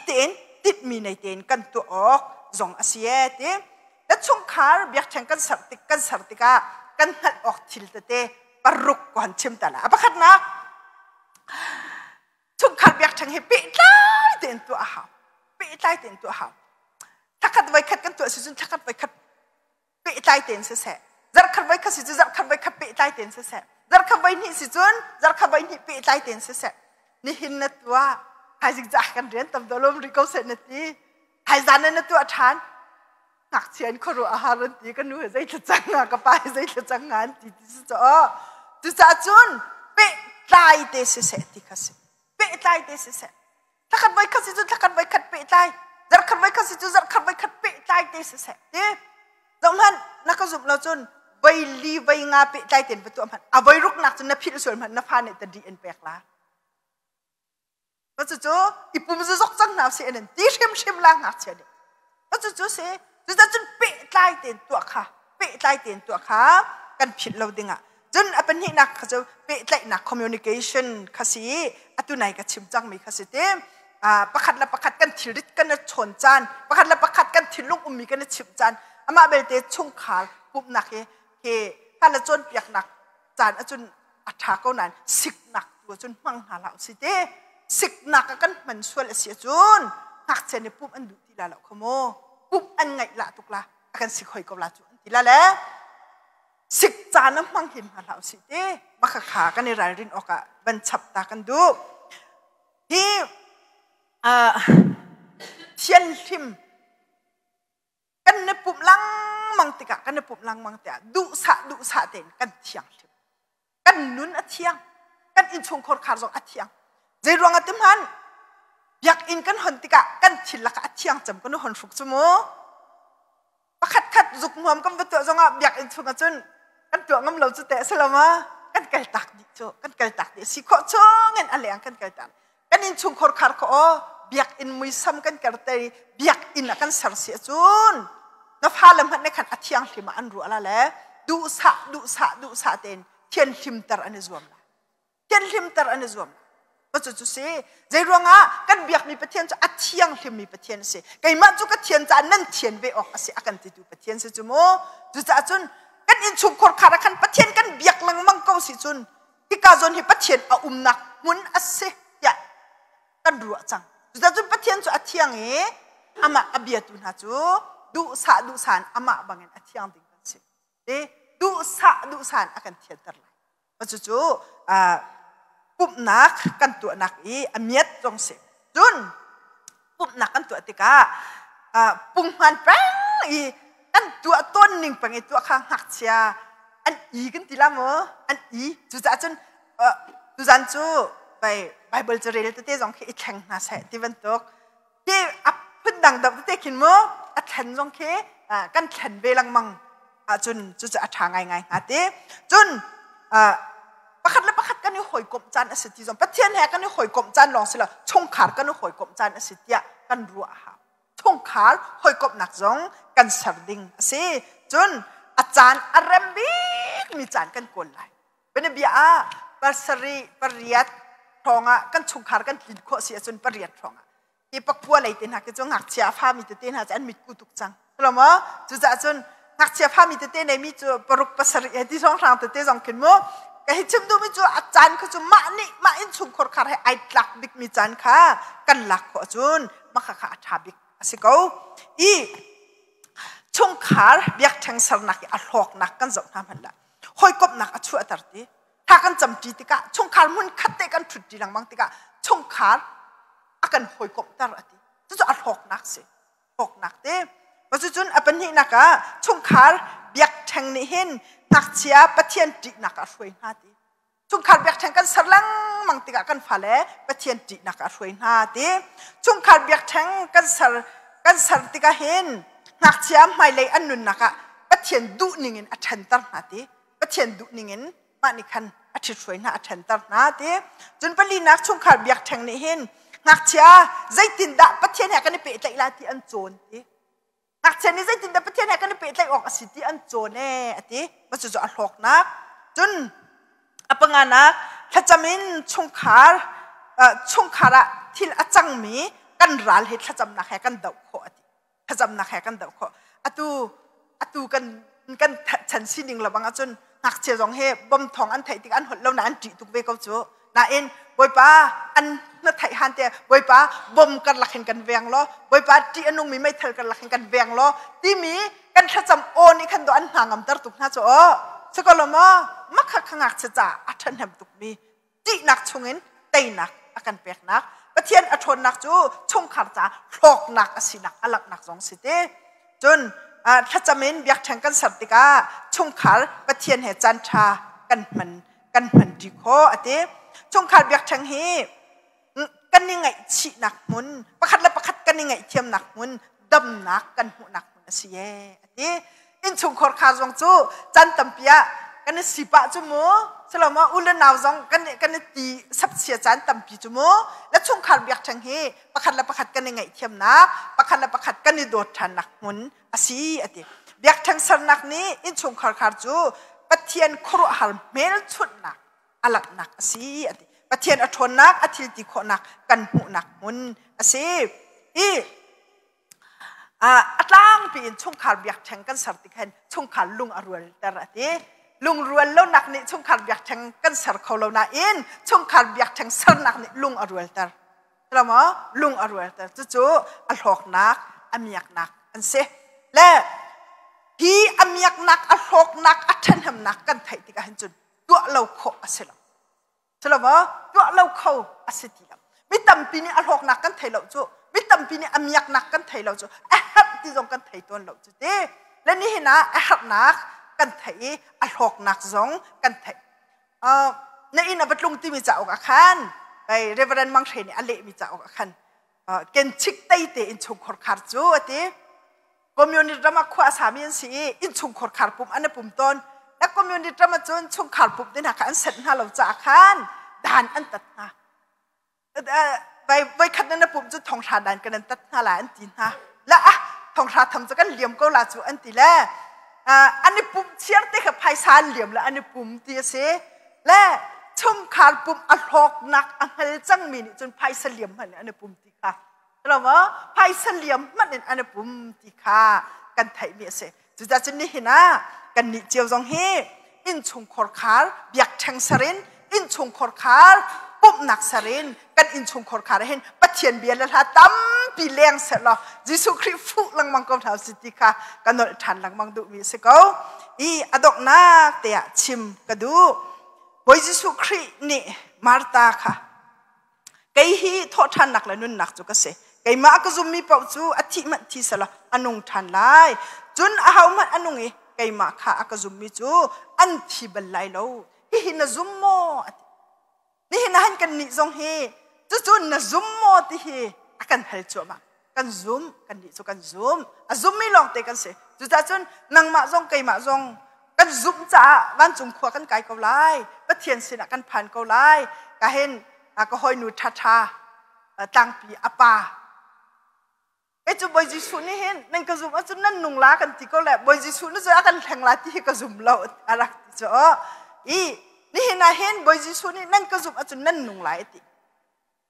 tein tinhmi nei tein kan tuah awk zong a si e ti. Na chungkhar biakṭheng kan ser tik kan ser tikah kan hngalh awk thil tete paruk ko han chim ta la. A pakhatnak chungkhar biakṭheng hi pehtlai tein tuah a hau. Pehtlai tein tuah a hau. Thlakhat voikhat kan tuah si cun thlakhat voikhat pehtlai tein siseh zarkhat voi khat si cu zarkhat voi khat pehtlai tein siseh zarkhat voi hnih si cun zarkhat voi hnih pehtlai tein siseh nihin na tuah thaizing ca kan rian tam dawlom ri ko seh na ti thaizan na tuah ṭhan ngakchia in khuaruah a har an ti ka nu he zei thla cang nga ka pa he zei thla cang nga an ti ti si caw cucaah cun pehtlai te siseh ti kha si pehtlai te siseh Thlakhat voikhat si cu thlakhat voikhat pehtlai, zarkhat voikhat si cu zarkhat voikhat pehtlai te siseh ti. Zohhmanh na ka zumh lo cun voi li voi nga pehtlai tein va tuah hmanh. A voi ruknak cun na philh sual hmanh na fa nih ta di in pek la. Cucu i pum zuzok cang hna usih an ti hrimhrim la ngakchia nih. Cucu si cucun pehtlai tein tuah kha pehtlai tein tuah kha kan philh lo dingah cun a pahnihnak kha cu pehtlaihnak communication kha si i atu nai ka chim cangmi kha si ti pakhat le pakhat kan thilrit kan i chawn caan pakhat le pakhat kan thinlung ummi kan i chimh caan amah belte chungkhar pumhnak hi hi fale cawnpiaknak caan ahcun a ṭha ko nain siknak tu ahcun hmang hna hlah usih ti siknak ah kan hman sual a si ahcun ngakchia nih pumh an duh ti la lo kha mu pumh an ngaih lah tuk la a kan sik hoi ko la cu an ti la le sik caan a hmang hin hna hlah usih ti maka kha kan i ralrin awk ah van chap ta kan duh hi thianhlim kan i pumh lengmang tikah kan i pumh lengmang tikah duhsah duhsah tein kan thianghlim kan nun a thiang. Kan innchungkhar khar zong a thiang. Zei ruang ah ti hmanh biakinn kan hon tikah kan thil lakah a thiang cem kan hon hruk cu mu. Pakhat khat zuk hmuam kan va tuah zongah biakinn chung ahcun kan tuah ngam lo cu teh si lo ma? Kan kal tak dih cu, kan kal tak dih. Si khawh chung in a leng kan kal tak. Kan innchungkhar khar kha aw biakinn muisam kan kerte i biakinn ah kan ser si ahcun na fale hmanh nih khan a thianghlim ah an ruah la le duhsah duhsah duhsah tein thianhlimter an i zuam lai. Thianhlimter an i zuam lai. Cu cu si zei ruangah kan biakmi Pathian cu a thianghlimmi Pathian a si. Keimah cu ka thian caah nan thian ve awk a si a kan titu Pathian si cu mu. Cucaah cun kan innchungkhar khar ah khan Pathian kan biak lengmang ko si cun hika zawn hi Pathian a umnak hmun a si tiah kan ruah cang. Cucaah Pathian cu a thiang i amah a biatu hna cu duhsah duhsah in amah bangin a thiang ding kan si. Te duhsah duhsah in a kan thianter lai. Cucu pumhnak kan tuahnak i a miat zong si. Cun pumhnak kan tuah tikah punghman peng i kan tuah tawn ning peng i tuah kha ngakchia an i kan ti la maw an i cucaah cun tuzan cu Bible carel tete zong khi i thleng hna seh ti bantuk khi a phundang deuh tete khin mu a thlen zong khi kan thlen ve lengmang ahcun cucu a ṭha ngaingai hnga ti cun pakhat le pakhat kan i hawikomh caan a si ti zong Pathian he kan i hawikomh caan lawng si lo chungkhar kan i hawikomh caan a si tiah kan ruah a hau chungkhar hawikomhnak zong kan ser ding a si cun a caan a rem bikmi caan kan kawl lai Bianabia ah pasarih pariat hrawngah kan chungkhar kan tlin khawh si ahcun pariat hrawngah hi pakpua lei te hna khi cu ngakchia a fami tete hna cu an mitku tuk cang lo maw cucaah cun ngakchia fami tete neimi cu paruk pasarih he ti hrawnghrang tete zong khin mu ka hi chim duhmi cu a caan kha cu mah nih mah innchungkhar khar he ai tlak bikmi caan kha kan lak khawh ahcun mah kha kha a ṭha bik a si ko i chungkhar biakṭheng sernak i a hlawknak kan zoh hna hmanh lah hawikomhnak a chuahter ti tha kan camṭi tikah chungkhar hmun khat te kan ṭhutṭi lengmang tikah chungkhar a kan hawikomhter a ti cucu a hlawknak si hlawknak te cucun a pahnihnak ah chungkhar biakṭheng nih hin ngakchia Pathian ṭihnak ah a hruai hna ti chungkhar biakṭheng kan ser lengmang tikah kan fale Pathian ṭihnak ah a hruai hna ti chungkhar biakṭheng kan ser kan ser tikah hin ngakchia hmailei an nunnak ah Pathian duh ning in a ṭhanter hna ti Pathian duh ning in mah nih khan a ṭhithruai hna a ṭhanter hna ti cun palinak chungkhar biakṭheng nih hin ngakchia zeitindah Pathian he kan i pehtlaih lai ti an cawn ti ngakchia nih zeitindah Pathian he kan i pehtlaih awk a si ti an cawn ee a ti mah cucu a hlawknak cun a panganak thlacam in chungkhar chungkhar ah thil a cangmi kan ral he thlacamnak he kan doh khawh a ti thlacamnak he kan doh khawh atu atu kan kan chan sining lo bang ahcun ngakchia zong he bom thawng an theih tik an holh lo na an ṭih tuk ve ko cu nain Bawipa an na theih han te Bawipa bom karlak hin kan veng law Bawipa ṭih a nungmi meithal karlak hin kan veng law timi kan thlacam aw nih khan do an hna ngamter tuk hna cu aw sikolo maw makha kha ngakchia ca a ṭhahnem tukmi ṭihnak chungin teinak a kan peknak Pathian a ṭhawnnak cu chungkhar ca hlawknak a sinak a langhnak zong si te cun thlacam in biakṭheng kan ser tikah chungkhar Pathian he caan ṭha kan hman kan hmanṭi khawh a ti chungkhar biakṭheng hi kan i ngaihchihnak hmun pakhat le pakhat kan i ngaihthiamnak hmun damnak kan hmuhnak hmun a si ee a ti innchungkhar kha zong cu caan tampi ah kan i sipah cu mu silo maw u le nau zong kan kan i ti sapchia caan tampi cu mu le chungkhar biakṭheng hi pakhat le pakhat kan i ngaihthiamnak pakhat le pakhat kan i dawt ṭhannak hmun a si a ti biakṭheng sernak nih innchungkhar khar cu Pathian khuaruahhar hmelchunhnak a langhnak a si a ti Pathian a ṭhawnnak a thil ti khawhnak kan hmuhnak hmun a si i a tlangpi in chungkhar biakṭheng kan ser tik hin chungkhar lung a rualter a ti lungrual lonak nih chungkhar biakṭheng kan ser kho lo nain chungkhar biakṭheng sernak nih lung a rualter maw lung a rualter cucu a hlawknak a miaknak an si le hi a miaknak a hlawknak a ṭhahnemnak kan theih tikah hin cun tuah lo khawh a si lo si lo maw tuah lo kho a si ti lo mi tampi nih a hlawknak kan thei lo cu mi tampi nih a miaknak kan thei lo cu a herh ti zong kan thei tawn lo cu ti le nihin ah a herhnak kan thei i a hlawknak zong kan thei. Na inn a va tlung timi cauk ah khan ei Reverend Mang Hre nih a lehmi cauk ah khan kenchik tei te innchungkhar khar cu a ti. Communist ram ah khua a sami an si i innchungkhar khar pum an i pum tawn. Na communist ram ah cun chungkhar pum te hna kha an senh hna lo caah khan dan an tat hna. Voikhat na pum cu thonghra dan kan an tat hna la an ti hna. La ah thonghra tham cu kan liam ko la cu an ti le an i pum chiar te kha phaisa an liam le an i pum ti a si. Le chungkhar pum a hlawknak a hngal cangmi nih cun phaisa liam hmanh an i pum ti kha. Lo phaisa liam hmanh in an i pum ti kha kan theihmi a si. Cucaah cun nihin ah kannih cio zong hi innchungkhar khar biakṭheng ser in innchungkhar khar pumhnak ser in kan innchungkhar khar hin Pathian bia le hla tampi leng seh law Jesuh Khrih fuh lengmang ko hna usih ti kha ka nolh ṭhan lengmang duhmi a si ko. I a donghnak te ah chim ka duh. Bawi Jesuh Khrih nih Martha kha Kei hi thawhṭhannak le nunnak cu ka si. Keimah ka zummi paoh cu a thih hmanh thi selaw a nung ṭhan lai. Cun ahohmanh a nung i keimah kha a ka zummi cu an thi bal lai lo. Hihi na zum maw? A ti. Nihin ah hin kannih zong hi cucu na zum maw ti hi a kan hal cuahmah. Kan zum, kannih cu kan zum. A zummi lawngte kan si. Cucaah cun nangmah zong keimah zong kan zumh caah vancung khua kan kai ko lai. Pathian sinah kan phan ko lai. Ka hin ka hawinu ṭhaṭha tlangpi a pa kei cu Bawi Jesuh nih hin nan ka zum ahcun nan nung la kan ti ko le Bawi Jesuh nih cun a kan hleng la ti hi ka zum lo a rak ti cu i nihin ah hin Bawi Jesuh nih nan ka zumh ahcun nan nung lai a ti.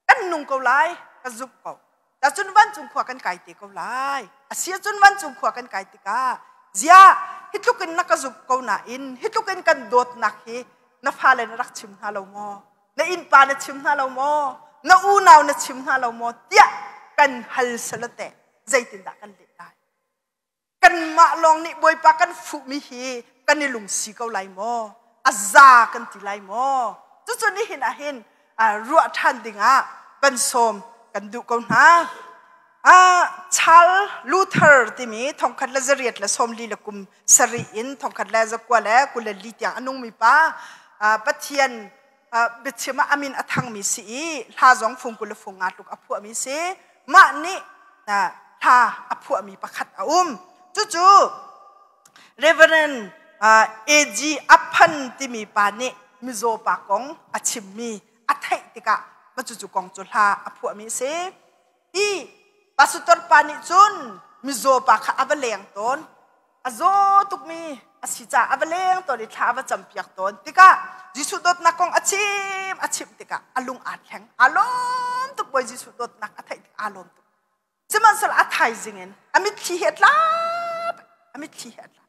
Kan nung ko lai ka zumh ko. Cun vancung khua kan kai te ko lai. A si ahcun vancung khua kan kai tikah ziah hi tluk in na ka zumh ko nain hi tluk in kan dawtnak hi na fale na rak chim hna lo maw? Na innpa na chim hna lo maw? Na unau na chim hna lo maw? Tiah kan hal salate zeitindah kan leh lai? Kanmah lawng nih Bawipa kan fuhmi hi kan i lungsi ko lai maw? A za kan ti lai maw? Cucu nihin ah hin ruah ṭhan dingah kan sawm kan duh ko hna. Charles Luther timi thongkhat le zariat le sawmli le kum sarih in thongkhat le zakua le 24 tiang a nungmi pa Pathian biachim ah amin a thangmi si i hla zong fung 20 le fung nga tluk a phuahmi si. Mah nih hla a phuahmi pakhat a um. Cucu Reverend A.G. Appan timi pa nih mizaw pa kong a chimmi a theih tikah mah cucu kong cu hla a phuahmi a si. I pastor pa nih cun mizaw pa kha a va leng tawn. A zaw tukmi a si caah a va leng tawn i thla a va campiak tawn. Tikah Jesuh dawtnak kong a chim a chimh tikah a lung aa thleng. Aa lawm tuk Bawi Jesuh dawtnak a theih tikah aa lawm tuk. Sihmanhsehlaw a thaizing in a mitthli hi a tlap. A mitthli hi a tlap.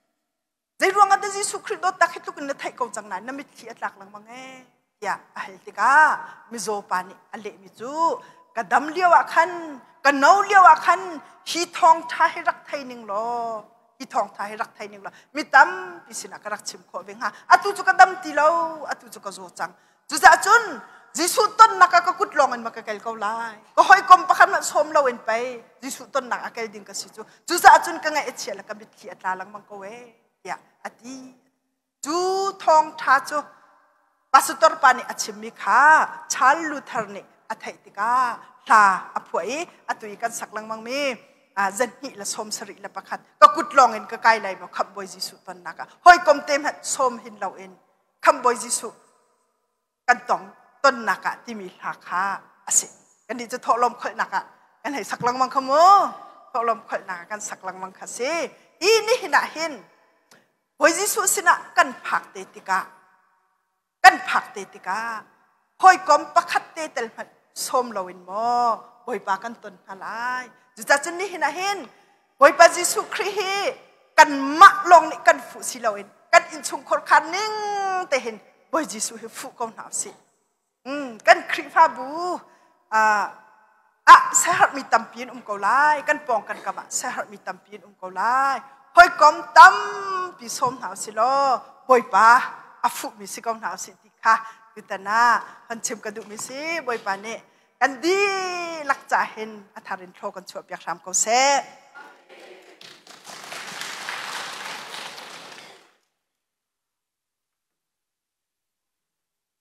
Zei ruang ah dah Jesuh Khrih dawtnak hi tluk in na theih ko cang nain na mitthli a tlak lengmang ee tiah a hal tikah mizaw pa nih a lehmi cu ka dam lio ah khan ka no lio ah khan hi thawngṭha hi rak thei ning law hi thawngṭha hi rak thei ning law mi tampi sinah ka rak chim khawh ve hnga atu cu ka dam ti lo atu cu ka zaw cang. Cucaah cun Jesuh tonnak ah ka kut lawng in ma ka kel ko lai. Ka hawikom pakhat hmanh sawm lo in pei Jesuh tonnak a kel ding ka si cu. Cucaah cun ka ngaih a chia le ka mitthli a tla lengmang ko ee tiah a ti. Cu thawngṭha cu pastor pa nih a chimmi kha Charles Luther nih a theih tikah hla a phuah i atu i kan sak lengmangmi 271 ka kut lawng in ka kai lai maw khamh Bawi Jesuh tonnak ah hawikom te hmanh sawm hin lo in Khamhbawi Jesuh kan tong tonnak ah timi hla kha a si. Kannih cu thawhlawm kholhnak ah kan hei sak lengmang kha mu. Thawhlawm kholhnak ah kan sak lengmang kha si. I nihin ah hin Bawi Jesuh sinah kan phak te tikah kan phak te tikah hawikom pakhat te tel hmanh sawm loin maw Bawipa kan ton hna lai. Cucaah cun nihin ah hin Bawipa Jesuh Khrih hi kanmah lawng nih kan fuh si loin kan innchungkhar kha ning te hin Bawi Jesuh hi fuh ko hna usih. Kan Khrihfabu ah siaherhmi tampi in um ko lai. Kan pawng kan kam ah siaherhmi tampi in um ko lai. Hawikom tampi sawm hna usih law Bawipa a fuhmi si ko hna usih ti kha tutan ah hon chim ka duhmi si. Bawipa nih kan dihlak ca hin a thar in thlaw kan chuahpiak hram ko seh.